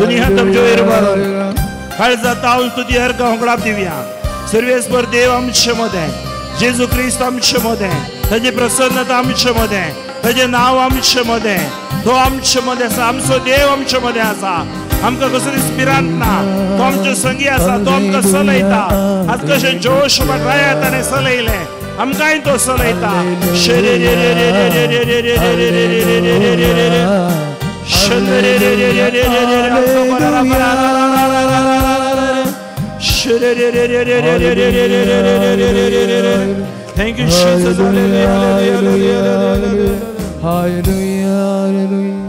Speaker 3: दुनिया तुमच्यो इरबार काळजात हांव स्तुती हर होंकडाप दिवया. सर्वेस्पर देव आमचे मदें, जेजू क्रिस्त आमचे मदें, ताची प्रसन्नता आमचे मदें. ताजें नांव आमचे मदें, तो आमचे मदें आसा, आमचो देव आमचे मदें आसा. आमकां कसलीच भिरांत ना, तो आमचे संगी आसा, तो आमकां चलयता. आज कशें जोश राया ताणें चलयलें, आमकांय तो चलयता. Thank you, Jesus. Hallelujah, hallelujah,
Speaker 1: hallelujah, hallelujah.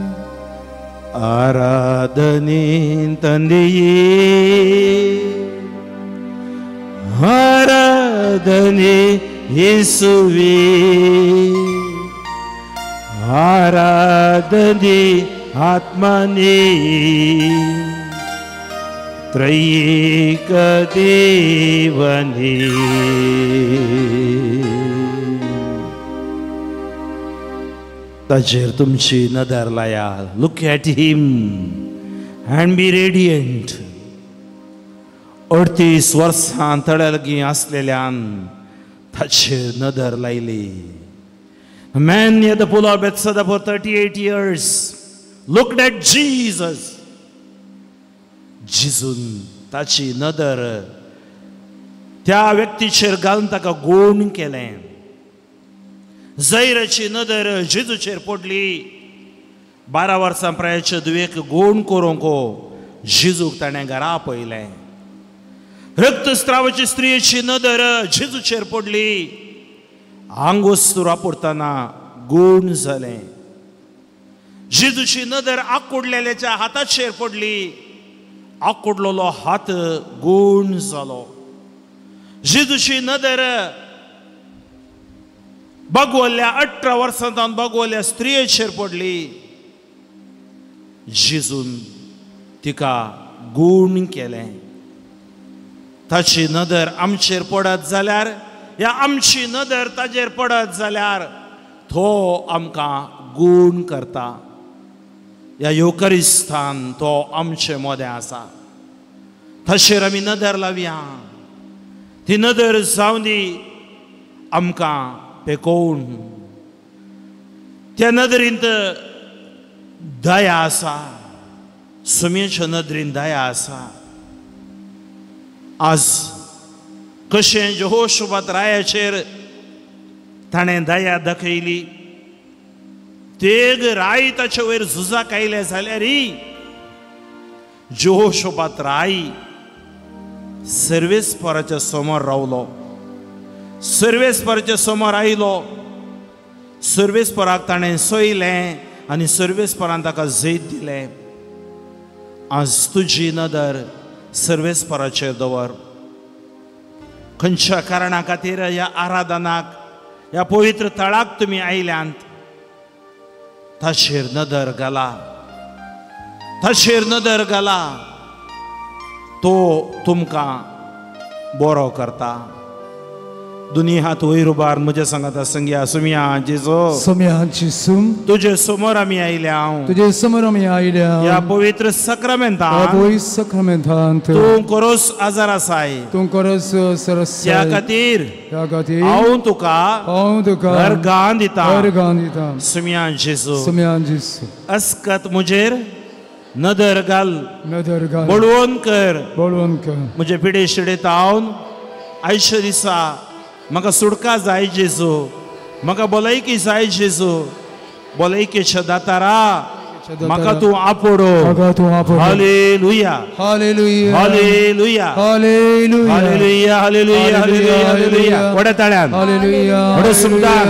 Speaker 3: आराधनेन तंदेये, आराधने येसुवे, आराधने आत्मने, त्रैक देवने. ताजेर तुमची नदर लाया. Look at him and be radiant. 38 वर्सां तळ्यालागीं आसलेल्यान ताचेर नदर लायली. Man near the pool of Bethesda for 38 years looked at Jesus. जिजून ताची नदर त्या व्यक्तीचेर घालून ताका गूण केलें. जैराची नदर जेजूचेर पडली. 12 वर्सां प्रायचे दुवेक गूण करूंक जेजूक ताणें घरा आपयलें. रक्तस्रावाची स्त्रियेची नदर जेजूचेर पडली. आंगोस्तूर वापरतना गूण जालें. जेजूची नदर आकुडलेल्याच्या हाताचेर पडली. आकुडलेलो हात गूण जालो. जेजूची नदर बागवल्ल्या 18 वर्सां जावन बागवल्ल्या स्त्रियेचेर पडली. जेजून तिका गूण केलें. ताची नदर आमचेर पडत जाल्यार या आमची नदर ताजेर पडत जाल्यार तो आमकां गूण करता. ह्या येवकरिस्तान तो आमचे मदें आसा. ताचेर आमी नदर लावया. ती नदर जावं दी आमकां पेकोवन. त्या नदरींत दया आसा, सुमेच्या नदरीन दया आसा. आज कशें यहोशुबात रायाचेर ताणें दया दाखयली. तेग राय ताचे वयर झुजाक आयले जाल्यारय यहोशुबात राय सर्वेस्पराच्या समोर रावलो. सर्वेस्पराच्या समोर आयलो. सर्वेस्पराक ताणें सोयलें आनी सर्वेस्परान ताका जैत दिलें. आज तुजी नदर सर्वेस्पराचेर दवर. खंयच्या कारणा खातीर ह्या आराधनाक, ह्या पवित्र थळाक तुमी आयल्यांत, ताचेर नदर घाला, ताचेर नदर घाला. तो तुमकां बरो करता. दोनी हात वयर उबार म्हज्या सांगाता संग्या. सुम्या जेजू,
Speaker 1: सुम्या जेजू,
Speaker 3: तुजे समोर आमी आयल्या,
Speaker 1: तुजे समोर आमी आयल्या.
Speaker 3: ह्या पवित्र सक्रामेंतान,
Speaker 1: पवित्र सक्रामेंतान
Speaker 3: तूं कोरोस आजार आसाय,
Speaker 1: तूं कोरोस आजार आसाय.
Speaker 3: त्या खातीर,
Speaker 1: त्या खातीर
Speaker 3: हांव तुका,
Speaker 1: हांव तुका
Speaker 3: अर्गां दिता,
Speaker 1: अर्गां दिता.
Speaker 3: सुम्या जेजू,
Speaker 1: सुम्या जेजू,
Speaker 3: अस्कत म्हजेर नदर घाल,
Speaker 1: नदर घाल,
Speaker 3: बळवंत कर,
Speaker 1: बळवंत कर.
Speaker 3: म्हजे पिडे शिडेत हांव आयच्या दिसा म्हाका सुटका जाय जेजू, म्हाका भलायकी जाय जेजू. भलायकेच्या दातारा म्हाका तूं आपोडो. Hallelujah,
Speaker 1: hallelujah,
Speaker 3: hallelujah,
Speaker 1: hallelujah,
Speaker 3: hallelujah, hallelujah, hallelujah. व्हड्या ताळ्यान, व्हड्या सुमदान,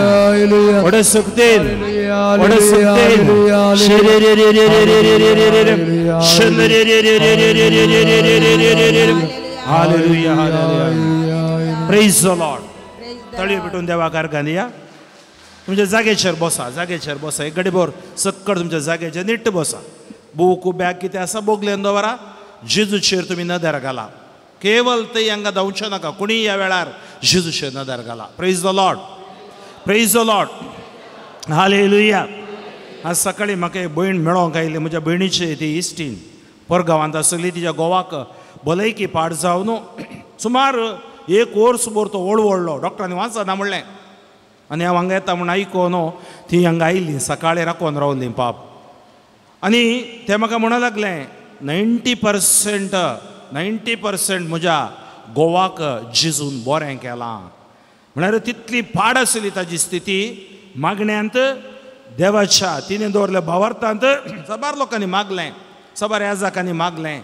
Speaker 3: व्हड्या सुकतेन, व्हड्या सुकतेन. Hallelujah, hallelujah. Praise the Lord. तळयो पेटून देवाक अर्गां दिया. तुमच्या जागेचेर बसा, जागेचेर बसा. एक गडीभर सक्कड तुमच्या जागेचेर नीट्ट बसा. बूक बॅग कितें आसा बोगल्यान दवरा. जेजूचेर तुमी नदर घाला. केवल ते हांगा धांवचें नाका. कोणीय ह्या वेळार जेजूचेर नदर घाला. Praise the Lord, praise the Lord. Hallelujah. आज सकाळीं म्हाका एक भयण मेळोंक आयली. म्हज्या भयणीची ती इश्टीन परगांवांत आसली. तिच्या घोवाक भलायकी पाड जावन सुमार एक वर्स भर तो वळवळ्ळो. डॉक्टरांनी वाचना म्हणलें. आनी हांव हांगा येता म्हूण आयको न्हू ती हांगा आयली सकाळीं राखोन रावली पाप आनी ते म्हाका म्हणूंक लागलें 90% 90% म्हज्या गोवाक जिजून बरें केलां. म्हळ्यार तितली पाड आसली ताजी स्थिती मागण्यांत देवाच्या तिणें दवरल्या भावार्थांत साबार लोकांनी मागलें, साबार याजाकांनी मागलें.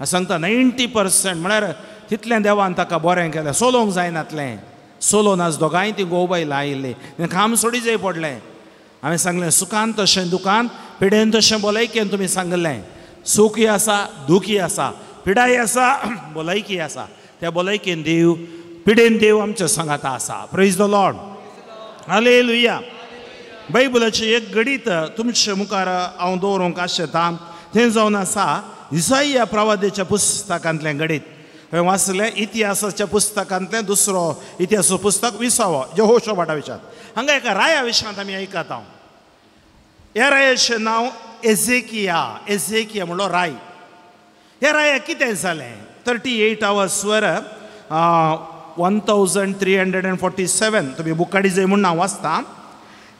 Speaker 3: सांगता 90% म्हळ्यार तितलें देवान ताका बरें केलें. सोलोवंक जायनातलें, सोलोन आज दोगांय ती गोव बायलां आयिल्लीं, काम सोडी जाय पडलें. हांवें सांगलें सुखान तशें दुखान, पिडेन तशें भलायकेन तुमी सांगलें. सुखी आसा, दुखी आसा, पिडाय आसा, भलायकी आसा. त्या भलायकेन देव, पिडेन देव आमच्या सांगाता आसा. Praise the Lord, hallelujah. बायबलाचें एक गणीत तुमचे मुखार हांव दवरूंक आशेता, तें जावन आसा इसाया प्रवादेच्या पुस्तकांतलें गणीत. हांवें वाचलें इतिहासाच्या पुस्तकांतलें दुसरो इतिहासाचो पुस्तक विसावो जेहोशोबाटा विशांत. हांगा एका राया विशांत आमी आयकता. हांव ह्या रायाचें नांव एझेकिया. एझेकिया म्हणलो राय. ह्या राया कितें जालें? 38 आवर्सवर 1347 तुमी बुकाडी जाय म्हूण हांव वाचता.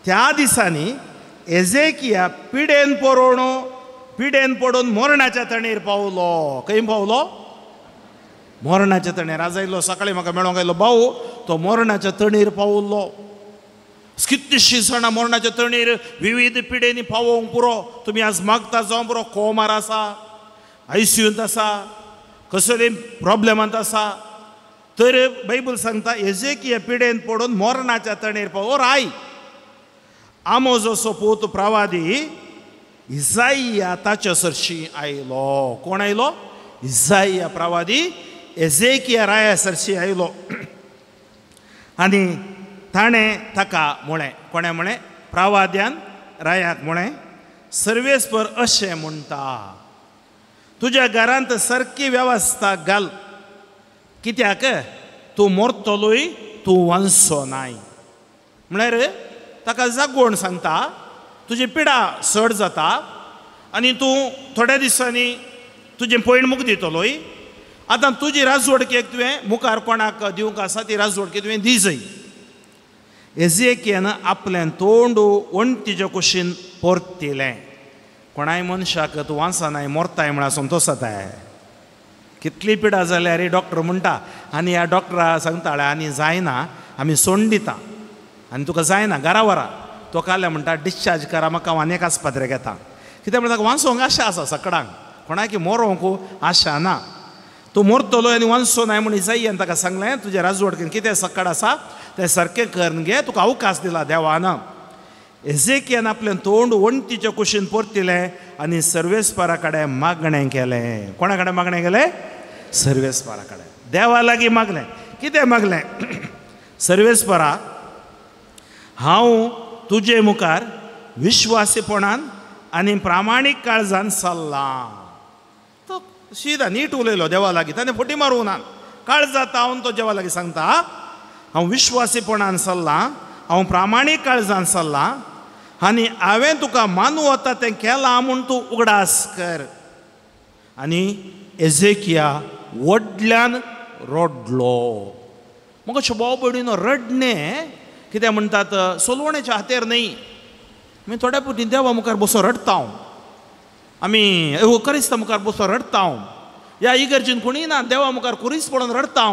Speaker 3: त्या दिसांनी एझेकिया पिडेन पडून मरणाच्या तणीर पावलो. खंय पावलो? मरणाच्या तणीर. आज आयलो सकाळीं म्हाका मेळोंक आयलो भाऊ, तो मरणाच्या तणीर पावलो. कितलीशीं जाणां मरणाच्या तणीर विविध पिडेनी पावोवंक पुरो. तुमी आज मागता जावं पुरो, कोमार आसा, आयसीयूंत आसा, कसले प्रॉब्लेमांत आसा. तर बायबल सांगता एझेकिया पिडेन पडून मरणाच्या तणीर पावलो. राय आमोजोसो पूत प्रवादी इसाया ताच्या सरशी आयलो. कोण आयलो? इसाया प्रवादी एझेकिया राया सरशी आयलो आनी ताणें ताका म्हळें. कोणें म्हळें? प्रवाद्यान रायाक म्हळें, सर्वेस्पर अशें म्हणटा, तुज्या घरांत सारकी वेवस्था घाल, कित्याक तूं मरतलोय, तूं वांचो नाय. म्हळ्यार ताका जागवण सांगता, तुजी पिडा चड जाता आनी तूं थोड्या दिसांनी तुजें पयण मुख दितलोय. आतां तुजी राजवडकेक तुवें मुखार कोणाक दिवंक आसा ती राजवडकी तुवें दी जाय. एझेकियान आपलें तोंड वण्टीच्या कुशीन परतिलें. कोणाय मनशाक तूं वांचनाय मरताय म्हळ्यार संतोश जाताय. कितली पिडा जाल्यार डॉक्टर म्हणटा आनी ह्या डॉक्टरा सांगता आनी जायना आमी सोंड दिता आनी तुका जायना घरा वरा. तो काल्या म्हणटा डिस्चार्ज करा म्हाका, हांव आनी एक आस्पत्रेक येता. कित्याक म्हणटा वांचोंक आशा आसा सकडांक, कोणाकी मरोंक आशा ना. तूं मरतलो आनी वांचो नाय म्हूण इसायान ताका सांगलें, तुजें राजवडकेन कितें सकड आसा तें सारकें करून घे, तुका अवकाश दिला देवान. एझेकियान आपलें तोंड वण्टीच्या कुशीन परतिलें आनी सर्वेस्परा कडेन मागणें केलें. कोणा कडेन मागणें केलें? सर्वेस्परा कडेन, देवा लागीं मागलें. कितें मागलें? सर्वेस्परा, हांव तुजे मुखार विश्वासीपणान आनी प्रामाणीक काळजान चल्लां. तो शिदा नीट उलयलो देवा लागीं, ताणें फटी मारूंक ना. काळजात हांव तो देवा लागीं सांगता, हांव विश्वासीपणान चल्लां, हांव प्रामाणीक काळजान चल्लां आनी हांवें तुका मानू वता तें केलां म्हूण तूं उगडास कर. आनी एझेकिया व्हडल्यान रडलो. म्हाका भाव भयणीनो रडणें कितें म्हणटात सोलवणेच्या हातेर न्हय. आमी थोड्या पुरती देवा मुखार बसो रडटा, आमी क्रिस्ता मुखार बसो रडटा, ह्या इगर्जीन कोणीय ना देवा मुखार कुरीस पडून रडटा.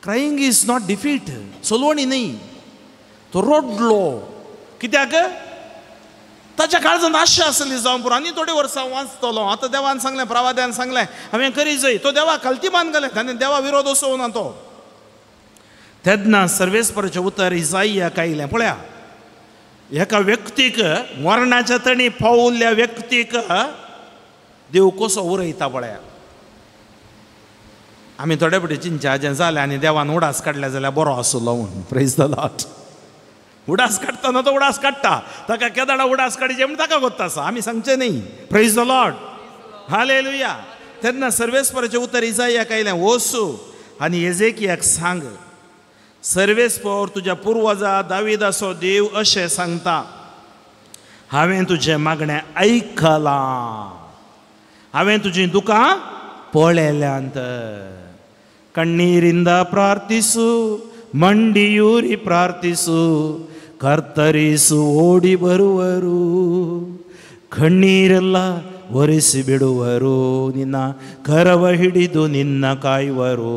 Speaker 3: क्रायींग is not defeat, सोलवणी न्हय. तो रडलो कित्याक? ताच्या काळजांत आशा आसली जावं पुरो आनी थोडी वर्सां वांचतलो. आतां देवान सांगलें, प्रवाद्यान सांगलें हांवें करी जाय. तो देवा कलती मान घालें, ताणें देवा विरोध असो ना तो. तेन्ना सर्वेस्पराचें उतर इसायाक आयलें. पळया, एका व्यक्तीक मरणाच्या तणी पावल्ल्या व्यक्तीक देव कसो उरयता पळया. आमी थोडे फावटी चिंतचें जें जालें आनी देवान उडास काडले जाल्यार बरो आसलो म्हूण. Praise the Lord. उडास काडटा तो उडास काडटा, ताका केदाडा उडास काडचे म्हूण ताका गोत्ता आसा, आमी सांगचें न्ही. Praise the Lord, hallelujah. तेन्ना सर्वेस्पराचें उतर इसायाक आयलें, वसू आनी एझेकियाक सांग, सर्वेस्पर तुज्या पुर्वजा दाविदाचो देव अशें सांगता, हांवें तुजें मागणें आयकलां, हांवें तुजीं दुकां पळयल्यांत. कण्णीरिंद प्रार्थिसू ಮಂಡಿಯೂರಿ ಪ್ರಾರ್ಥಿಸು, ಕರ್ತರಿಸು ಓಡಿ ಬರುವರು, ಕಣ್ಣೀರೆಲ್ಲ ಒರೆಸಿ ಬಿಡುವರು, ನಿನ್ನ ಕರವ ಹಿಡಿದು ನಿನ್ನ ಕಾಯುವರು.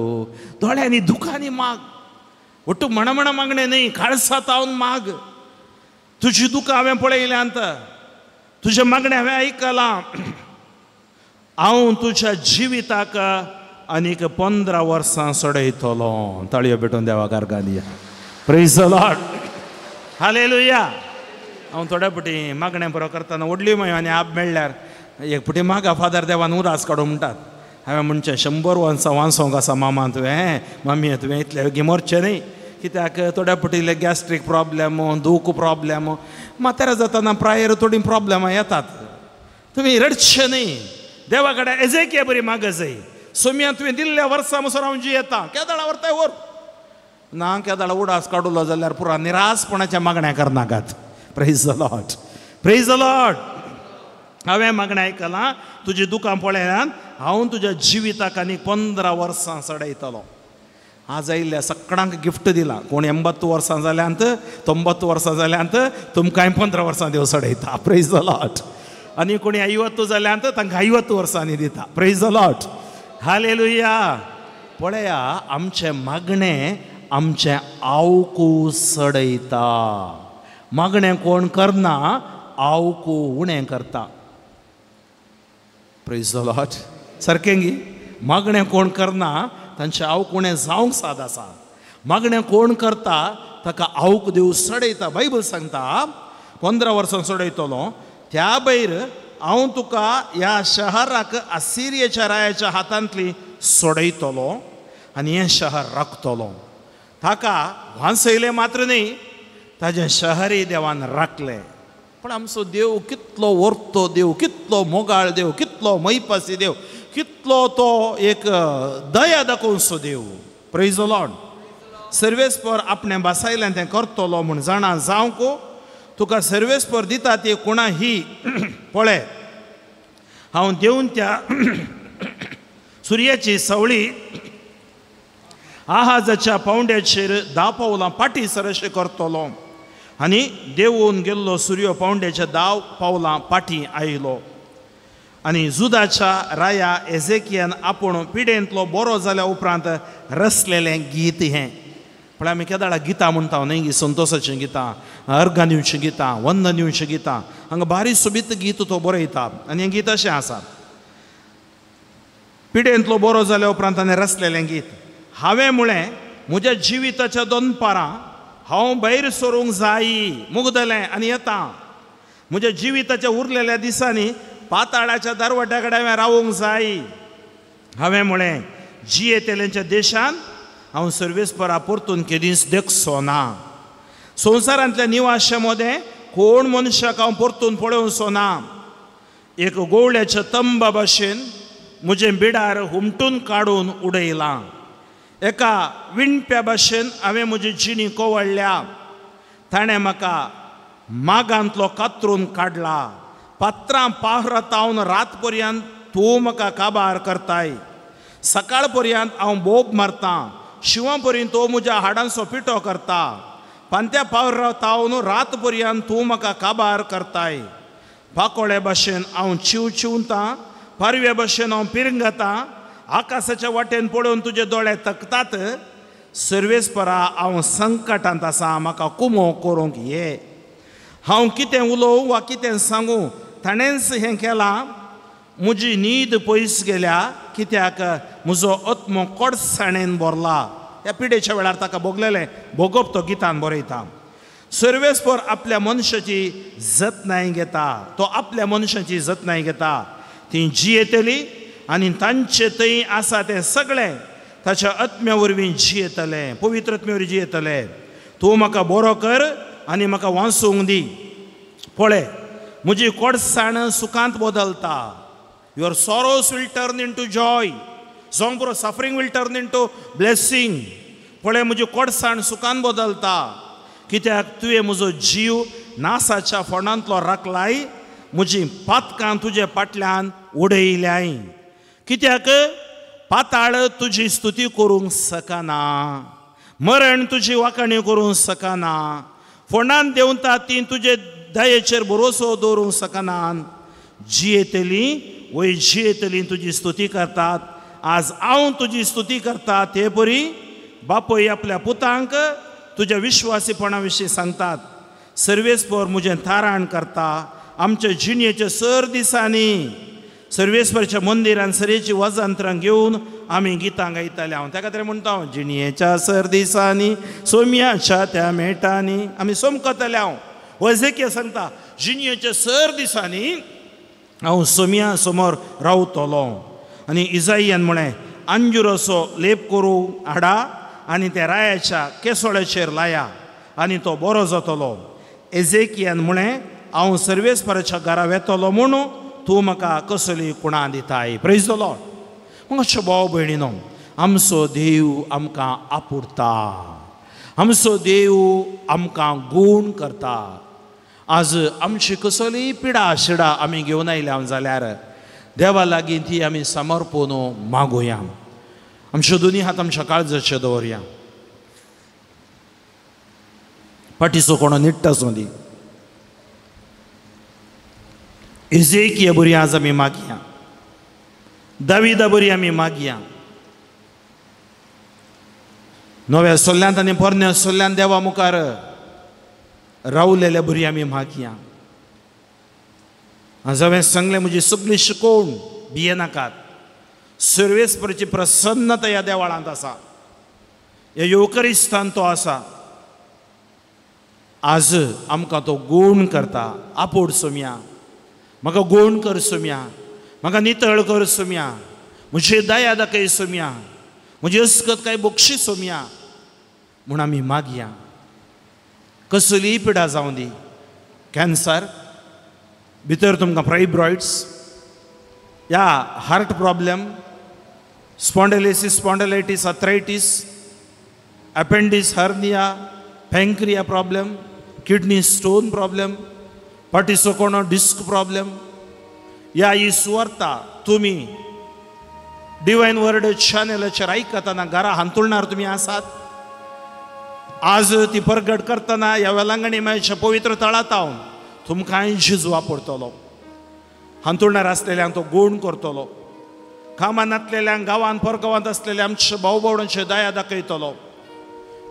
Speaker 3: ದೊಳೆ ದುಃಖಾನಿ ಮಾಗ್ ಒಟ್ಟು ಮಣಮಣ मागणें न्ही, काळसा तावन माग. तुजी दुकां हांवें पळयल्या अंत, तुजें मागणें हांवें आयकलां. हांव तुज्या जिविताक आनीक 15 वर्सां सोडयतलो. ताळयो पेटोवन देवाक आर्गां दिया. Praise the Lord, hallelujah. हांव थोड्या फावटी मागणें बरो करतना व्हडली मायो आनी आप मेळ्ळ्यार एक फावटी मागा फादर देवान उदास काडूं म्हणटात. हांवें म्हणचें 100 वर्सां वांचोंक आसा मामा तुवें, मामी तुवें इतलें बेगीन मरचें न्ही. कित्याक थोड्या फावटी इल्लें गॅस्ट्रीक प्रॉब्लेम, दूख प्रॉब्लेम, म्हातारे जातना प्रायर थोडीं प्रॉब्लेमां येतात. तुमी रडचें न्ही, देवा कडेन एजेकिया बरी माग जाय. सोम्या तुवें दिल्ल्या वर्सां म्हणसर हांव जियेता. केदाळा व्हरताय व्हर ना, केदाळा उडास काडुलो जाल्यार पुरा निरासपणाच्या मागण्या करनाकात. Praise the Lord, praise the Lord. हांवें मागणें आयकलां, तुजी दुकां पळयल्यान हांव तुज्या जिविताक आनी 15 वर्सां चडयतलो. आज आयिल्ल्या सगळ्यांक गिफ्ट दिलां. कोण 80 वर्सां जाल्यांत, 90 वर्सां जाल्यांत, तुमकांय 15 वर्सां देव चडयता. Praise the Lord. आनी कोणी 50 जाल्यांत तांकां 50 वर्सांनी दिता. Praise the Lord, hallelujah. पळया आमचें मागणें आमचें आवकू चडयता. मागणें कोण करना, आवकू उणें करता. Praise the Lord. सारकें गी? मागणें कोण करना तांचें आवक उणें जावंक साद आसा. मागणें कोण करता ताका आवक देव चडयता. बायबल सांगता 15 वर्सां चडयतलो. त्या भायर हांव तुका ह्या शहराक असिरियेच्या रायाच्या हातांतली सोडयतलो आनी हें शहर राखतलो. ताका वांचयलें मात्र न्ही, ताजें शहरय देवान राखलें. पण आमचो देव कितलो वर्तो देव, कितलो मोगाळ देव, कितलो मैपासी देव, कितलो तो एक दया दाखोवचो देव. Praise the Lord. सर्वेस्पर आपणें बासायल्यान तें करतलो म्हूण जाणा जावंक तुका सर्वेस्पर दिता ती कोणा ही. पळय हांव देवन त्या सुर्याची सवळी आहाजाच्या पावंड्याचेर 10 पावलां फाटीं सरशें करतलो. आनी देवून गेल्लो सुर्यो पावंड्याच्या 10 पावलां फाटीं आयलो. आनी जुदाच्या राया एजेकियान आपूण पिडेंतलो बरो जाल्या उपरांत रचलेलें गीत हें. पण आमी केदाळा गितां म्हणटा न्ही गी, संतोसाचीं गितां, अर्गां दिवचीं गितां, वंदन दिवचीं गितां. हांगा बारीक सोबीत गीत तो बरयता आनी हें गीत अशें आसा. पिडेंतलो बरो जाल्या उपरांत ताणें रचलेलें गीत. हांवें म्हळें म्हज्या जिविताच्या दनपारां हांव भायर सरूंक जायी, मुगदलें आनी येता. म्हज्या जिविताच्या उरलेल्या दिसांनी पाताळाच्या दरवट्या कडेन हांवें रावूंक जाय. हांवें म्हळें जियेतल्यांच्या देशांत हांव सर्वेस्परा परतून केदींच देखचो ना. संवसारांतल्या निवाश्या मदें कोण मनशाक हांव परतून पळोवचो ना. एक गोवळ्याच्या तंबा भाशेन म्हजें बिडार हुमटून काडून उडयलां. एका विणप्या भाशेन हांवें म्हजी जिणी कवळ्ळ्या. ताणें म्हाका मागांतलो कातरून काडला. पात्रां पाहरतावन रात पर्यंत तूं म्हाका काबार करताय. सकाळ पर्यंत हांव बोब मारतां. शिंवा पर्यंत तो म्हज्या हाडांचो पिठो करता. पांत्या पावरतावन रात पर्यंत तूं म्हाका काबार करताय. पाकोळे भाशेन हांव चिव चिवतां, पारव्या भाशेन हांव पिरंगतां. आकाशाच्या वाटेन पळोवन तुजे दोळे तकतात. सर्वेस्परा हांव संकटांत आसा, म्हाका कुमो करूंक ये. हांव कितें उलोवं वा कितें सांगूं, ताणेंच हें केलां. म्हजी न्हीद पयस गेल्या, कित्याक म्हजो आत्मो कोडसाणेन भरला. ह्या पिडेच्या वेळार ताका भोगलेलें भोगप तो गितान बरयता. सर्वेस्पर आपल्या मनशाची जतनाय घेता. तो आपल्या मनशाची जतनाय घेता. ती जियेतली आनी तांचे थंय आसा तें सगळें ताच्या आत्म्या वरवीं जियेतलें, पवित्र आत्म्या वरवीं जियेतलें. तूं म्हाका बरो कर आनी म्हाका वाचूंक दी. पळय म्हजी कोडसाण सुखांत बदलता. Your sorrows will turn into joy. जावंक पुरो suffering will turn into blessing. पळय म्हजी कोडसाण सुखान बदलता. कित्याक तुवें म्हजो जीव नासाच्या फोंडांतलो राखलाय, म्हजी पातकां तुजे फाटल्यान उडयल्याय. कित्याक पाताळ तुजी स्तुती करूंक शकना, मरण तुजी वाखाणी करूंक शकना, फोंडान देंवता ती तुजे दयेचेर भरोसो दवरूंक शकना. जियेतली वय जियेतली तुजी स्तुती करतात. आज हांव तुजी स्तुती करता ते बरी बापूय आपल्या पुतांक तुज्या विश्वासीपणा विशीं सांगतात. सर्वेस्पर म्हजें थाराण करता आमच्या जिणेच्या सर दिसांनी. सर्वेस्परच्या मंदिरान सरेची वजंत्रां घेवन आमी गितां गायताले. हांव त्या खातीर म्हणटा हांव जिणेच्या सर दिसांनी सोम्याच्या त्या मेटांनी आमी सोमकतले. हांव वजेके सांगता जिणेच्या सर दिसांनी हांव सोम्या समोर रावतलो. आनी इजाईयान म्हळें अंजुराचो लेप करूं हाडा आनी त्या रायाच्या केसोळ्याचेर लाया आनी तो बरो जातलो. एजेकियान म्हळें हांव सर्वेस्पराच्या घरा वेतलो म्हणून तूं म्हाका कसली कुणां दिताय. प्रेज the Lord. मातशें भाव भयणीनो, आमचो देव आमकां आपुरता, आमचो देव आमकां गूण करता. आज आमची कसलीय पिडा शिडा आमी घेवन आयल्या जाल्यार देवा लागीं ती आमी समर्पण मागुया. आमच्यो दोनी हात आमच्या काळजाचे दवरया. फाटीचो कोणो निट्ट आसूं दी. इजेकिया बरी आज आमी मागया, दाविदा बरी आमी मागया. नव्या सोल्ल्यांत आनी पोरण्या सोल्ल्यांत देवा मुखार रावलेल्या बरी आमी मागया. आज हांवें सांगलें म्हजी सगळी शिकोवण भियेनाकात. सर्वेस्परची प्रसन्नता ह्या देवळांत आसा, ह्या येवकरिस्तान तो आसा. आज आमकां तो गूण करता. आपोड सोम्या, म्हाका गूण कर सोम्या, म्हाका नितळ कर सोम्या, म्हजी दया दाखय सोम्या, म्हजी अस्कत काय बक्षी सोम्या म्हूण आमी मागया. कसलीय पिडा जावं दी, कॅन्सर भितर तुमकां फायब्रॉइड्स या heart problem, spondylosis, spondylitis, arthritis, appendix, hernia, pancreas problem, kidney stone problem, फाटीचो कोणो डिस्क प्रॉब्लेम, या ही सुवार्ता तुमी डिवायन वर्ड चॅनलाचेर आयकतना घरा हांतुळणार तुमी आसात. आज ती परगट करतना ह्या वेलांगणी मायच्या पवित्र तळांत हांव तुमकांय जेजू वापरतलो. हांतुळणार आसलेल्यांक तो गूण करतलो. कामां नातलेल्यांक गांवांत परगांवांत आसलेल्या आमच्या भाव भोवणांचे दया दाखयतलो.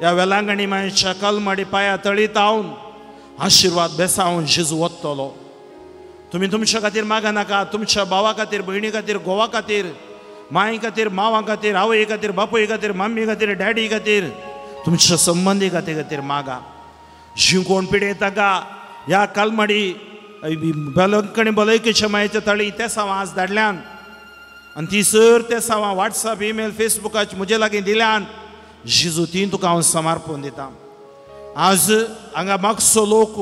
Speaker 3: ह्या वेलांगणी मायच्या कलमाडी पांया तळीत हांव आशिर्वाद बेसावन जेजू वतलो. तुमी तुमच्या खातीर मागनाका, तुमच्या भावा खातीर, भयणी खातीर, घोवा खातीर, माय खातीर, मावा खातीर, आवय खातीर, बापूय खातीर, मम्मी खातीर, डॅडी खातीर, तुमच्या संबंदी खातीर मागा. जीव कोण पिडयता गा ह्या कालमाडी बेलंकणी भलायकेच्या मायेच्या तळी ते सावां आज धाडल्यान आनी ती सर ते सावां वॉट्सएप, ईमेल, फेसबुकाच म्हजे लागीं दिल्यान. जेजू ती तुका हांव समर्पण दिता. आज हांगा मागचो लोक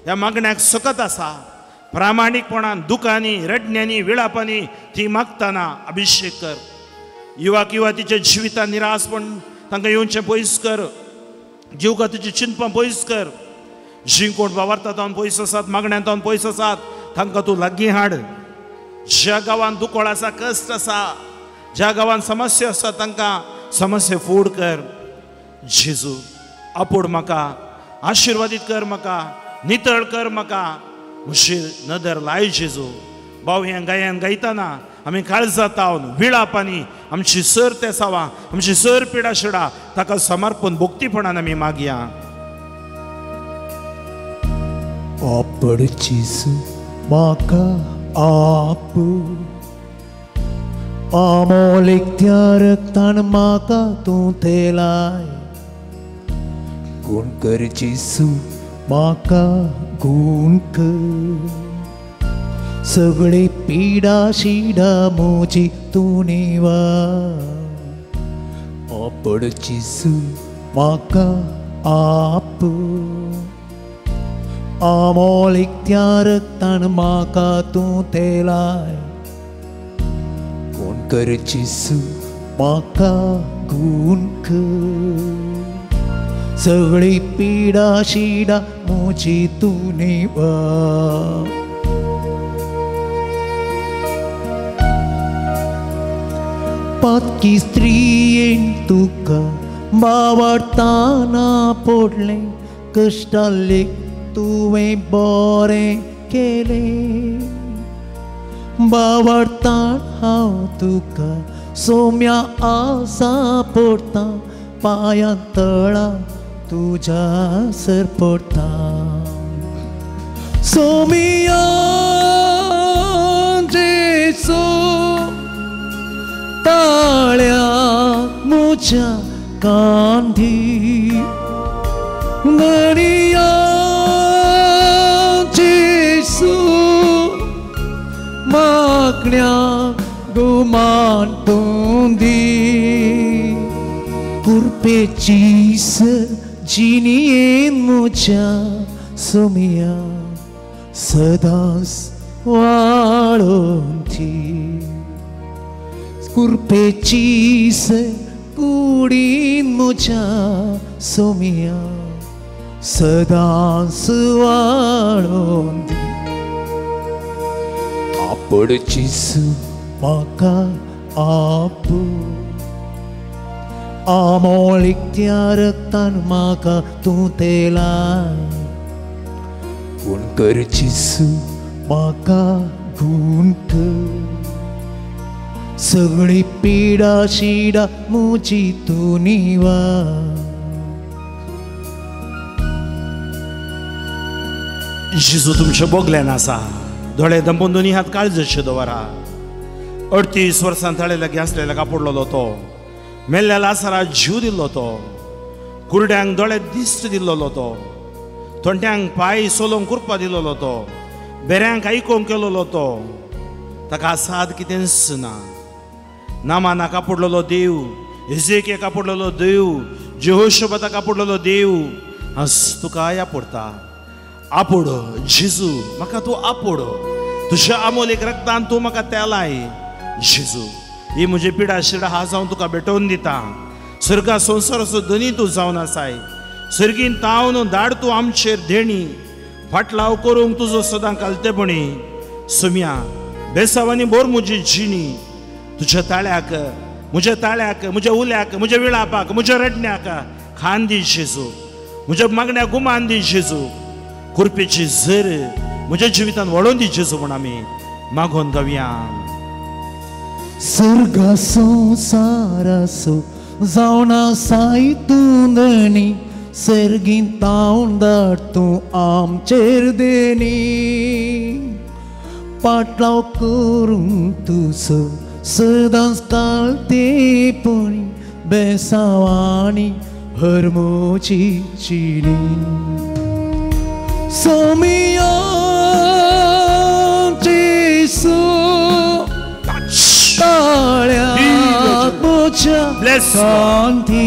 Speaker 3: ह्या मागण्याक सकत आसा. प्रामाणीकपणान दुकांनी, रडण्यांनी, विळापांनी ती मागतना अभिशेक कर. युवा किंवा तिच्या जिवितान निरासपण तांकां येवचें पयस कर. जीवकातीची चिंतपां पयस कर. जीं कोण वावरता तावन पयस आसात, मागण्यान तावन पयस आसात, तांकां तूं लागीं हाड. ज्या गांवांत दुकळ आसा, कश्ट आसा, ज्या गांवांत समस्या आसा, तांकां समस्या फूड कर. जेजू आपोड म्हाका, आशिर्वादीत कर म्हाका, नितळ कर म्हाका, म्हजी नदर लाय जेजू. भाव हें गायन गायतना आमी काळजात तावन विळापांनी आमची सर तेसावां, आमची सर पिडा शिडा ताका समर्पण भक्तीपणान आमी मागया.
Speaker 1: आपड जेजू म्हाका आपू, आमोलीक त्या रक्तान म्हाका तूं थेलाय. गुण कर जेजू म्हाका गुण कर, सगळी पिडा शिडा म्हजी तूं निवार. आपड जेजू म्हाका आप, आमोलीक त्या रक्तान म्हाका तूं थेलाय. गुण कर जेजू म्हाका गुण कर, सगळी पिडा शिडा म्हजी तूं निवार. पातकी स्त्रियेन तुका
Speaker 4: बावडताना पडलें कश्टालेक तुवें बरें केलें बावडतान हांव तुका सोम्या आसा पडटा पांयां तळा तुज्या सर पडटा सोमिया जेसू ताळ्या म्हज्या कांदी धनिया जेसू मागण्या गुमान तूं दी कुरपेची जिणेन म्हज्या सोमिया सदांच वाळोवन दी कुरपेची कुडीन म्हज्या सोमिया सदांच वाळोवन दी आपोड जेसू म्हाका आपू आमोळीक त्या रक्तान म्हाका तूं तेलाय गुण कर जेसू म्हाका गुण कर सगळी पिडा शिडा म्हजी तूं निवार.
Speaker 3: जेजू तुमच्या बोगल्यान आसा. दोळे दंपून दोनी हात काळजाचे दवरा. 38 वर्सां ताळे लागीं आसलेल्या कापडलो तो, मेल्ल्या लासारा जीव दिल्लो तो, कुरड्यांक दोळे दिश्ट दिल्लो तो, तोंट्यांक पांय सोलोवंक कुरपा दिल्लो तो, बेऱ्यांक आयकोंक केल्लो तो, ताका साद कितेंच ना. नामाना कापडलेलो देव, एजेके कापडलेलो देव, जेहोशोबाता कापडलेलो देव आज तुका आपोडटा. आपोड जेजू, म्हाका तूं आपोड. तुज्या आमोलेक रक्तान तूं म्हाका तेलाय जेजू. ही म्हजी पिडा शिडा हांव हांव तुका भेटोवन दिता. सर्गा संवसाराचो धनी तूं जावन आसाय. सर्गीन तावन धाड तूं आमचेर देणी, फाटलाव करूंक तुजो सदां कालतेपणी. सुम्या बेसावांनी भर म्हजी जिणी. तुज्या ताळ्याक, म्हज्या ताळ्याक, म्हज्या उल्याक, म्हज्या विळापाक, म्हज्या रडण्याक खान दी जेजू. म्हज्या मागण्या गुमान दी जेजू. कुरपेची झर म्हज्या जिवितान वळोवन दी जेजू म्हूण आमी मागोवन गावया.
Speaker 4: सर्गा संवसाराचो जावन आसाय तूं धनी, सर्गीन तावन धाड तूं आमचेर देणी. पाटलाव करूंक तुजो सदांच कालतेपणी, बेसावांनी भर म्हजी जिणी. सोमिया जेसू ताळ्या म्हज्या कांती,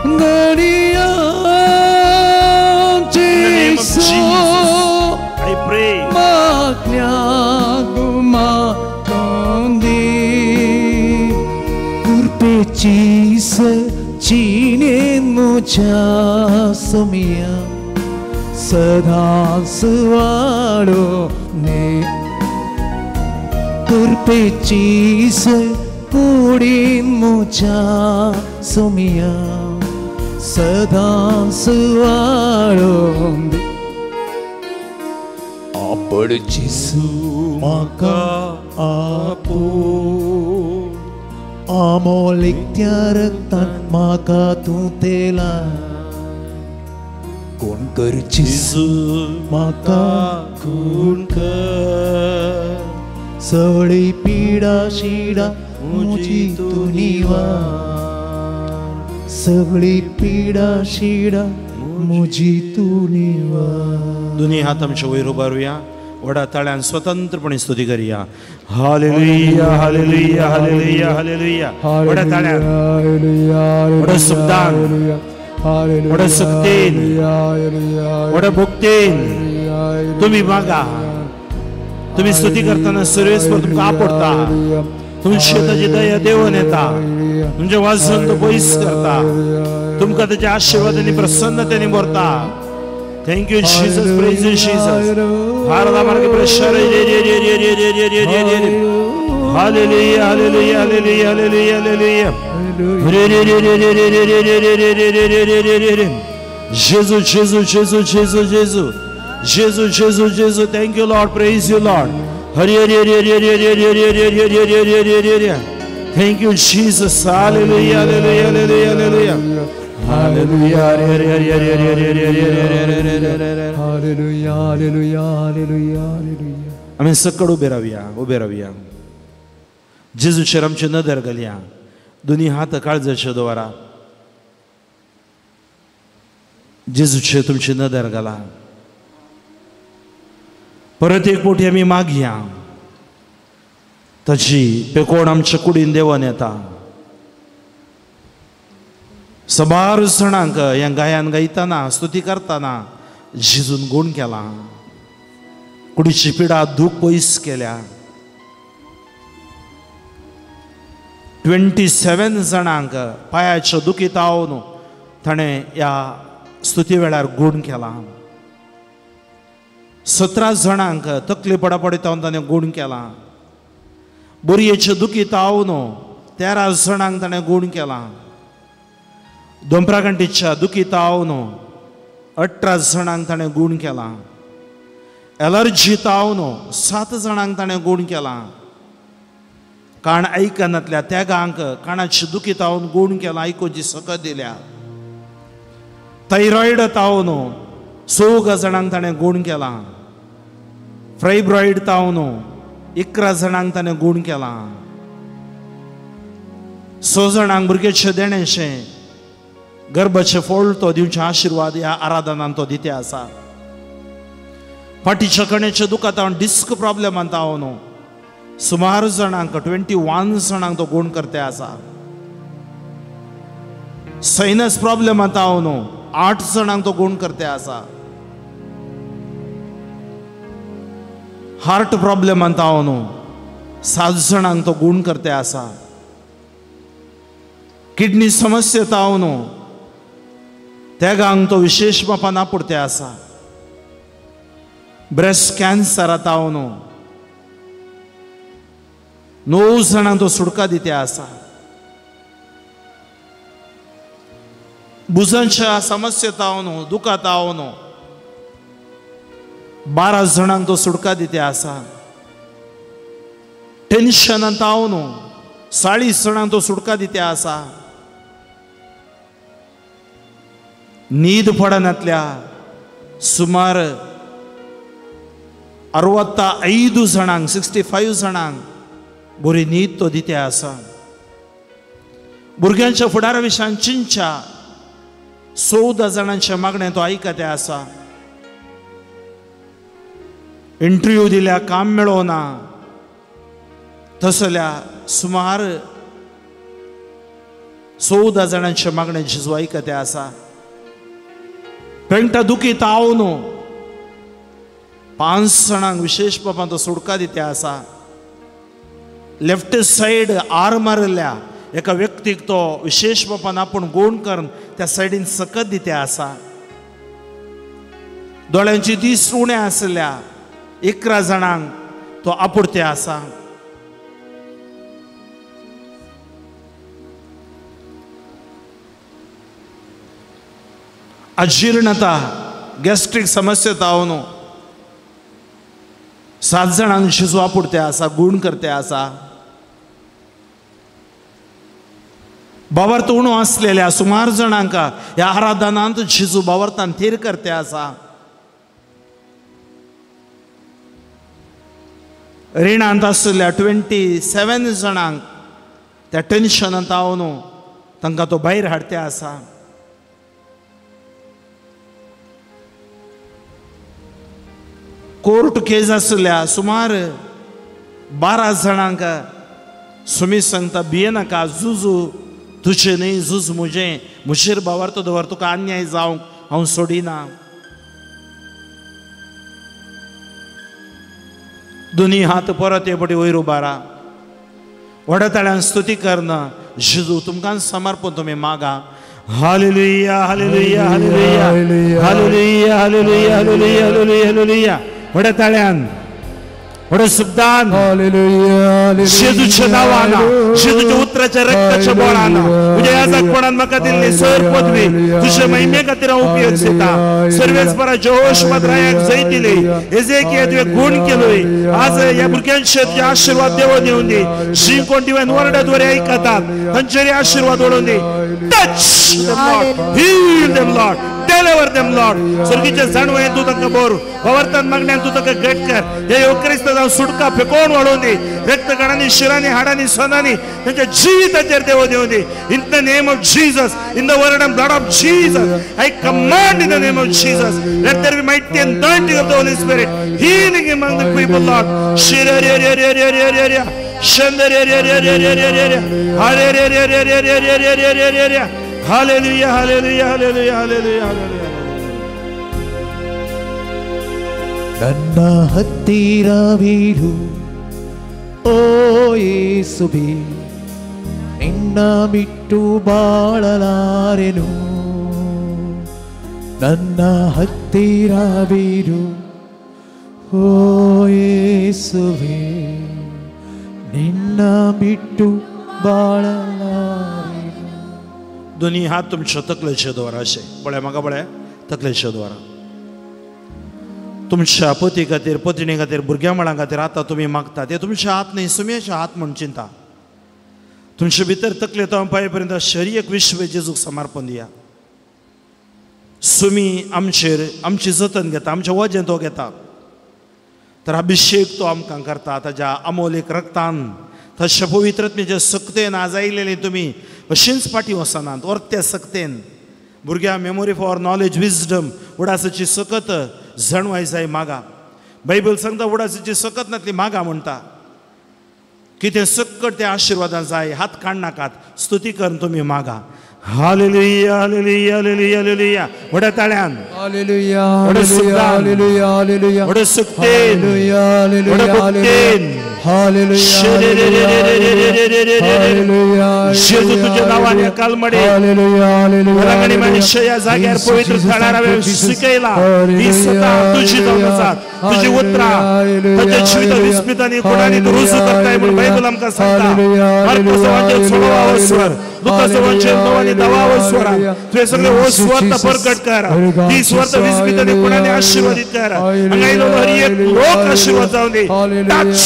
Speaker 4: धनिया जेसू मागण्या गुमान तूं दी. कुरपेची जिणेन म्हज्या सोमिया सदांच वाडोवन. कुरपेची कुडीन म्हज्या सोमिया सदांच वाडोवन. आपोड जेसू म्हाका आपू, आमोलीक त्या रक्तान म्हाका तूं तेलाय. कोण कर जेसू म्हाका गुण कर, सगळी पिडा शिडा म्हजी तूं निवार. सगळी पिडा शिडा म्हजी तूं निवार.
Speaker 3: दोनी हात आमचे वयर उबारुया. व्हडा ताळ्यान स्वतंत्रपणे स्तुती करूया. Hallelujah hallelujah hallelujah hallelujah. व्हडा ताळ्यान, व्हडा शब्दान, व्हडा शक्तीन, व्हडा भक्तीन तुमी मागा. तुमी स्तुती करतना सर्वेस्पर तुमकां आपोडटा. तुमचे ताजी दया देवून येता. तुमचे वाजन तो पयस करता. तुमकां ताच्या आशिर्वादांनी प्रसन्नतेनी भरता. Thank you Jesus, praise you Jesus. भारता मार्ग प्रशर रे रे रे रे रे रे रे रे रे. Hallelujah, hallelujah, hallelujah, hallelujah, hallelujah. Jesus, Jesus, Jesus, Jesus, Jesus. Jesus, Jesus, Jesus. Thank you, Lord. Praise you, Lord. Hari Hari Hari Hari Hari Hari Hari Hari Hari Hari Hari Hari Hari. Thank you, Jesus. Hallelujah, hallelujah, hallelujah, hallelujah. Hallelujah, Hari Hari Hari Hari Hari Hari Hari Hari Hari Hari Hari.
Speaker 1: Hallelujah, hallelujah, hallelujah, hallelujah.
Speaker 3: आमी सकड उबे रावया, उबे रावया. जेजूचेर आमची नदर घालया. दोनी हात काळजाचे दवरा. जेजूचेर तुमची नदर घाला. परत एक फावटी आमी मागया ताची पेकोण आमच्या कुडीन देवन येता. सबार जाणांक ह्या गायान गायतना स्तुती करतना जेजून गूण केला. कुडीची पिडा दूख पयस केल्या. 27 जाणांक पांयाच्यो दुखी तावन ताणें ह्या स्तुती वेळार गूण केला. 17 जाणांक तकली पडापडी तावन ताणें गूण केला. बोरयेच्यो दुखी तावन 13 जाणांक ताणें गूण केला. दोंपराघंटीच्या दुखी तावन 18 जाणांक ताणें गूण केला. एलर्जी तावन 7 जाणांक ताणें गूण केला. कान आयकनातल्या त्यागांक कानाची दुखी तावन गूण केला, आयकुची सकत दिल्या. थायरॉयड तावन 4 जाणांक ताणें गूण केला. फ्रायब्रॉयड तावन 11 जाणांक ताणें गूण केला. 6 जाणांक भुरग्याचें देणेशें गर्भाचें फोळ तो दिवचे आशिर्वाद ह्या आराधनान तो दिते आसा. फाटीच्या कण्याच्या दुखांत डिस्क प्रॉब्लेमान तावन सुमार जाणांक 21 जाणांक तो गूण करते आसा. सायनस प्रॉब्लेमान तावन 8 जाणांक तो गूण करते आसा. हार्ट प्रॉब्लेमान तावन 7 जाणांक तो गूण करते आसा. किडनी समस्या तावन तेगांक तो विशेष बापान आपुरते आसा. ब्रेस्ट कॅन्सरा तावन 9 जाणांक तो सुटका दिते आसा. भुजांच्या समस्या तावन दुखा तावन 12 जाणांक तो सुटका दिते आसा. टेन्शनान तावन 40 जाणांक तो सुटका दिते आसा. न्हीद पडनातल्या सुमार 65 जाणांक 65 जाणांक बरी न्हीद तो दिते आसा. भुरग्यांच्या फुडारा विशयान चिंतच्या 14 जाणांच्या मागणें तो आयकते आसा. इंटरव्यू दिल्या काम मेळोना तसल्या सुमार 14 जाणांच्या मागणें जेजू आयकते आसा. पेंटा दुखी तावन 5 जाणांक विशेष बापान तो सुटका दिते आसा. लेफ्ट सायड आर मारिल्ल्या एका व्यक्तीक तो विशेष बापान आपूण गूण करून त्या सायडीन सकत दिते आसा. दोळ्यांची दीस उणे आसल्या 11 जाणांक तो आपुरते आसा. अजीर्णता गॅस्ट्रीक समस्या तावन 7 जाणांक जेजू आपुरते आसा, गूण करते आसा. बावर्त उणो आसलेल्या सुमार जाणांक ह्या आराधनांत जेजू बावर्तान थीर करते आसा. रिणांत आसलेल्या 27 जाणांक त्या टेन्शनांत तावन तांकां तो भायर हाडते आसा. कोर्ट केस आसल्या सुमार 12 जाणांक सुमी सांगता भियेनाका, जुजू तुजें न्हय झूज म्हजें, म्हजेर भावार्थ दवर, तुका अन्याय जावंक हांव सोडिना. दोनी हात परत हे पटी वयर उबारा, व्हडा ताळ्यान स्तुती करना जेजू तुमकां समर्पण तुमी मागा. Hallelujah hallelujah hallelujah hallelujah hallelujah hallelujah hallelujah. व्हडा ताळ्यान व्हड सुबदान जेजूच्या नांवान, जेजूच्या उतराच्या रक्ताच्या बळान तुज्या याजकपणान म्हाका दिल्ली सर पदवी तुज्या महिमे खातीर हांव उपयोग घेता. सर्वेस्परा जेहोशपात रायाक जैत दिली, एजेकिया तुवें गुण केलोय. आज ह्या भुरग्यांचेर तुजे आशिर्वाद देवो दिवन दी. जी कोण डिवायन वर्डा द्वारे आयकतात तांचेर आशिर्वाद ओडून दी. Touch them Lord, heal them Lord, deliver them Lord. स्वर्गीचे जाणवय तूं तांकां बरो भावार्थान मागण्यान तूं तांकां घट कर. हे येवक्रिस्त जावन सुटका फेकोवन वाडोवन दी. रक्तगणांनी, शिरांनी, हाडांनी, सणांनी तांच्या जिविताचेर देव दिवन दी. In the name of Jesus, in the word and blood of Jesus, I command in the name of Jesus, let there be mighty anointing of the Holy Spirit, healing among the people, Lord. Hallelujah, hallelujah, hallelujah, hallelujah, hallelujah.
Speaker 4: ನನ್ನ ಹತ್ತಿರವಿರು ಓ ಯೇಸುವೇ, ನಿನ್ನ ಬಿಟ್ಟು ಬಾಳಲಾರೆನು. ನನ್ನ ಹತ್ತಿರವಿರು ಓ ಯೇಸುವೇ, ನಿನ್ನ ಬಿಟ್ಟು ಬಾಳಲಾರೆನು.
Speaker 3: दोन्ही हात तुमच्या तकलेचे दवरा अशे पळय म्हाका पळय तकलेचे दवरा. तुमच्या पती खातीर, पत्नी खातीर, भुरग्यां बाळां खातीर आतां तुमी मागता ते तुमच्या हात न्ही, सुमयेचे हात म्हूण चिंता. तुमचे भितर तकले तो पांय पर्यंत शरीर विश्व जेजूक समर्पण दिया. सुमी आमचेर आमची जतन घेता, आमचें वजें तो घेता. तर अभिशेक तो आमकां करता ताज्या अमोलीक रक्तान, ताच्या पवित्रत्मेच्या सक्तेन. आज आयलेली तुमी अशींच फाटीं वचनात, अर्त्या सक्तेन. भुरग्यां मेमोरी फॉर नॉलेज विजडम उडासाची सकत जाणवाय जाय मागा. बायबल सांगता उडासाची सकत नातली मागा म्हणटा. कितें सक्कट त्या आशिर्वादान जाय, हात काडनाकात, स्तुती करून तुमी मागा. Hallelujah, hallelujah, hallelujah, hallelujah. व्हड्या ताळ्यान,
Speaker 1: हालेलुया, हालेलुया, हालेलुया,
Speaker 3: व्हड्या सक्तेन, व्हड्या भक्तेन. जेजू तुज्या नांवान ह्या कालमडे वरांगणी मनुष्य ह्या जाग्यार पवित्र थळार हांवें शिकयला. ही सतां तुजी जावन आसात, तुजी उतरां ताच्या जिविता विस्मितांनी गुणांनी तूं रुजू करताय म्हूण बायबल आमकां सांगता. मार्कोस वांचेल 16 स्वर, लुकास वांचेल 9 आनी 10 स्वरान तुवें सगळे हो स्वर्त प्रकट कर. ती स्वर्त विस्मितांनी गुणांनी आशिर्वादीत कर. हांगा आयिल्लो हर एक लोक आशिर्वाद जावन दी. Touch,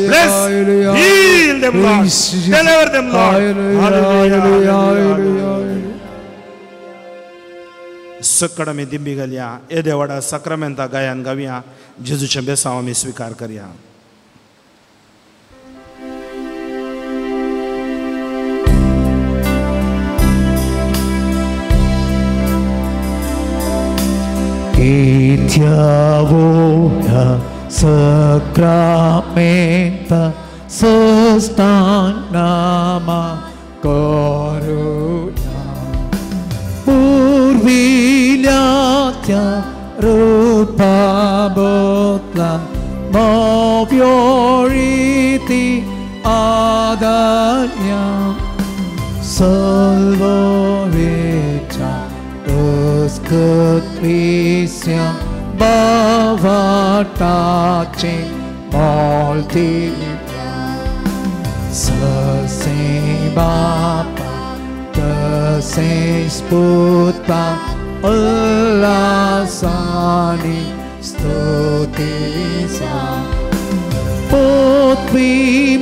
Speaker 3: bless, heal them, Lord. Deliver them, Lord. Hallelujah. सकड आमी दिंबी घालया, येदे व्हडा साक्रामेंता गायान गावया, जेजूचें बेसांव आमी स्विकार करया.
Speaker 4: Ityavuya Sacramenta Sustanama Karuna Purvilyatya Rupa Botla Mavyoriti Adanya Salvovicha Uskutvisya Bhavatache Maltivya Sase Bapa Tase Sputa Ullasani Stutisa Potvi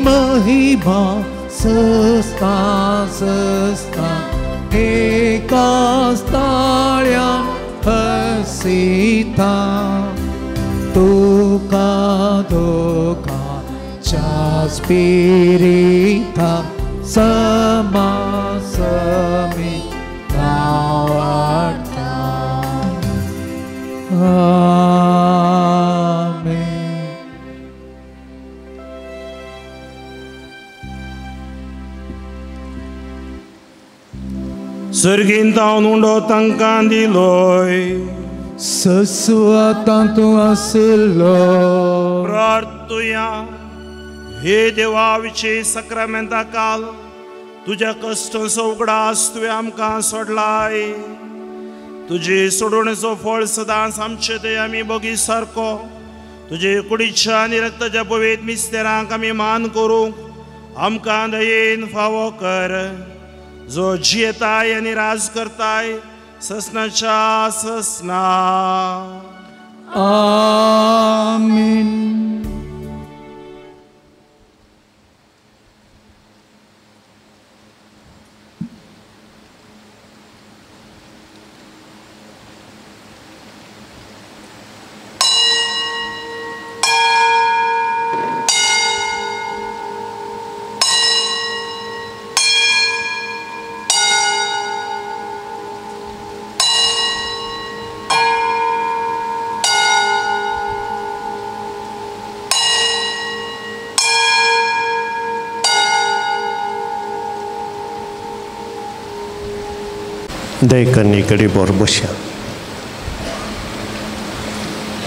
Speaker 4: Mahima Sasta Sasta Ekastalyan Hasita Tuka Duka Chaspirita Samasami Navarta. Amen.
Speaker 3: सर्गीन तावन उंडो तांकां दिलोय,
Speaker 1: ससुआ तांतू आसलो.
Speaker 3: प्रार्थुया. हे देवा विचे साक्रामेंता काल तुज्या कश्टांचो उगडास तुवें आमकां सोडलाय. तुजे सोडवणेचो फळ सदांच आमचे ते आमी बगी सारको तुजे कुडीच्या आनी रक्ताच्या पवित्र मिस्तेरांक आमी मान करूंक आमकां दयेन फावो कर, जो जियेताय आनी राज करताय ससनाच्या ससना.
Speaker 4: आमीन.
Speaker 2: दयकन्नीकडे बोर बसया.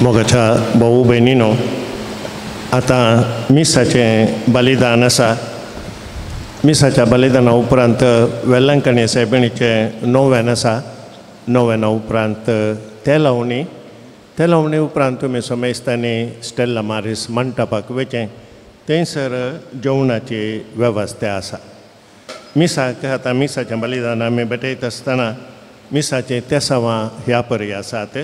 Speaker 2: मोगाच्या भाऊ भयणीनो, आतां मिसाचें बलिदान आसा. मिसाच्या बलिदाना उपरांत वेलंकणी सायबिणीचें नोवेन आसा. नोवेना उपरांत तेलावणी, तेलावणी उपरांत तुमी समेस्तांनी स्टेल्ला मारीस मंटपाक वचें, थंयसर जेवणाची वेवस्था आसा. मिसाक आतां मिसाचें बलिदान आमी भेटयत आसतना मिसाचें तेसांवां ह्या परी आसात.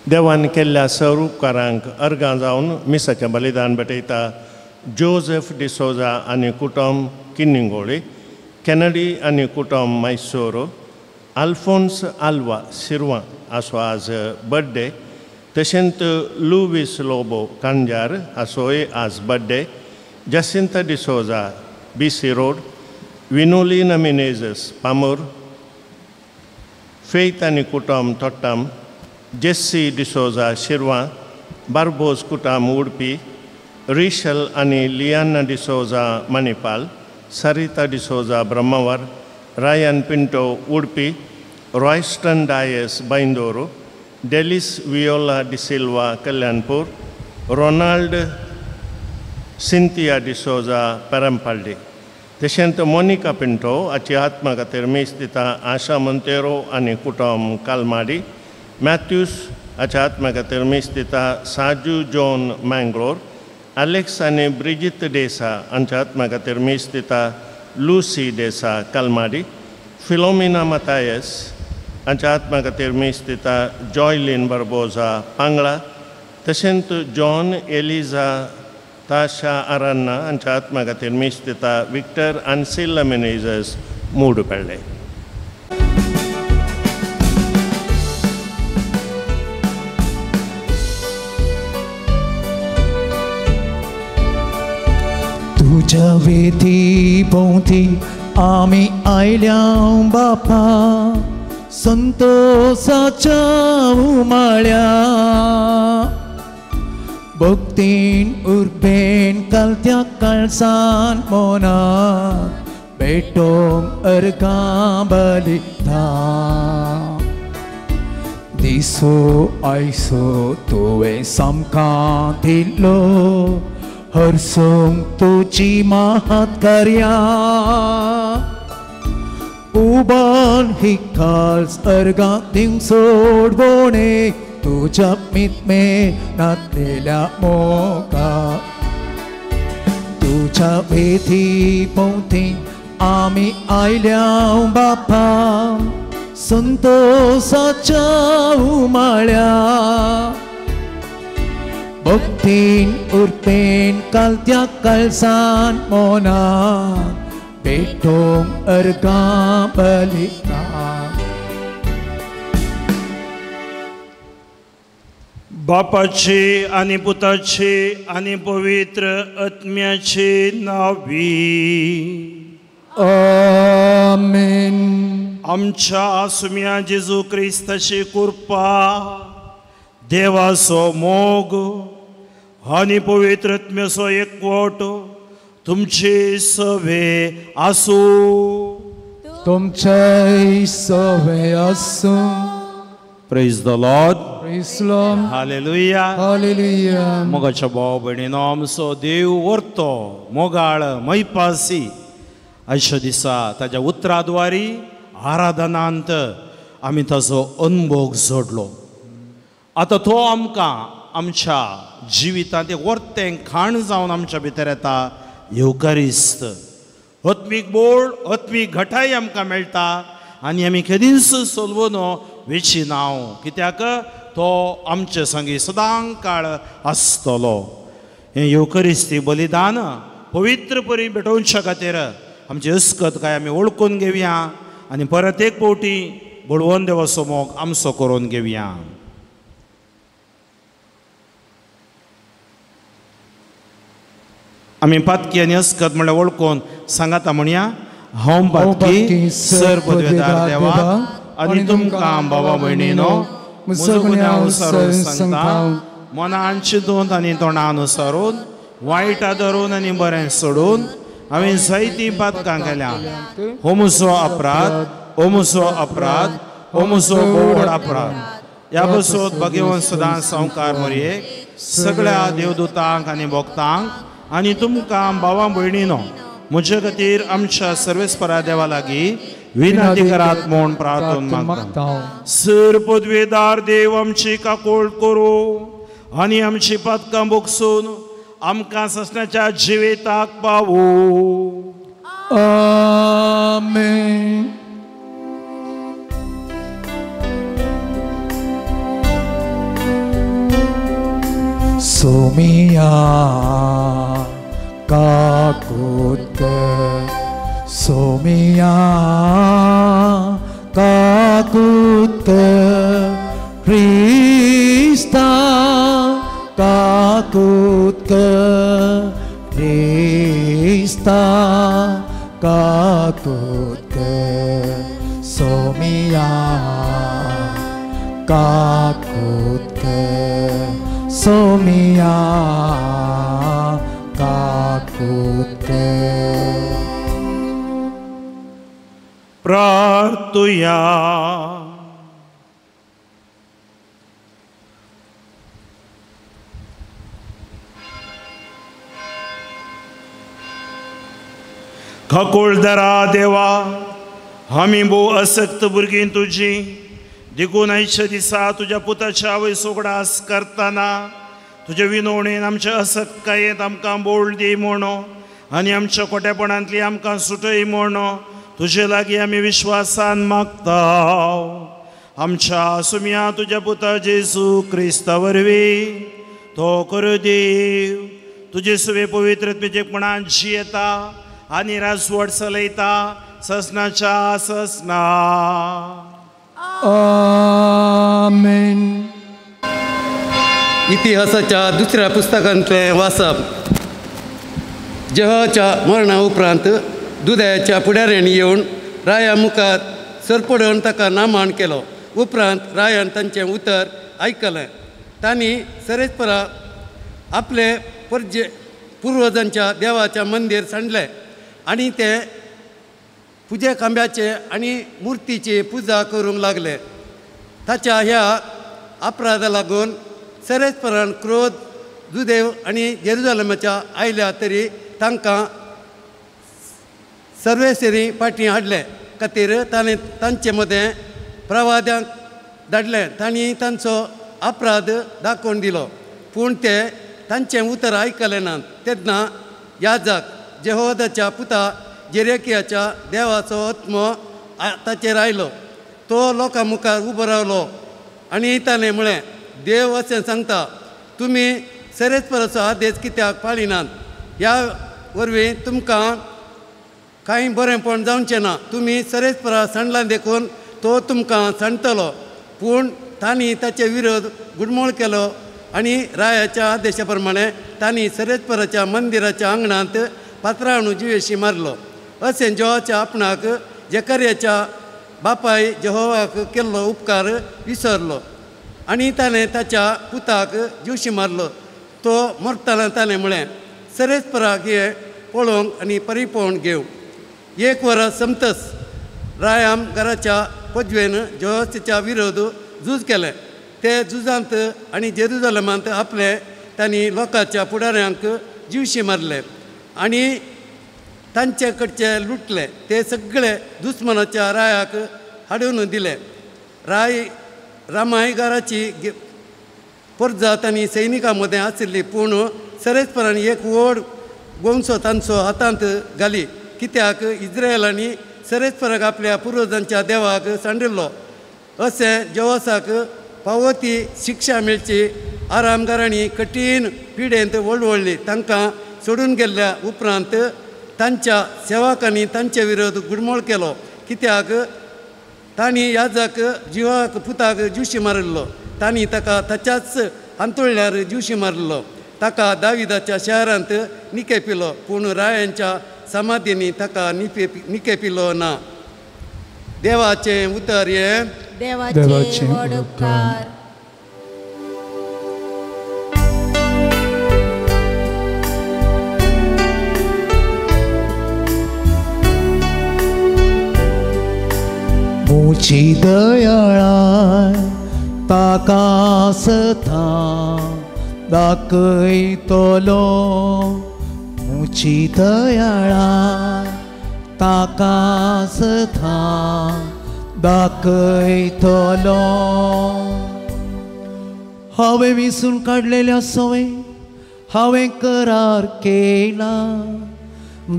Speaker 2: देवान केल्ल्या सर उपकारांक अर्गां जावन मिसाचें बलिदान भेटयता जोझेफ डिसोजा आनी कुटुंब किन्निंगोळी, कॅनडी आनी कुटुंब मैसूर, आल्फोन्स आल्वा सिरवां हाचो आज बड्डे, तशेंच लुवीस लोबो कांजार हाचोय आज birthday, Jacinta D'Souza BC road, Vinolina Menezes Pamor, Faith आनी कुटुंब तोट्टाम, जेस्सी डिसोजा शिरवां, बार्बोज कुटाम उडपी, रिशल आनी Liana D'Souza Manipal, Sarita D'Souza Brahmavar, Ryan Pinto Udupi, Royston Dias Byndoor, Delys Viola D'Silva Kalyanpur, Ronald Cynthia D'Souza Perampalli. तशेंच Monica Pinto हाची आत्मा खातीर मीस दिता आशा मोंतेरो आनी कुटुंब कालमाडी, मॅथ्यूस हाच्या आत्मा खातीर मीस दिता साजू जॉन मँगलोर, अलेक्स आनी ब्रिजीत डेसा हांच्या आत्मा खातीर मीस दिता लुसी डेसा कालमाडी, फिलोमिना मतायस हांच्या आत्मा खातीर मीस दिता जॉयलीन बर्बोजा पांगळा, तशेंच जॉन एलिजा ताशा आरान्ना हांच्या आत्मा खातीर मीस दिता विक्टर आन्सिल्ला मिनेजस मूडपेळ्ळे.
Speaker 4: तुज्या वेदी भोंवती आमी आयल्या बापा, संतोसाच्या उमाळ्या, भक्तीन उर्बेन कालत्या काळसान मोनाक भेटोंक अर्गां बलिता. दिसो आयसो तुवें सामकां दिलो, हरसूंक तुजी महात्कार्या, उबान ही काल्स अर्गां दिवंक सोडवणे, तुज्या मितमे नातलेल्या मोगा. तुज्या वेदी भोंवती आमी आयल्या बापा, संतोसाच्या उमाळ्या, भक्तीन उर्बेन कालत्या काळसान मोनाक भेटोंक अर्गां बलिता.
Speaker 3: बापाची आनी पुताची आनी पवित्र आत्म्याची नावी.
Speaker 4: आमेन.
Speaker 3: आमच्या सुम्या जेजू क्रिस्ताची कृपा, देवाचो मोग आनी पवित्र आत्म्याचो एकवट तुमचे सवे आसूं.
Speaker 4: तुमचे सवे आसूं.
Speaker 3: Praise the Lord.
Speaker 4: Praise the Lord.
Speaker 3: Hallelujah.
Speaker 4: Hallelujah.
Speaker 3: मोगाच्या भाव भयणीनो, आमचो देव वर्तो मोगाळ मैपासी. आयच्या दिसा ताज्या उतराद्वारी आराधनांत आमी ताजो अनभोग जोडलो. आतां तो आमकां आमच्या जिवितांत एक वर्तें खाण जावन आमच्या भितर येता. येवकारिस्त आत्मीक बोळ, आत्मीक घटाय आमकां मेळटा आनी आमी केदींच सोलवून वेची नांव, कित्याक तो आमचे संगी सदां काळ आसतलो. हें येवकरिस्ती बलिदान पवित्र परी भेटोवच्या खातीर आमची अस्कत काय आमी वळखून घेवया आनी परत एक फावटी बळवंत देवाचो मोग आमचो करून घेवया. आमी पातकी आनी अस्कत म्हणल्यार वळखून सांगाता म्हणया, हांव पातकी सर पदवेदार देवा आनी तुमकां बाबा भयणीनो म्हजो गुन्यांव सारून सांगता, मनान चिंतून आनी तोंडान सारून वायटा धरून आनी बरें सोडून हांवें जायतीं पातकां केल्या. हो म्हजो अपराध, हो म्हजो अपराध, हो म्हजो व्हड अपराध. ह्या बसोत भगवंत सदां संवकार मरये सगळ्या देवदूतांक आनी भक्तांक आनी तुमकां भावा भयणीनो म्हजे खातीर आमच्या सर्वेस्परा देवा लागीं विनंती करात म्हूण प्रार्थना मागता. सर पदवेदार देव आमची काकूळ करूं आनी आमची पातकां भोगसून आमकां ससण्याच्या जिविताक पावू.
Speaker 4: आमेन. सोमिया काकूत, सोमिया काकूत, क्रिस्ता काकूत, क्रिस्ता काकूत, सोमिया काकूत, सोमिया काकूत.
Speaker 3: प्रार्थुया. काकुळदरा देवा, आमी भोव असक्त भुरगीं तुजी, देखून आयच्या दिसा तुज्या पुताच्या आवय उगडास करतना तुजे विनवणेन आमच्या असक्तकायेंत आमकां बोळ दी म्हूण आनी आमच्या खोटेपणांतली आमकां सुटय म्हूण तुजे लागीं आमी विश्वासान मागता. आमच्या सुमया तुज्या पुता जेजू क्रिस्ता वरवीं तो करू देव तुजे सुवे पवित्र तुजेपणान जियेता आनी राजवट चलयता ससनाच्या ससना.
Speaker 4: आमेन.
Speaker 5: इतिहासाच्या दुसऱ्या पुस्तकांतलें वाचप. जेहोच्या मरणा उपरांत दुदयाच्या फुडाऱ्यांनी येवन राया मुखार सरपडून ताका नामान केलो. उपरांत रायान तांचें उतर आयकलें. तांणी सरेस्परा आपले परजे पुर्वजांच्या देवाच्या मंदीर सांडलें आनी ते पुजे खांब्याचे आनी मुर्तीची पुजा करूंक लागले. ताच्या ह्या अपराधा लागून सरेस्परान क्रोध जुदेव आनी जेरुजलमाच्या आयल्या तरी तांकां सर्वेसरी फाटीं हाडले खातीर ताणें तांचे मदें प्रवाद्यांक धाडलें. तांणी तांचो अपराध दाखोवन दिलो, पूण ते तांचें उतर आयकलें ना. तेन्ना याजक जेहोदाच्या पुता जेरेकियाच्या देवाचो आत्मो ताचेर आयलो. तो लोकां मुखार उबो रावलो आनी ताणें म्हळें, देव अशें सांगता, तुमी सरेस्पराचो आदेश कित्याक पाळिनात? ह्या वरवीं तुमकां कांय बरेंपण जावचें ना. तुमी सरेस्परा सांडला देखून तो तुमकां सांडटलो. पूण तांणी ताचे विरोध गुडमोळ केलो आनी रायाच्या आदेशा प्रमाणे तांणी सरेस्पराच्या मंदिराच्या आंगणांत पात्राणू जिवेशी मारलो. अशें जेहोवाच्या आपणाक जेकर्याच्या बापाय जेहोवाक केल्लो उपकार विसरलो आनी ताणें ताच्या पुताक जिवशी मारलो. तो मरताना ताणें म्हळें, सरेस्पराक हे पळोवंक आनी परिपोवन घेवं. एक वरस समतस रायाम घराच्या पदवेन जेहोवाच्या विरोध झूज केलें. ते झुजांत आनी जेरुजलमांत आपले तांणी लोकांच्या फुडाऱ्यांक जिवशी मारले आनी तांचे कडचे लुटले. ते सगळे दुस्मनाच्या रायाक हाडून दिले. राय रामायगाराची परजात आनी सैनिकां मदें आशिल्ली पूण सरेजपणान एक व्हड गोंसो तांचो हातांत घाली कित्याक इस्रायलांनी सरेजपणाक आपल्या पुर्वजांच्या देवाक सांडिल्लो. अशें जेवासाक फावो ती शिक्षा मेळची आरामगारांनी कठीण पिडेंत वळवळ्ळी. तांकां सोडून गेल्ल्या उपरांत तांच्या सेवकांनी तांचे विरोध गुडमोळ केलो कित्याक तांणी याजक जिवाक पुताक ज्युशी मारिल्लो. तांणी ताका ताच्याच हांतुळल्यार ज्युशी मारिल्लो. ताका दाविदाच्या शहरांत निकेपिलो पूण रायांच्या समाधींनी ताका निकेपिलो ना. देवाचें उतर हें
Speaker 6: देवाचे व्हड उपकार.
Speaker 4: मुची दयाळाय ताका सदां दाखयतलो मुची दयाळाय ताका सदां दाखयतलो. हांवें विसून काडलेल्या सवय हांवें करार केला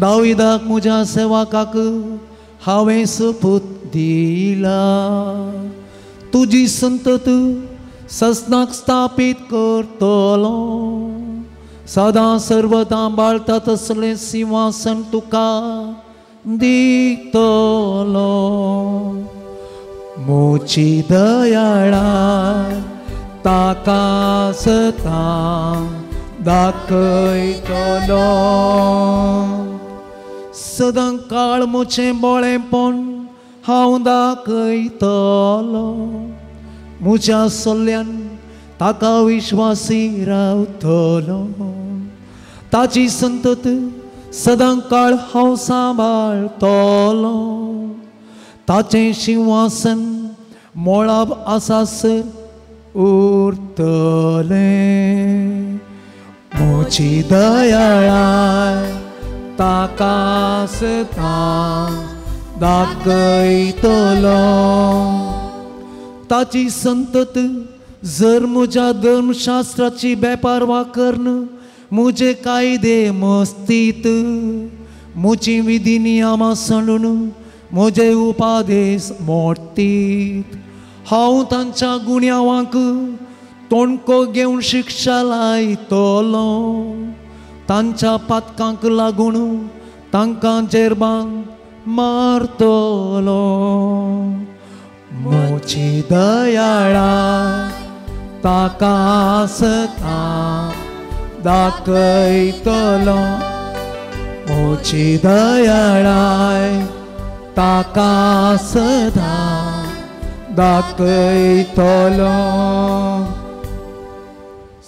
Speaker 4: दाविदाक म्हज्या सेवकाक हांवें सोपूत दिला. तुजी संतत ससनाक स्थापीत करतलो सदां सर्वदां बाळता तसलें सिंहासन तुका दितलो. मुची दयाळाय ताका सदां दाखयतलो. सदां काळ म्हजें बळेपण हांव दाखयतलो म्हज्या सल्ल्यान ताका विश्वासी रावतलो. ताची संतत सदां काळ हांव सांबाळतलो ताचें शिंवासन मोळाब आसासर उरतलें. म्हजी दयाळाय ताका सदां दाखयतलो. ताची संतत जर म्हज्या धर्मशास्त्राची बेपारवा करून म्हजे कायदे मस्तीत म्हजी विधी नियमां सांडून म्हजे उपादेश मोडतीत हांव तांच्या गुन्यांवांक तोणको घेवन शिक्षा लायतलो. तांच्या पातकांक लागून तांकां जेरबान मारतलो. म्हजी दयाळाय ताका सदां दाखयतलो म्हजी दयाळाय ताका सदां दाखयतलो.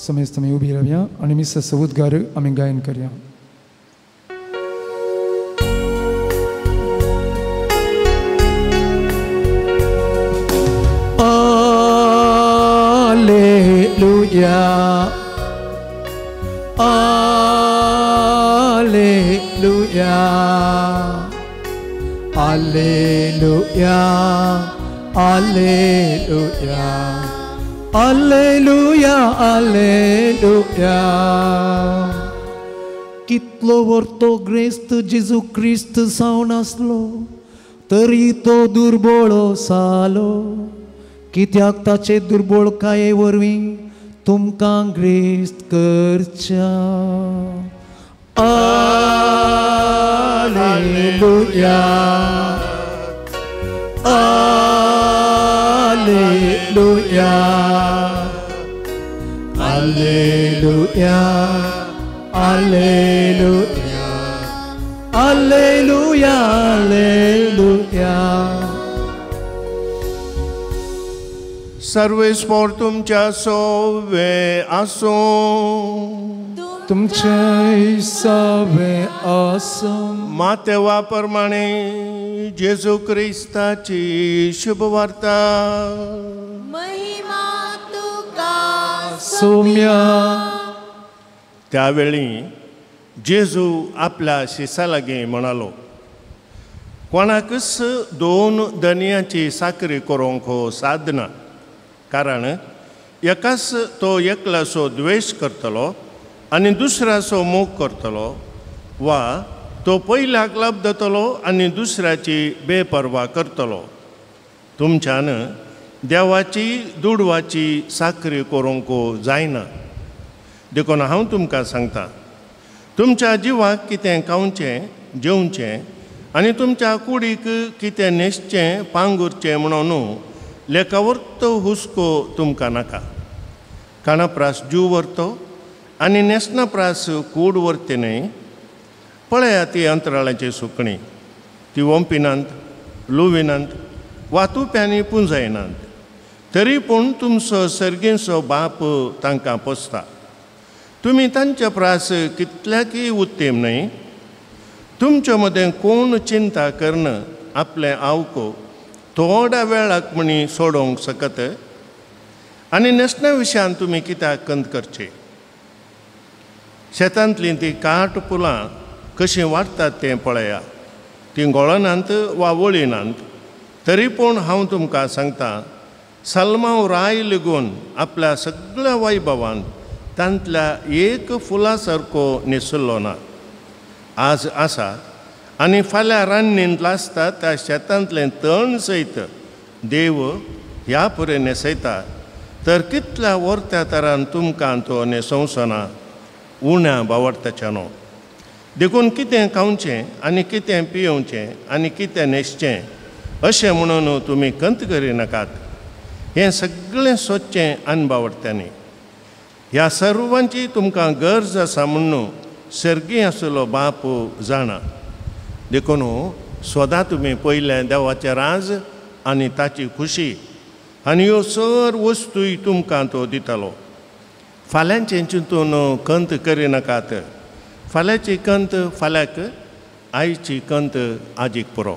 Speaker 1: समेस्त आमी उबी रावया आनी मिसाचो उद्गार आमी गायन करया.
Speaker 4: Alleluia, Alleluia, Alleluia, Alleluia, Alleluia, Alleluia.
Speaker 1: कितलो वर्तो ग्रेस्त जेजू क्रिस्त जावन आसलो तरी तो दुर्बळ जालो कित्याक ताचे दुर्बळकाये वरवीं तुमकां ग्रेस्त करच्या.
Speaker 4: Alleluia, Alleluia, Alleluia, Alleluia, Alleluia, Alleluia.
Speaker 2: सर्वेस्पोर तुमच्या सोवे आसूं
Speaker 1: तुमचे सवे आसूं.
Speaker 2: मातेवा प्रमाणे जेजू क्रिस्ताची शुभवार्ता.
Speaker 6: महिमा तुका
Speaker 1: सोम्या.
Speaker 2: त्यावेळी जेजू आपल्या शिसा लागीं म्हणालो, कोणाकच दोन दनयाची साकरी करूंक सादना, कारण एकाच तो एकल्याचो द्वेश करतलो आनी दुसऱ्याचो मोग करतलो, वा तो पयल्याक लब्धतलो आनी दुसऱ्याची बेपर्वा करतलो. तुमच्यान देवाची दुडवाची साकरी करूंक जायना. देखून हांव तुमकां सांगता, तुमच्या जिवाक कितें खावचें जेवचें आनी तुमच्या कुडीक कितें न्हेसचें पांगुरचें म्हणून लेखावर्त हुस्को तुमकां नाका. काणाप्रास जीव व्हरतो आनी न्हेसणा प्रास कूड व्हरते न्हय. पळया ती अंतराळाची सुकणी, ती वोंपिनात लुविनात वा तुप्यांनी पुंजायनात, तरी पूण तुमचो सर्गींचो बाप तांकां पोसता. तुमी तांचे प्रास कितल्याकय उत्तम न्हय? तुमचे मदें कोण चिंता करून आपलें आवको थोड्या वेळाक म्हणी सोडोवंक शकत? आनी न्हेसणा विशयान तुमी कित्याक कंत करचे? शेतांतलीं तीं काट फुलां कशीं वाडटात तें पळया. तीं गोळनात वा वळिनात, तरी पूण हांव तुमकां सांगता, सलमाव राय लेगून आपल्या सगळ्या वैभवान तांतल्या एक फुलां सारको न्हेसलो ना. आज आसा आनी फाल्यां रान्नीन लासता त्या शेतांतलें तण सयत देव ह्या पुरे न्हेसयता, तर कितल्या वर्त्या तरान तुमकां तो न्हेसोवचो ना, उण्या बावडताच्या न्हू. देखून कितें खावचें आनी कितें पियोवचें आनी कितें न्हेसचें अशें म्हणून तुमी कंत करिनाकात. हें सगळें सोदचें अनबावडत्यांनी. ह्या सर्वांची तुमकां गरज आसा म्हणून सर्गी आसलो बाप जाणा. देखून स्वता तुमी पयलें देवाचें राज आनी ताची खुशी, आनी ह्यो सर वस्तूय तुमकां तो दितलो. फाल्यांचें चिंतून कंत करिनाकात. फाल्यांची कंत फाल्यांक, आयची कंत आजीक पुरो.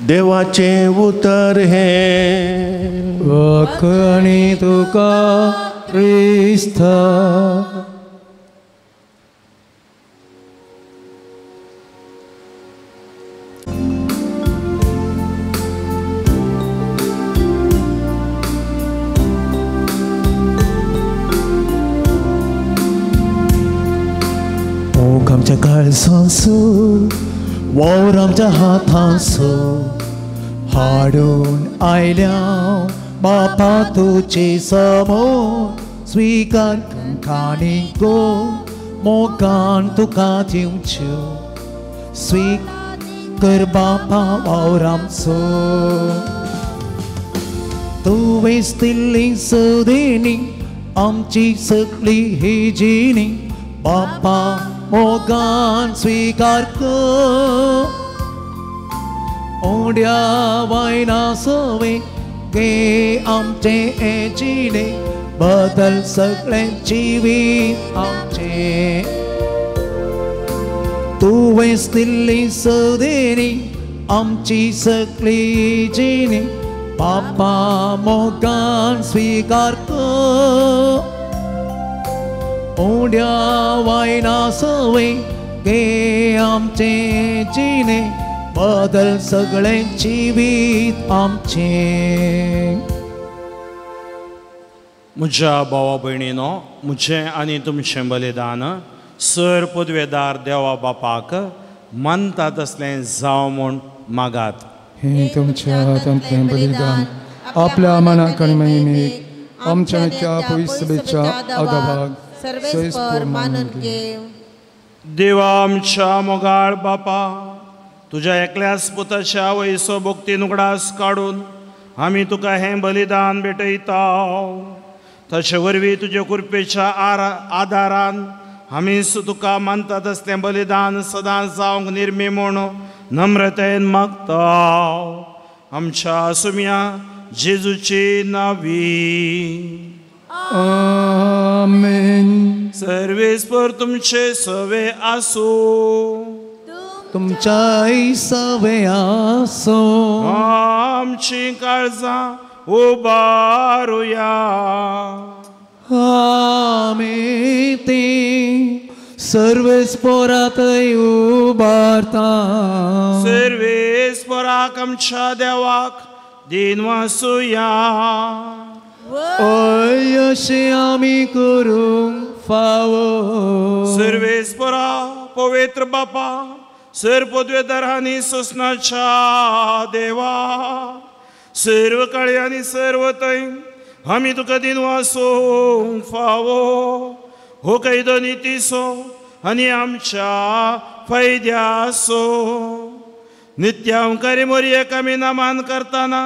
Speaker 2: देवाचें उतर हें
Speaker 4: वखणी तुका क्रिस्ता. मोग आमच्या काळजांचो, वावर आमच्या हातांचो, हाडून आयल्या बापा तुजे समोर. स्वीकार काणी गो मोगान तुका दिवच्यो, स्वीकार बापा वावर आमचो. तुवें दिल्ली सदेनी आमची सगळी ही जिणी, बापा मोगान स्वीकार कर. ओड्या वायना सवे गे आमचे जिणे, बदल सगळें जिवीत आमचें. तुवें दिल्ली सदेनी आमची सगळी जिणी, बापा मोगान स्वीकार कर. उड्या वायना सवे गे आमचे जिणे, बदल सगळें जिवीत आमचें.
Speaker 3: म्हज्या भावा भयणीनो, म्हजें आनी तुमचें बलिदान सर पदवेदार देवा बापाक मानता तसलें जावं म्हूण मागात.
Speaker 1: हें तुमच्या हातांतलें बलिदान आपल्या मनाक आनी महिमेक आमच्या त्या पवित्र आदाभाग
Speaker 6: सर्वेस्पर मानून घेव.
Speaker 3: देवा आमच्या मोगाळ बापा, तुज्या एकल्याच पुताच्या आवयचो भक्तीन उगडास काडून आमी तुका हें बलिदान भेटयता. ताचे वरवीं तुज्या कृपेच्या आदारान आमी तुका मानता तसलें बलिदान सदां जावंक निर्मी म्हूण नम्रतेन मागता. आमच्या सुम्या जेजूची नावी.
Speaker 1: आमेन.
Speaker 3: सर्वेस्पर तुमचे सवे आसूं,
Speaker 4: तुमच्याय सवे आसूं.
Speaker 3: आमची काळजां उबारुया.
Speaker 4: आमी ती सर्वेस्परातय उबारता.
Speaker 3: सर्वेस्पराक आमच्या देवाक दिनवासुया.
Speaker 4: ओय अशें आमी करूंक फावो.
Speaker 3: सर्वेस्परा पवित्र बापा, सर पदवेदार आनी सोसनाच्या देवा, सर्व काळी आनी सर्व थंय आमी तुका दिनवासूंक फावो. हो कायदो नितीचो आनी आमच्या फायद्याचो. नित्यांकारी मोरयेक आमी नमन करतना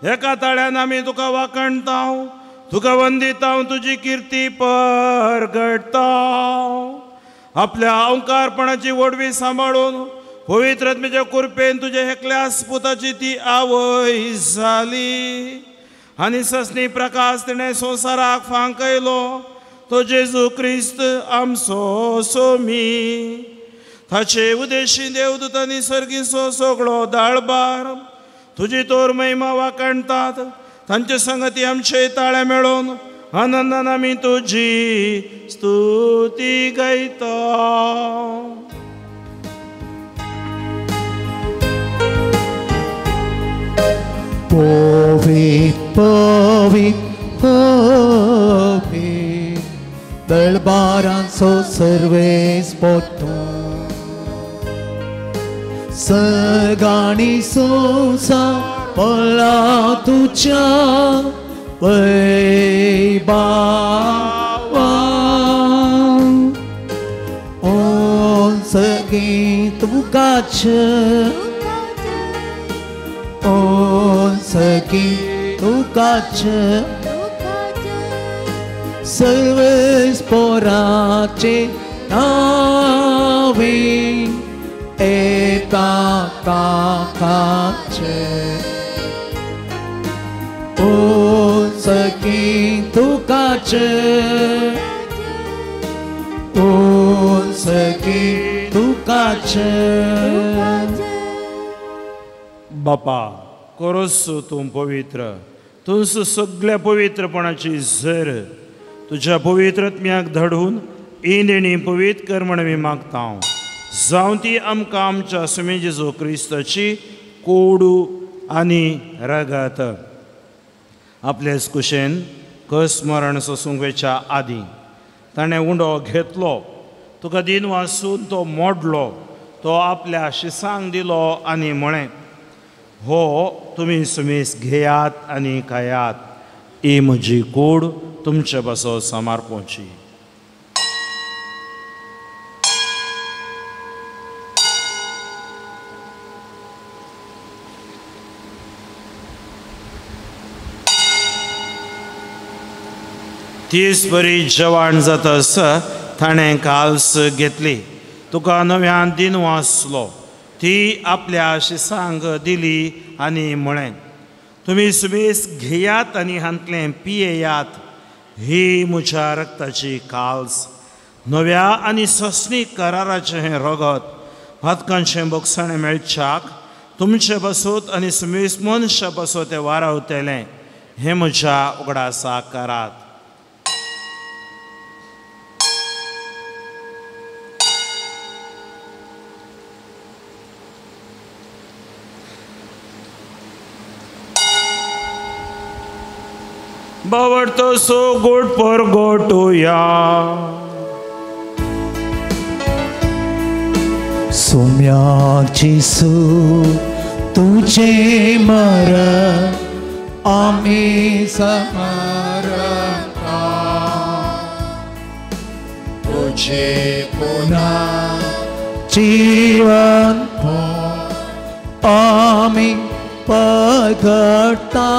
Speaker 3: एका ताळ्यान आमी तुका वाखणता, तुका वंदिता, तुजी किर्ती परगडटा. आपल्या अंकारपणाची वडवी सांबाळून पवित्र आत्म्याच्या कृपेन तुज्या एकल्या पुताची ती आवय जाली आनी ससनी प्रकाश तिणें संवसाराक फांकयलो तो जेजू क्रिस्त आमचो सोमी. ताचे उदेशी देवदूतांनी सर्गीचो सगळो दाळबार तुजी तोर महिमा वाखणतात. तांचे संगती आमचे ताळे मेळोवन आनंदान आमी तुजी स्तुती गायता.
Speaker 4: पवित्र पवित्र पवित्र दळबारांचो सर्वेस्पर सगाणी सोसा पळा तुज्या वैभावान. सगळीं तुकाच, सगळीं तुकाच, सर्वेस्पराचे नांवे एता ताकाचे. सखी तुकाच, सखी तुकाच.
Speaker 3: बापा कोरोस तूं पवित्र, तूंच सगळ्या पवित्रपणाची झर. तुज्या पवित्र आत्म्याक धाडून इंदिणी पवित्र कर म्हण आमी मागता. जावं ती आमकां आमच्या सुमी जेजू क्रिस्ताची कोडू आनी रगत. आपलेच कुशेन कस मरण सोसूंक वयच्या आदीं ताणें उंडो घेतलो, तुका दिन वासून तो मोडलो, तो आपल्या शिसांक दिलो आनी म्हळें, हो तुमी सुमीस घेयात आनी खायात, ही म्हजी कूड तुमचे बसो समर्पोची. तीच बरी जेवण जाता ताणें काल्स घेतली, तुका नव्यान दिन वाचलो, ती आपल्या शिसांक दिली आनी म्हळें, तुमी सुबेस घेयात आनी हांतलें पियेयात, ही म्हज्या रक्ताची काल्स, नव्या आनी ससनी कराराचें हें रगत, पातकांचें बोगसाणें मेळच्याक तुमचे बसोत आनी सुमेस मनशा बसोत तें वारावतलें, हें म्हज्या उगडासा करात. बावडतो सो गोड पर गोटुया.
Speaker 4: सोम्या जेसू तुझे मरण आमी समर्पता, तुझे पुन्हा जीवन आमी पगडता,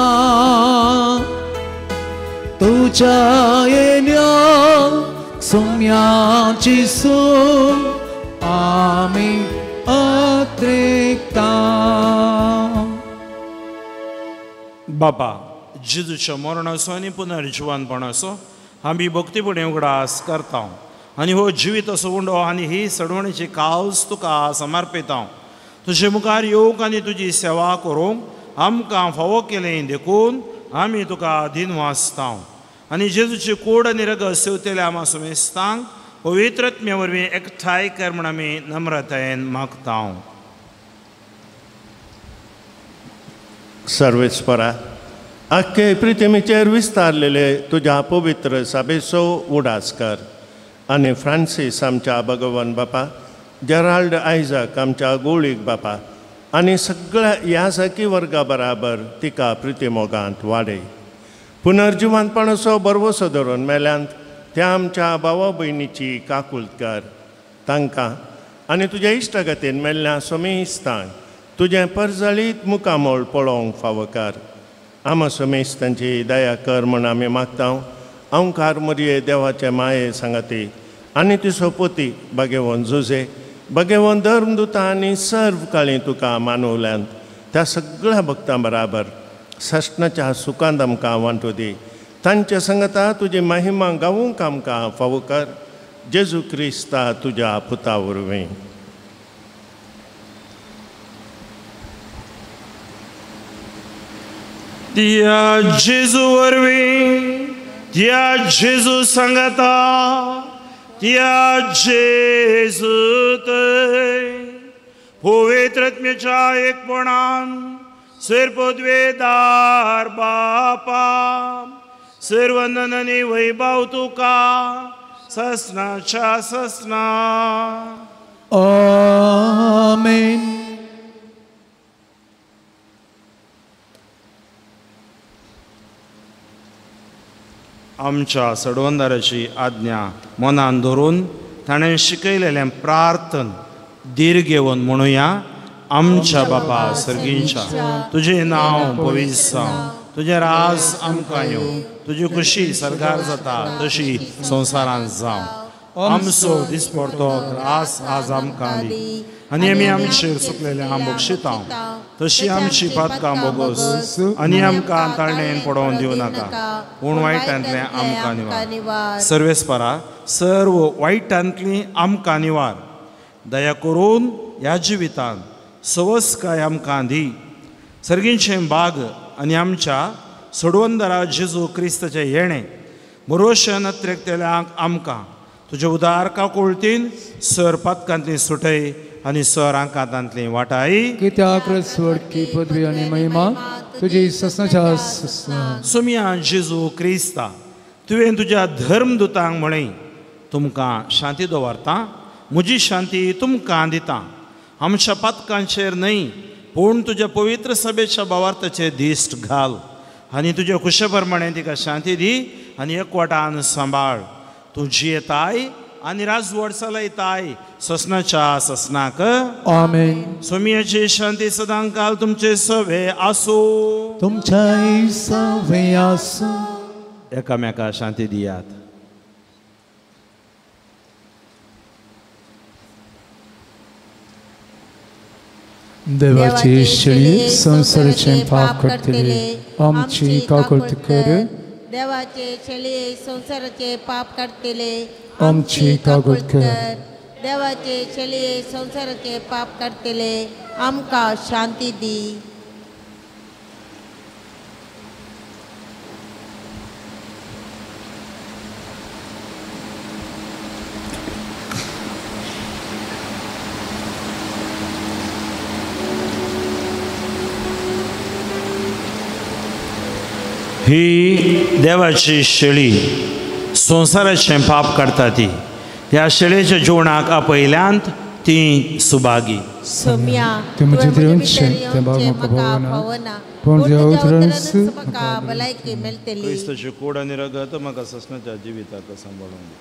Speaker 4: तुझ्या येण्या सोम्या जेसू आमी अत्रेकता.
Speaker 3: बाबा जेजूच्या मरणाचो आनी पुनर्जिवनपणाचो आमी भक्तीपणी उगडास करता आनी हो जिवीत असो उंडो आनी ही सडवणीची कावस तुका समर्पिता. तुजे मुखार येवंक आनी तुजी सेवा करूंक आमकां फावो केलें देखून आमी तुका दिनवासता आनी जेजूची कोड आनी रगत सेवतल्या आमा सुमेस्तांक पवित्र आत्म्या वरवीं एकठांय कर म्हूण आमी नम्रतायेन मागता.
Speaker 2: सर्वेस्परा आख्खे प्रितिमेचेर विस्तारलेले तुज्या पवित्र सभेचो उडास कर आनी फ्रांसीस आमच्या भगवान बापा, जेराल्ड आयजक आमच्या गोळीक बापा आनी सगळ्या ह्या सखी वर्गा बराबर तिका प्रितिमोगांत वाडय. पुनर्जिवंतपणाचो बरवसो धरून मेल्यांत त्या आमच्या भावा भयणीची काकूळत कर. तांकां आनी तुज्या इश्टागतीन मेल्ल्या सोमेस्तांक तुजें परजळीत मुखामळ पळोवंक फावो कर. आमा सोमेस्तांची दया कर म्हूण आमी मागता. अंकार मोरये देवाचे माये सांगाती आनी ती सोपोती बागेवन जुजे भगेवन धर्मदुता आनी सर्व काळी तुका मानवल्यांत त्या सगळ्या भक्तां बराबर सश्णाच्या सुखांत आमकां वांटू दी. तांच्या संगता तुजी महिमा गावूंक आमकां फावो कर. जेजू क्रिस्ता तुज्या पुता वरवीं.
Speaker 3: त्या जेजू वरवीं, त्या जेजू संगता, त्या जेजू पवित्र आत्म्याच्या एकपणान सर्वपदवेदार बापा सर्वंदन आनी वैभव तुका ससनाच्या ससना.
Speaker 4: आमेन.
Speaker 3: आमच्या सडवंदाराची आज्ञा मनान धरून ताणें शिकयलेलें प्रार्थन धीर घेवन म्हणुया. आमच्या बापा सर्गींच्या, तुजें नांव पवित्र जावं, तुजें राज आमकां येवं, तुजी खुशी सरकार जाता तशी संवसारांत जावं. आमचो दिसपडतो रास आज आमकां दी आनी आमी आमचेर चुकलेलें आम बक्षिता तशी आमची पातकां बोगोस आनी आमकां ताळणेन पडोवन दिवं नाका, पूण वायटांतलें आमकां निवार. सर्वेस्परा सर्व वायटांतली आमकां निवार. दया करून ह्या जिवितांत सवसकाय आमकां दी. सर्गींचें बाग आनी आमच्या सोडवंदरा जेजू क्रिस्ताचें येणें भरोश्यान अत्रेकतेल्यांक आमकां तुजे उदार काकुळतीन सर पातकांतली सुटय आनी सर आंकांतांतली वाटाय.
Speaker 1: कित्याक स्वर्गी पदवी आनी महिमा तुजी ससनाच्या ससना.
Speaker 3: सोमिया जेजू क्रिस्ता, तुवें तुज्या धर्मदुतांक म्हळें, तुमकां शांती दवरता, म्हजी शांती तुमकां दिता. आमच्या पातकांचेर न्हय पूण तुज्या पवित्र सभेच्या भावार्थाचेर दिश्ट घाल आनी तुज्या खुशे प्रमाणे तिका शांती दी आनी एकवटान सांबाळ. तूं जियेताय आनी राजवट चलयताय ससनाच्या ससनाक.
Speaker 1: आमेन.
Speaker 3: सोमियाची शांती सदांकाल तुमचे सवे आसूं.
Speaker 4: तुमच्याय सवे आसूं.
Speaker 3: एकामेका शांती दियात.
Speaker 1: देवाची शेळी संवसाराचें पाप काडटली आमची काकुळट कर.
Speaker 6: देवाचे शेळये संवसाराचे पाप काडटले
Speaker 1: आमची काकुळट कर.
Speaker 6: देवाचे शेळये संवसाराचे पाप काडटले आमकां शांती दी.
Speaker 3: ही देवाची शेळी संवसाराचें पाप काडटा ती ह्या शेळयेच्या जेवणाक आपयल्यांत ती सुभागी.
Speaker 6: सोम्या, भलायकी मेळटली.
Speaker 3: क्रिस्ताची कूड आनी रगत म्हाका ससनाच्या जिविताक सांबाळून दी.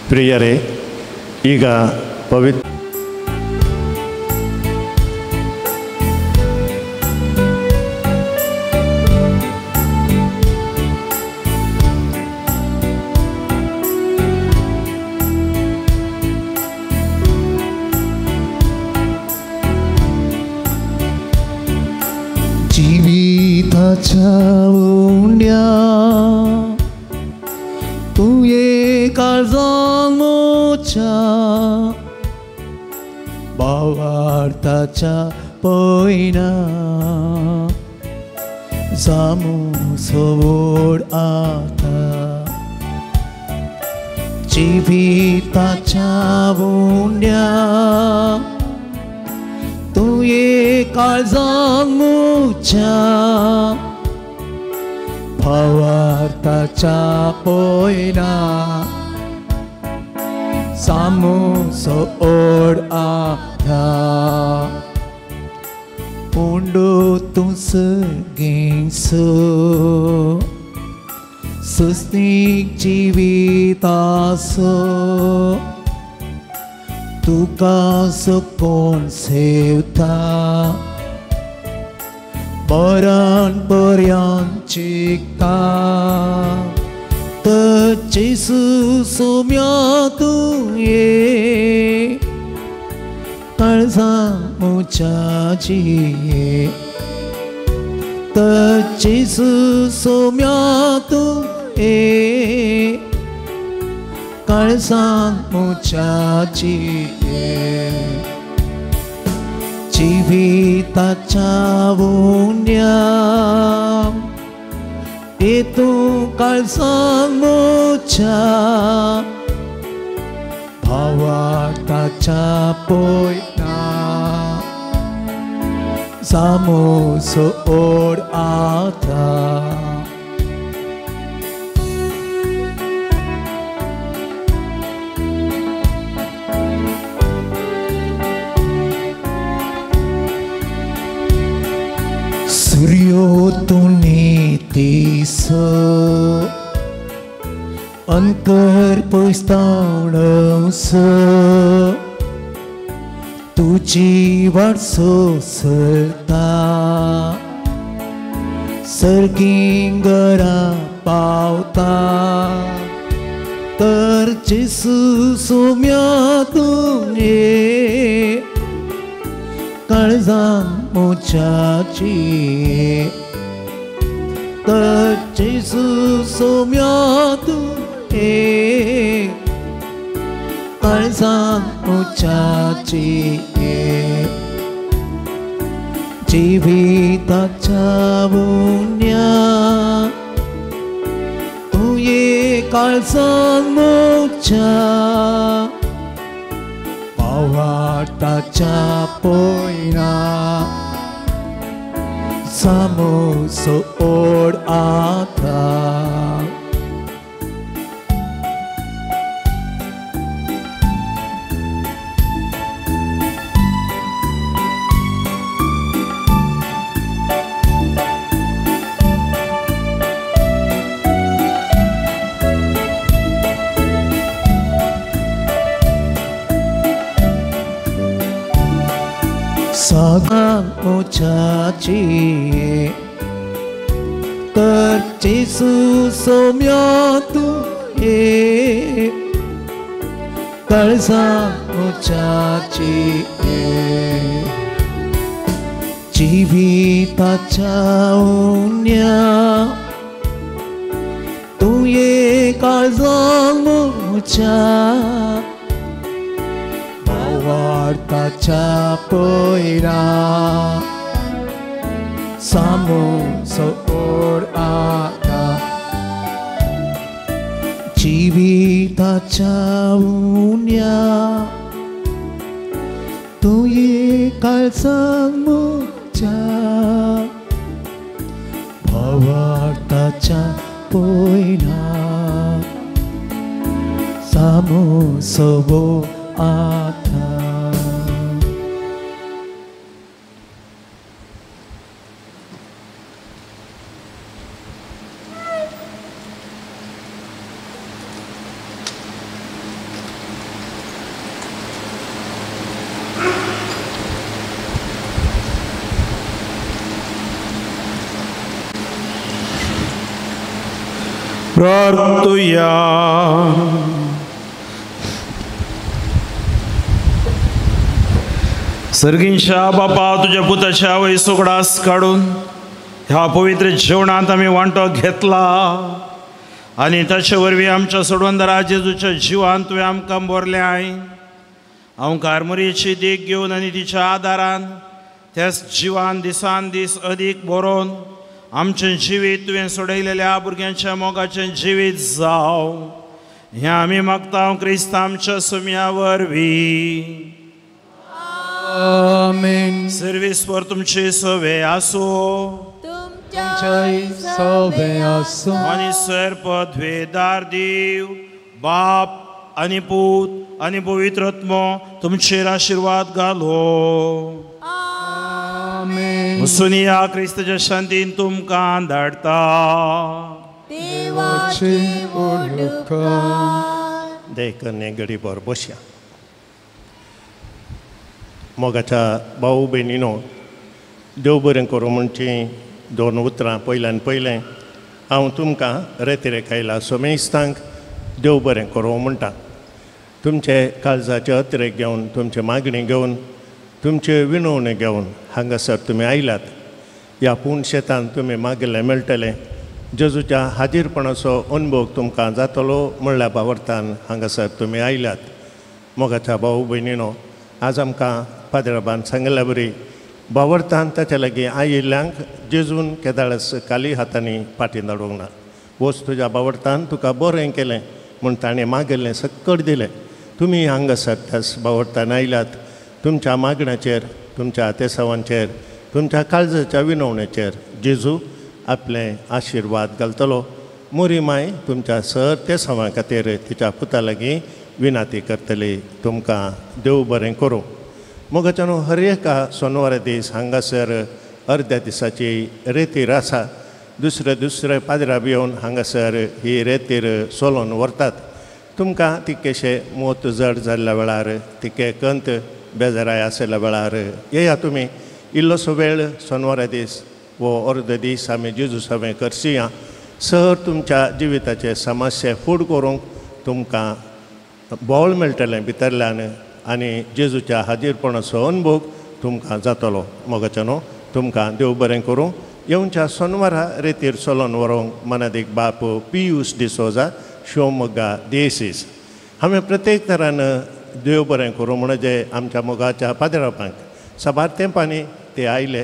Speaker 2: ಪ್ರಿಯರೇ, ಈಗ ಪವಿತ್ರ
Speaker 4: जिविताच्या उंड्या तुये काळजांत मोच्या भावार्थाच्या पयना जामू सोड आता जिविताच्या उण्या तुवें काळजांत म्हज्या भावार्थाच्या पयना सामूसो ओड आधार उंडो तूं सगळींसो सुस्तीक जिवितासो तुका कोण सेवता मरण पर्यंत चिकता तर जेजू सोम्या तुवें काळजां म्हज्या जिये तर जेजू सोम्या तुवें काळजां म्हज्या जिये जिविताच्या उण्या तूं काळजां म्हज्या भावार्थाच्या पयना सामूसो ओड आधार. सूर्यो तूं नितीसो अंतर पयसतावणसो तुजी वाट सोंसता सर्गीं घरा पावता तर जेजू सोम्या तुवें काळजां म्हज्या जिये तर जेजू सोम्या तुवें काळजां म्हज्या जिये जिविताच्या उण्या तुवें काळजां म्हज्या भावार्थाच्या पयना सामूसो ओड आधार. सदां म्हज्या जिये तर जेजू सोम्या तुवें काळजां म्हज्या जिये जिविताच्या उण्या तुवें काळजां म्हज्या भावार्थाच्या पयना सामूसो ओड आधार. जिविताच्या उण्या तुवें काळजां म्हज्या भावार्थाच्या पयना सामूसो आधार.
Speaker 3: प्रार्थुया. सर्गींच्या बापा तुज्या पुताच्या वय सुकडास काडून ह्या पवित्र जेवणांत आमी वांटो घेतला आनी ताचे वरवीं आमच्या सोडवंदरा जेजूच्या जिवान तुवें आमकां बरलें I. हांव कारमोरयेची देख घेवन आनी तिच्या आदारान त्याच जिवान दिसान दीस अदीक बरोवन आमचें जिवीत तुवें सोडयलेल्या भुरग्यांच्या मोगाचें जिवीत जावं. हें आमी मागता क्रिस्त आमच्या सुम्या वरवीं.
Speaker 4: आमेन.
Speaker 3: सर्वेस्पर तुमचे सवे आसो.
Speaker 4: तुमच्याय सवे आसो.
Speaker 3: आनी सर पदवेदार देव बाप आनी पूत आनी पवित्र आत्मो तुमचेर आशिर्वाद घालो.
Speaker 4: आमेन.
Speaker 3: सुनिया क्रिस्ताच्या शांतीन तुमकां धाडटा.
Speaker 6: देवाची उपकार.
Speaker 2: देखून गडीभर बसया. मोगाच्या भाऊ भयणीनो, देव बरें करूं म्हणची दोन उतरां पयल्यान पयलें हांव तुमकां रेतिरेक आयला सोमेस्तांक देव बरें करूं म्हणटा. तुमचे काळजाचे अतिरेक घेवन, तुमचे मागणी घेवन, तुमचे विनवणी घेवन हांगासर तुमी आयल्यात. ह्या पूण शेतान तुमी मागिल्लें मेळटलें. जेजूच्या हाजीरपणाचो अनुभव तुमकां जातलो म्हणल्या बावरतान हांगासर तुमी आयल्यात. मोगाच्या भाऊ भयणीनो, आज आमकां पाद्रबान सांगिल्ल्या बरी बावरतान ताच्या लागीं आयिल्ल्यांक जेजून केदाळस काली हातांनी फाटीं धाडूंक ना. वच तुज्या बावरतान तुका बरें केलें म्हूण ताणें मागिल्लें सक्कड दिलें. तुमी हांगासर त्याच बावरतान आयल्यात. तुमच्या मागण्याचेर, तुमच्या तेसावांचेर, तुमच्या काळजाच्या विनवणेचेर जेजू आपले आशिर्वाद घालतलो. मोरी माय तुमच्या सर तेसावां खातीर तिच्या पुता लागीं विनाती करतली. तुमकां देव बरें करूं. मोगाच्यान हर एका सोनवारा दीस हांगासर अर्द्या दिसाची रेतीर आसा. दुसरे दुसरे पाद्रा येवन हांगासर ही रेतीर सोलोन व्हरतात. तुमकां तितकेशे मोत जड जाल्ल्या वेळार, तितके कंत बेजाराय आशिल्ल्या वेळार येया तुमी. इल्लोसो वेळ सोनवारा दीस वो अर्द दीस आमी जेजू सवें करसिया. सर तुमच्या जिविताचे समस्या फूड करूंक तुमकां बोळ मेळटलें भितरल्यान आनी जेजूच्या हाजीरपणाचो अनुभव तुमकां जातलो. मोगाच्यानो तुमकां देव बरें करूं. येवच्या सोनवारा रेतीर सोलोन व्हरूंक मनादीक बाप पियूस डिसोजा, शिवमोग्गा दियेसीस. हांवें प्रत्येक तरान देव बरें करूं म्हणजे आमच्या मोगाच्या पाद्रापांक साबार तेंपांनी ते आयले,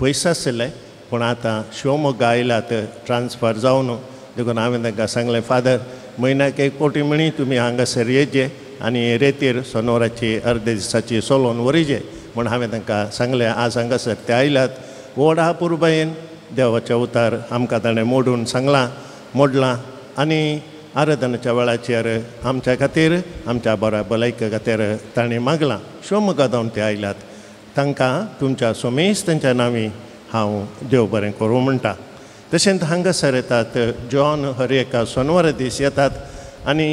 Speaker 2: पयस आशिल्ले, पूण आतां शिवमोग्गा आयल्यात ट्रान्सफर जावन. देखून हांवें तांकां सांगलें, फादर म्हयन्याक एक कोटी म्हणी तुमी हांगासर येचे आनी रेतीर सोनवराची अर्दे दिसाची सोलोन व्हरिजे म्हूण हांवें तांकां सांगलें. आज हांगासर ते आयल्यात. व्हड अपुरबायेन देवाचें उतार आमकां ताणें मोडून सांगलां, मोडलां आनी आराधनाच्या वेळाचेर आमच्या खातीर, आमच्या बऱ्या भलायके खातीर ताणें मागलां. शिवमोग्गा जावन ते आयल्यात. तांकां तुमच्या सोमेस तांच्या नांवी हांव देव बरें करूं म्हणटा. तशेंच हांगासर येतात जॉन हर एका सोनवारा दीस येतात आनी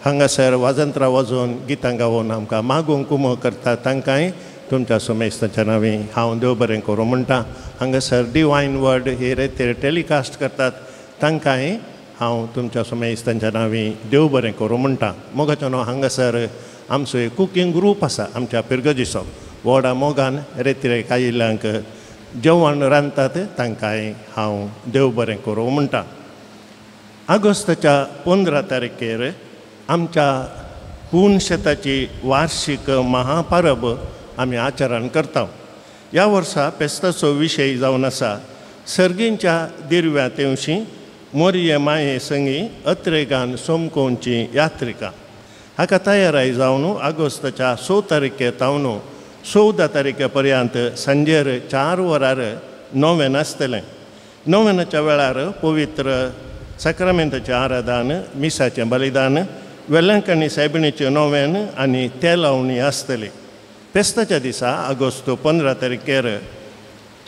Speaker 2: हांगासर वाजंत्रां वाजोवन गितां गावोवन आमकां मागूंक कुमो करतात. तांकांय तुमच्या सोमेस तांच्या नांवी हांव देव बरें करूं म्हणटा. हांगासर डिवायन वर्ड हे रेतीर टेलिकास्ट करतात. तांकांय हांव तुमच्या सोमेस तांच्या नांवी देव बरें करूं म्हणटा. मोगाचो न्हू हांगासर आमचो एक कुकींग ग्रूप आसा आमच्या पिरगजीचो. व्हडा मोगान रेतिरेक आयिल्ल्यांक जेवण रांदतात. तांकांय हांव देव बरें करूं म्हणटा. ऑगस्टाच्या 15 तारखेर आमच्या पून शेताची वार्षिक महापरब आमी आचरण करता. ह्या वर्सा फेस्ताचो विशय जावन आसा सर्गींच्या दिरव्या तेवशी मोरये माये संगी अत्रेगान सोमकोवची यात्रिका. हाका तयाराय जावन ऑगस्टाच्या 6 तारखे तावन 14 तारखे पर्यंत सांजेर 4 वरार नोवेन आसतलें. नोवेनाच्या वेळार पवित्र साक्रामेंताचें आराधन, मिसाचें बलिदान, वेलंकणी सायबिणीचें नोवेन आनी तेलावणी आसतली. फेस्ताच्या दिसा ऑगस्ट 15 तारखेर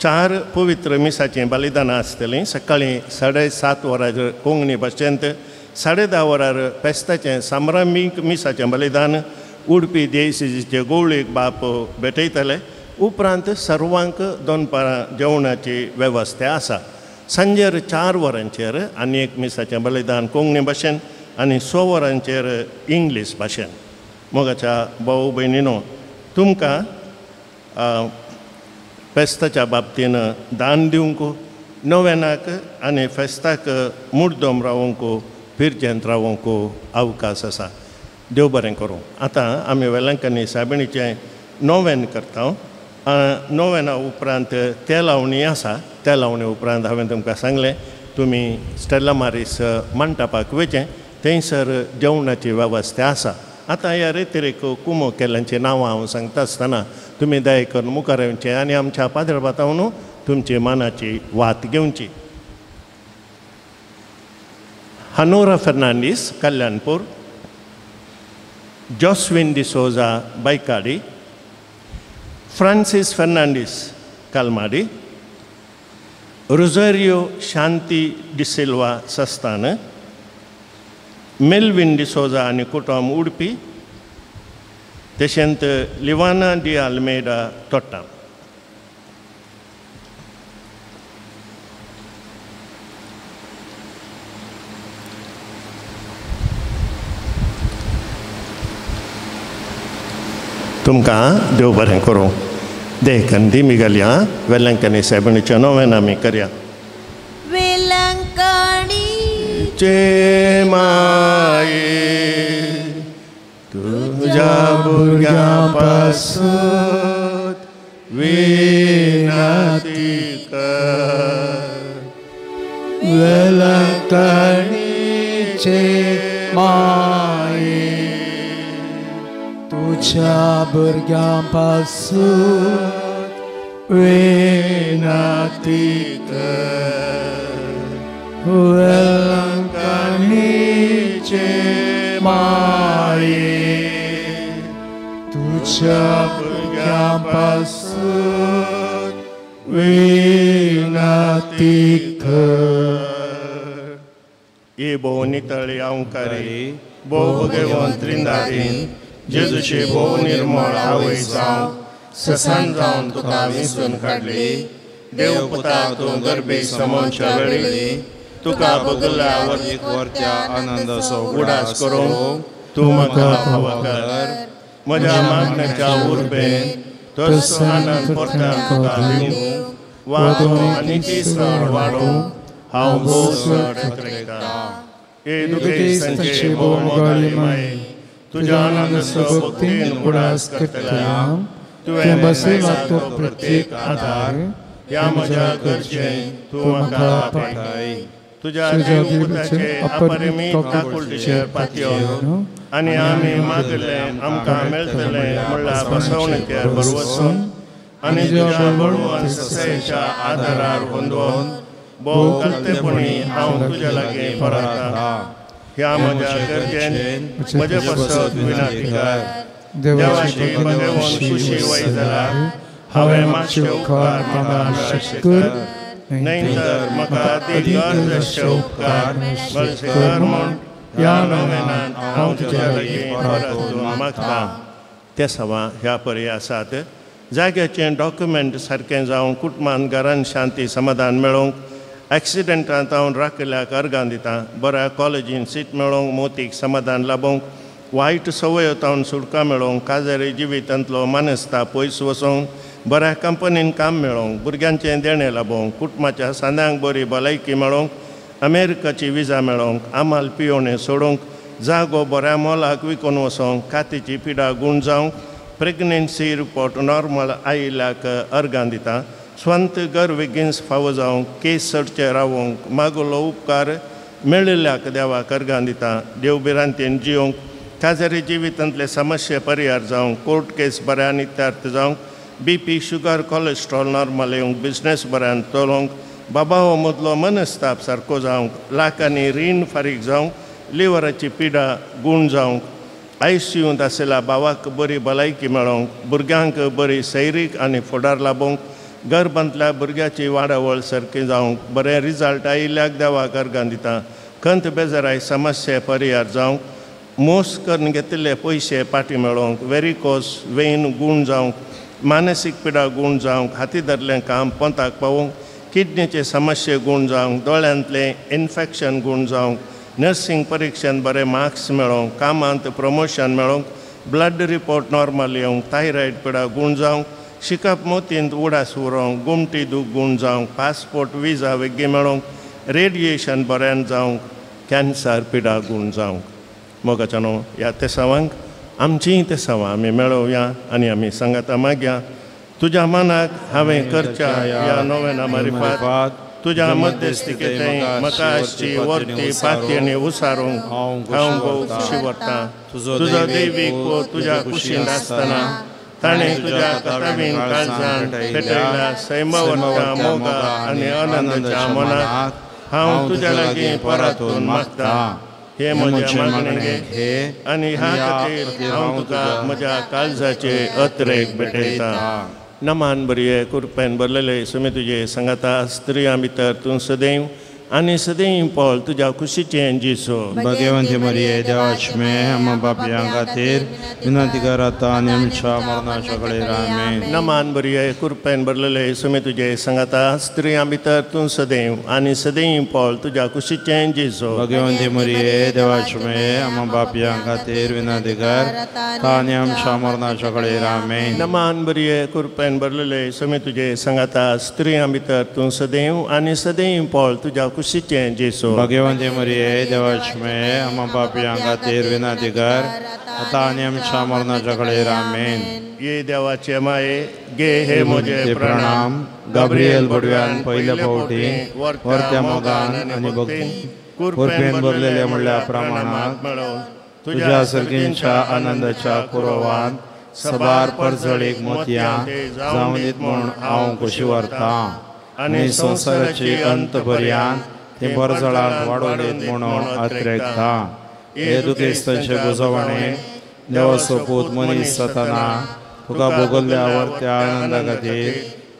Speaker 2: 4 पवित्र मिसाचीं बलिदानां आसतलीं. सकाळीं 7:30 वरांचेर कोंकणी भाशेंत, 10:30 वरार फेस्ताचें संभ्रमीक मिसाचें बलिदान उडपी देसीचे गोवळीक बाप भेटयतले. उपरांत सर्वांक दनपारां जेवणाची वेवस्था आसा. सांजेर 4 वरांचेर आनी एक मिसाचें बलिदान कोंकणी भाशेन आनी 6 वरांचेर इंग्लीश भाशेन. मोगाच्या भाऊ भयणीनो, तुमकां फेस्ताच्या बाबतीन दान दिवंक, नोवेनाक आनी फेस्ताक मुड्डम रावंक, पिरजेंत रावंक अवकाश आसा. देव बरें करूं. आतां आमी वेलंकनी सायबिणीचें नोवेन करता. नोवेना उपरांत तेलावणी आसा. तेलावणी उपरांत हांवें तुमकां सांगलें तुमी स्टेला मारीस मंटपाक वयचें, थंयसर जेवणाची वेवस्था आसा. आतां ह्या रेतिरेक कुमो केल्यांची नांवां हांव सांगता आसतना तुमी दया करून मुखार येवचें आनी आमच्या पाद्रबातावन तुमची मनाची वात घेवची. Hanora Fernandes Kalyanpur, Joswin D'Souza Byculla, Francis Fernandes Kalmadi, Rosario Shanti D'Silva Sasthan, Melvin D'Souza आनी कुटुंब उडपी, तशेंच लिवाना डी आल्मेडा तोट्टा. तुमकां देव बरें करूं. देखून दी घालया वेलंकनी सायबिणीच्या नोवेन आमी करया.
Speaker 6: वेलंकणीचे
Speaker 2: माये तुज्या भुरग्यां पासत विनंती कर.
Speaker 4: वेलंकणीचे माये तुझ्या भुरग्यां पासून विनंती कर. वेलंकणीचे माये तुझ्या भुरग्यां पासून विनंती कर.
Speaker 2: ये भोव नितळी अंकारी भोव भगवंत त्रिंदारीन जेजूची भोव निर्मळ आवय जावन ससान जावन तुका विंचून काडली. देव पुता तूं गर्भी समोवच्या वेळी तुका बगल्या
Speaker 3: वरत्या आनंदाचो
Speaker 2: उडास करूंक तूं म्हाका फावो कर. म्हज्या मागण्याच्या उर्बेन तसो आनंद परत्यान तुका दिवंक वादो आनी तिसर वाडोवंक हांव भोव चड रेकता. हे दुखेस्तांचे भोव मोगाळी माये तुज्या आनंदाचो भक्तीन उडास करतल्या तुवें बसयला तो प्रत्येक आधार ह्या म्हज्या गरजेन तूं म्हाका पाठय. तुज्या देवपुताचे अपरिमीत काकुळटेचेर पातयेवन आनी आमी मागलें आमकां मेळटलें म्हणल्यार बसवणेचेर भरवसून आनी तुज्या बळवंत ससायेच्या आदारार गोंदोवन भोव कल्तेपणी हांव तुज्या लागीं परता. ह्या म्हज्या गरजेन म्हजे पासत विनंती कर. देवाची भगवंत खुशी वय जाल्यार हांवें मातशे उपकार म्हाका मेळशे कर, न्हय तर म्हाका ती गरज आसचे उपकार मेळशे कर म्हूण ह्या नोवेनान हांव तुज्या लागीं परत मागता. ते सवा ह्या परी आसात. जाग्याचें डॉक्युमेंट सारकें जावं, कुटुंबान घरान शांती समाधान मेळोवंक, एक्सिडंटांत हांव राखिल्ल्याक अर्गां दिता, बऱ्या कॉलेजीन सीट मेळोवंक, मोतीक समाधान लाबोवंक, वायट संवयो तावन सुटका मेळोवंक, काजारी जिवितांतलो मानसता पयस वचोवंक, बऱ्या कंपनीन काम मेळोवंक, भुरग्यांचें देणें लाबोवंक, कुटुंबाच्या सांद्यांक बरी भलायकी मेळोवंक, अमेरिकाची विजा मेळोवंक, आमाल पियोणें सोडोवंक, जागो बऱ्या मोलाक विकून वचोवंक, कातीची पिडा गूण जावंक, प्रेग्नन्सी रिपोर्ट नॉर्मल आयिल्ल्याक अर्गां दिता, स्वंत घर बेगीन फावो जावंक, केस चडचे रावोवंक, मागलो उपकार मेळिल्ल्याक देवाक अर्गां दिता, देव भिरांतेन जियोवंक, काजारी जिवितांतले समस्ये परिहार जावंक, कोर्ट केस बऱ्यान इत्यार्थ जावंक, बीपी शुगर कॉलेस्ट्रॉल नॉर्मल येवंक, बिजनेस बऱ्यान चलोवंक, बाबा मदलो मनस्ताप सारको जावंक, लाखांनी रीण फारीक जावंक, लिवराची पिडा गूण जावंक, आयसीयूंत आशिल्ल्या भावाक बरी भलायकी मेळोवंक, भुरग्यांक बरी सैरीक आनी फुडार लाबोवंक, गर्भांतल्या भुरग्याची वाडावळ सारकी जावंक, बरें रिजल्ट आयिल्ल्याक देवाक अर्गां दिता, खंत बेजाराय समस्या परिहार जावंक, मोस करून घेतिल्ले पयशे पाटी मेळोवंक, वेरिकोस वेन गूण जावंक, मानसीक पिडा गूण जावंक, हाती धरलें काम पोंताक पावोवंक, किडनीचे समस्ये गूण जावंक, दोळ्यांतलें इन्फेक्शन गूण जावंक, नर्सिंग परिक्षेंत बरे मार्क्स मेळोवंक, कामांत प्रमोशन मेळोवंक, ब्लड रिपोर्ट नॉर्मल येवंक, थायरॉयड पिडा गूण जावंक, शिकप मोतींत उडास उरोवंक, गोमटी दूख गूण जावंक, पासपोर्ट विजा वेगळी मेळोवंक, रेडिएशन बऱ्यान जावंक, कॅन्सर पिडा गूण जावंक. मोगाच्या न्हू ह्या तेसावांक आमचींय तेसावां आमी मेळोवया आनी आमी सांगाता मागया. तुज्या मनाक हांवें करच्या ह्या नोवेना मारिफात तुज्या मध्यस्थिकेंत म्हाका आसची वर्ती पातयेणी उसारूंक हांव भोव खुशी व्हरतां. तुजो दैवीक तुज्या कुशीन आसतना ताणें तुज्या कथावीन काळजान पेटयल्या सैमावरच्या मोगा आनी आनंदाच्या मनाक हांव तुज्या लागीं परतून मागतां. हे म्हजें मागणें घे आनी ह्या खातीर हांव तुका म्हज्या काळजाचे अत्रेक भेटयतां. नमान बरये कुरपेन भरलेले सुमी तुजे सांगाता स्त्रियां भितर तूं सदैव आनी सदैव पळ तुज्या कुशीचें जेजू.
Speaker 3: भाग्यवंती मरिये देवाचे माये आमकां पापयां खातीर विनंती कर आतां आनी आमच्या मरणाच्या वेळार. आमेन.
Speaker 2: नमान बरये कुरपेन भरलेले सुमी तुजे सांगाता स्त्रियां भितर तूं सदैव आनी सदैव पळ तुज्या कुशीचें जेजू.
Speaker 3: भाग्यवंती मरिये देवाचे माये आमकां पापयां खातीर विनंती कर आतां आनी आमच्या मरणाच्या वेळार. आमेन.
Speaker 2: नमान बरये कुरपेन भरलेले सुमी तुजे सांगाता स्त्रियां भितर तूं सदैव आनी सदैव पळ तुज्या कुशीचें जेजू.
Speaker 3: भाग्यवंती मरिये देवाचे माये आमकां पापयां खातीर विनंती कर आतां आनी आमच्या मरणाच्या वेळार. आमेन.
Speaker 2: ये देवाचे माये गे हे म्हजे
Speaker 3: प्रणाम. गाब्रिएल भडव्यान पयल्या फावटी वर्त्या मोगान आनी भक्तीन कुरपेन भरलेले म्हणल्या प्रमाणाक तुज्या सर्गींच्या आनंदाच्या कुरोवान सबार परजळीक मोतयां जावन दीत म्हूण हांव खोशी व्हरतां आनी संवसाराची अंत पर्यंत ती परजळाक वाडोवन दीत म्हणून आत्रेकतां. हे दुखेस्तांचे बुजवणे देवाचो पूत मनीस जातना तुका भोगल्ल्या वर्त्या आनंदा खातीर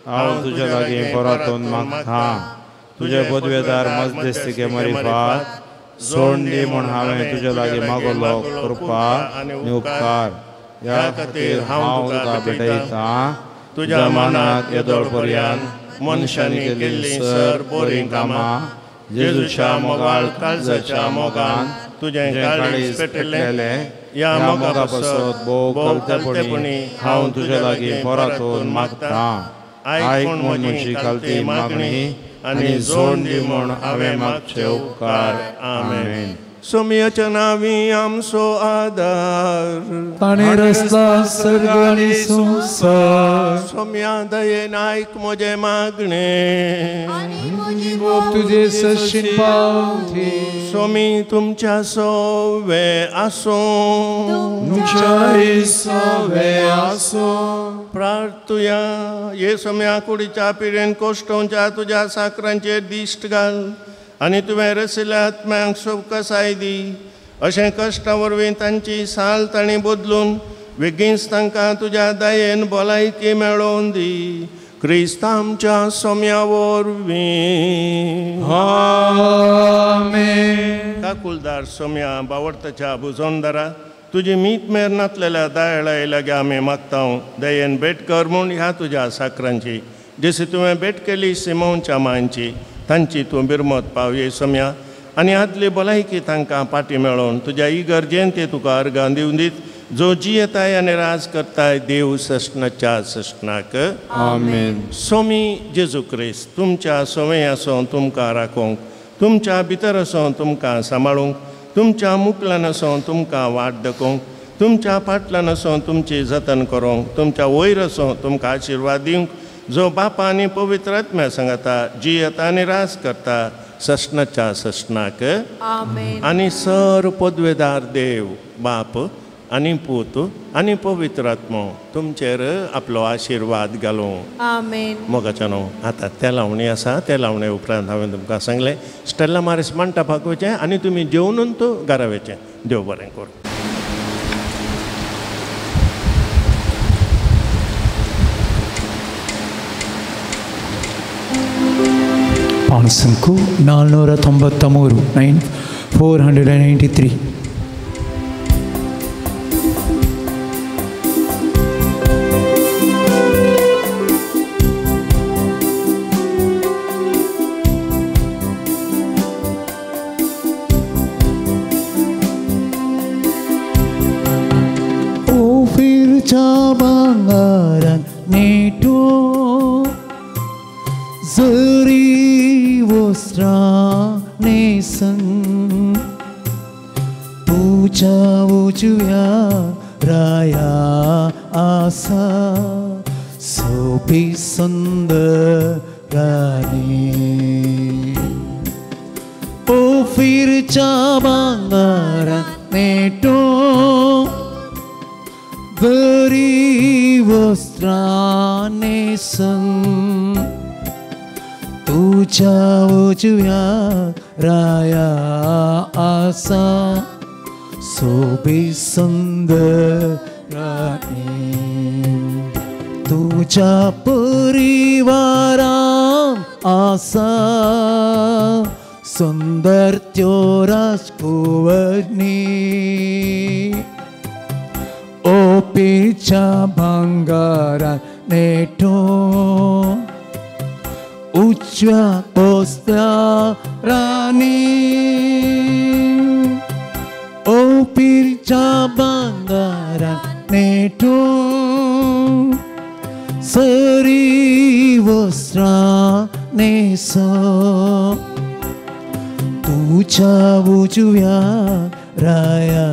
Speaker 3: हांव तुज्या लागीं परतून मागतां. तुजे पदवेदार मध्यस्थिके मरिफात सोड दी म्हूण हांवें तुज्या लागीं मागलो कृपा आनी उपकार. ह्या खातीर हांव तुका भेटयतां. तुज्या मनाक येदोळ पर्यंत
Speaker 2: मनशांनी केल्लीं सर बरीं कामां जेजूच्या मोगाळ काळजाच्या मोगान तुजें काळीज पेटलें ह्या मोगा पासत
Speaker 3: भोव कलतेपणी हांव तुज्या लागीं परतून मागतां. आयक म्हूण म्हजी कालती मागणी आनी जोड दी म्हूण हांवें मागचे उपकार. आमेन.
Speaker 2: सोमयाच्या नांवी आमचो आदार
Speaker 4: ताणें रचला सर्ग आनी संवसार.
Speaker 2: सोम्या दयेन आयक म्हजें मागणें
Speaker 4: तुजे सशीन पावती.
Speaker 2: सोमी तुमच्या सोवे आसूं
Speaker 4: तुमच्याय सोवे आसूं.
Speaker 2: प्रार्थुया. हे सोम्या कुडीच्या पिडेन कोश्टोवच्या तुज्या साकरांचेर दिश्ट घाल आनी तुवें रसिल्ल्या आत्म्यांक सोबकसाय दी. अशें कश्टा वरवीं तांची साल तांणी बदलून बेगीनच तांकां तुज्या दयेन भलायकी मेळोवन दी. क्रिस्त आमच्या सोम्या वरवीं.
Speaker 4: आमेन.
Speaker 2: काकुलदार सोम्या बावडताच्या बुजोनदारा तुजी मीत मेर नातलेल्या दयाळाय लागीं आमी मागता दयेन भेट कर म्हूण ह्या तुज्या साकरांची जशी तुवें भेट केली सिमोनच्या मांची तांची तूं बिरमत पाव ये सोम्या आनी आदली भलायकी तांकां पाटी मेळोवन तुज्या इगर्जेन ते तुका अर्गां दिवन दीत जो जियेताय आनी राज करताय देव सस्नाच्या सस्नाक.
Speaker 3: आमेन.
Speaker 2: सोमी जेजू क्रिस्त तुमच्या सोवे आसूं तुमकां राखूंक तुमच्या भितर आसूं तुमकां सांबाळूंक तुमच्या मुकल्यान आसूं तुमकां वाट दाखोवंक तुमच्या फाटल्यान आसूं तुमची जतन करूंक तुमच्या वयर आसूं तुमकां आशिर्वाद दिवंक जो बापा आनी पवित्र आत्म्या सांगाता जियेता आनी राज करता सस्नाच्या सस्नाक.
Speaker 6: आमेन.
Speaker 2: आनी सर पदवेदार देव बाप आनी पूत आनी पवित्र आत्मो तुमचेर आपलो आशिर्वाद घालूं.
Speaker 6: आमेन.
Speaker 2: मोगाच्या न्हू आतां तें लावणी आसा ते लावणे उपरांत हांवें तुमकां सांगलें स्टेल्ला मारिस मंटपाक वचचें आनी तुमी जेवनून तूं घरा वचचें. देव बरें करूं.
Speaker 4: ಪಾಣಸಂಕು 493 9493. ओफिरच्या भांगारान नेटो जरी वस्त्रां नेसन तुज्या उजव्या राया आसा सोबी सुंदरानी. ओफिरच्या भांगरान नेटो बरी वस्त्रां न्हेसून तुज्या उजव्या राया आसा सोबीत सुंदर राणी तुज्या परिवारान आसा सुंदर त्यो राजकुंवरनी ओपीच्या भांगरान नेटो उजव्या पोसल्या राणी ओपीच्या भांगरान नेटो सरी वस्त्रां न्हेसून तुज्या उजव्या राया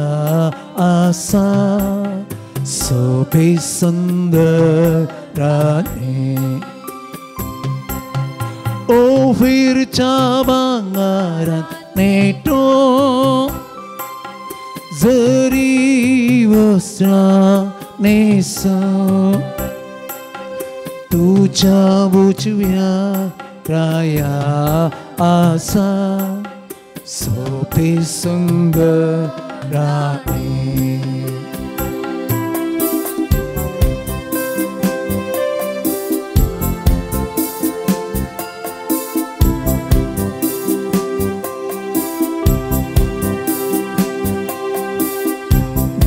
Speaker 4: आसा सोबीत सुंदर राणी ओफिरच्या भांगरान नेटो जरी वस्त्रां न्हेसून तुज्या उजव्या राया आसा सोबीत सुंदर राणी.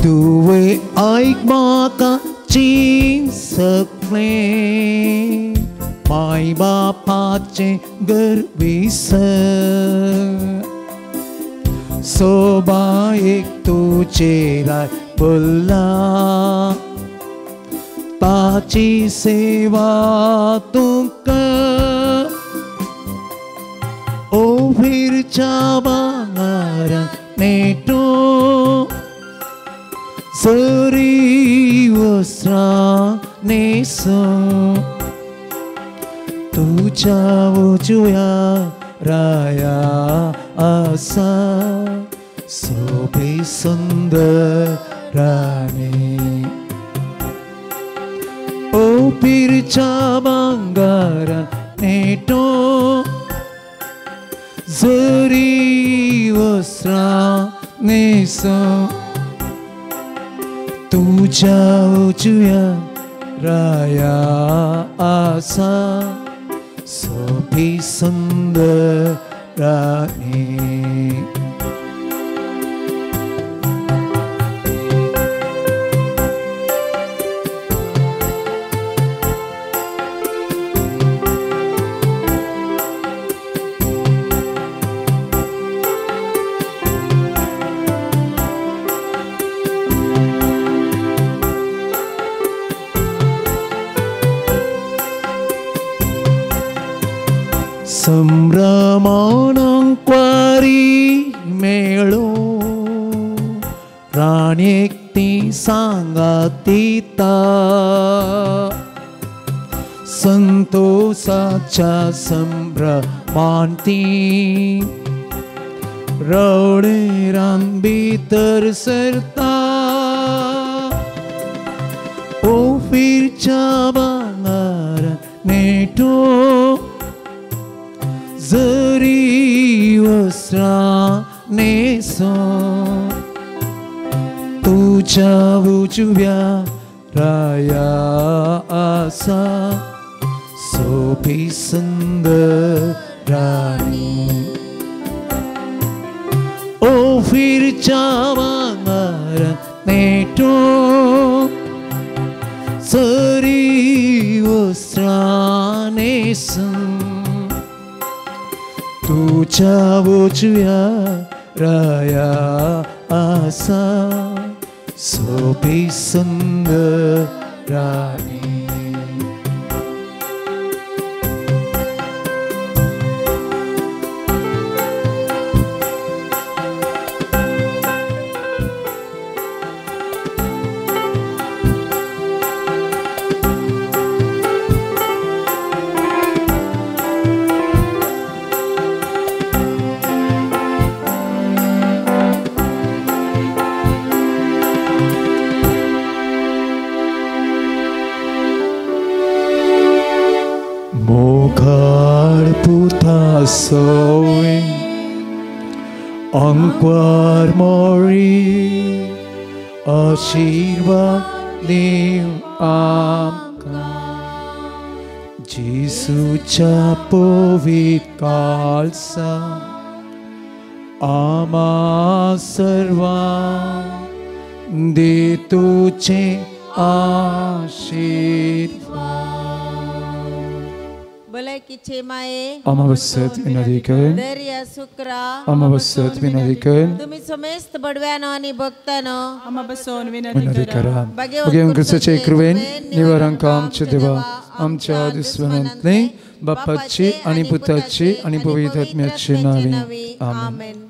Speaker 4: तुवें आयक म्हाका चीन सगळें माय बापाचें गर्वीसर सोबायेक तुजेर बोल्ला ताची सेवा तूं कर ओफिरच्या भांगरान नेटो सरी वस्त्रां न्हेसून तुज्या उजव्या राया आसा सोबीत सुंदर राणी ओपीरच्या भांगरान नेटो जरी वस्त्रां न्हेसून तुज्या उजव्या राया आसा सोबीत सुंदर राणी. संभ्रमानांक क्वारी मेळो राणयेक ती सांगातीता संतोषाच्या संभ्रमान ती रवळेरान भितर सरता ओफिरच्या भांगरान नेटो जरी वस्त्रां न्हेसून तुज्या उजव्या राया आसा सोबीत सुंदर राणी ओफिरच्या भांगरान नेटो सरी वस्त्रां न्हेसून तुज्या उजव्या राया आसा सोबीत सुंदर राणी. मुखार पुता सोवे अंकवार मोरी आशीर्वाद दिव आमकां जेसूच्या पवित्र काळसा आमा सर्वांक दे तुझे आशीर्वाद.
Speaker 6: भलायकीचे माये
Speaker 1: आमा बसत विनंती कर.
Speaker 6: दर्या सुक्रा
Speaker 1: आमा बसत विनंती कर.
Speaker 6: तुम्ही समेस्त बडव्यानो आणि भक्तानो
Speaker 7: आमा बसोन
Speaker 1: विनंती
Speaker 7: विनंती
Speaker 1: करा.
Speaker 7: करा.
Speaker 1: भगवान क्रिस्ताचे कृपेन निवारांक आमच्या देवा आमच्या दुस्मनांतले बापाची आणि पुताची आणि पवित्र आत्म्याची नावे. आमेन.
Speaker 6: आमेन.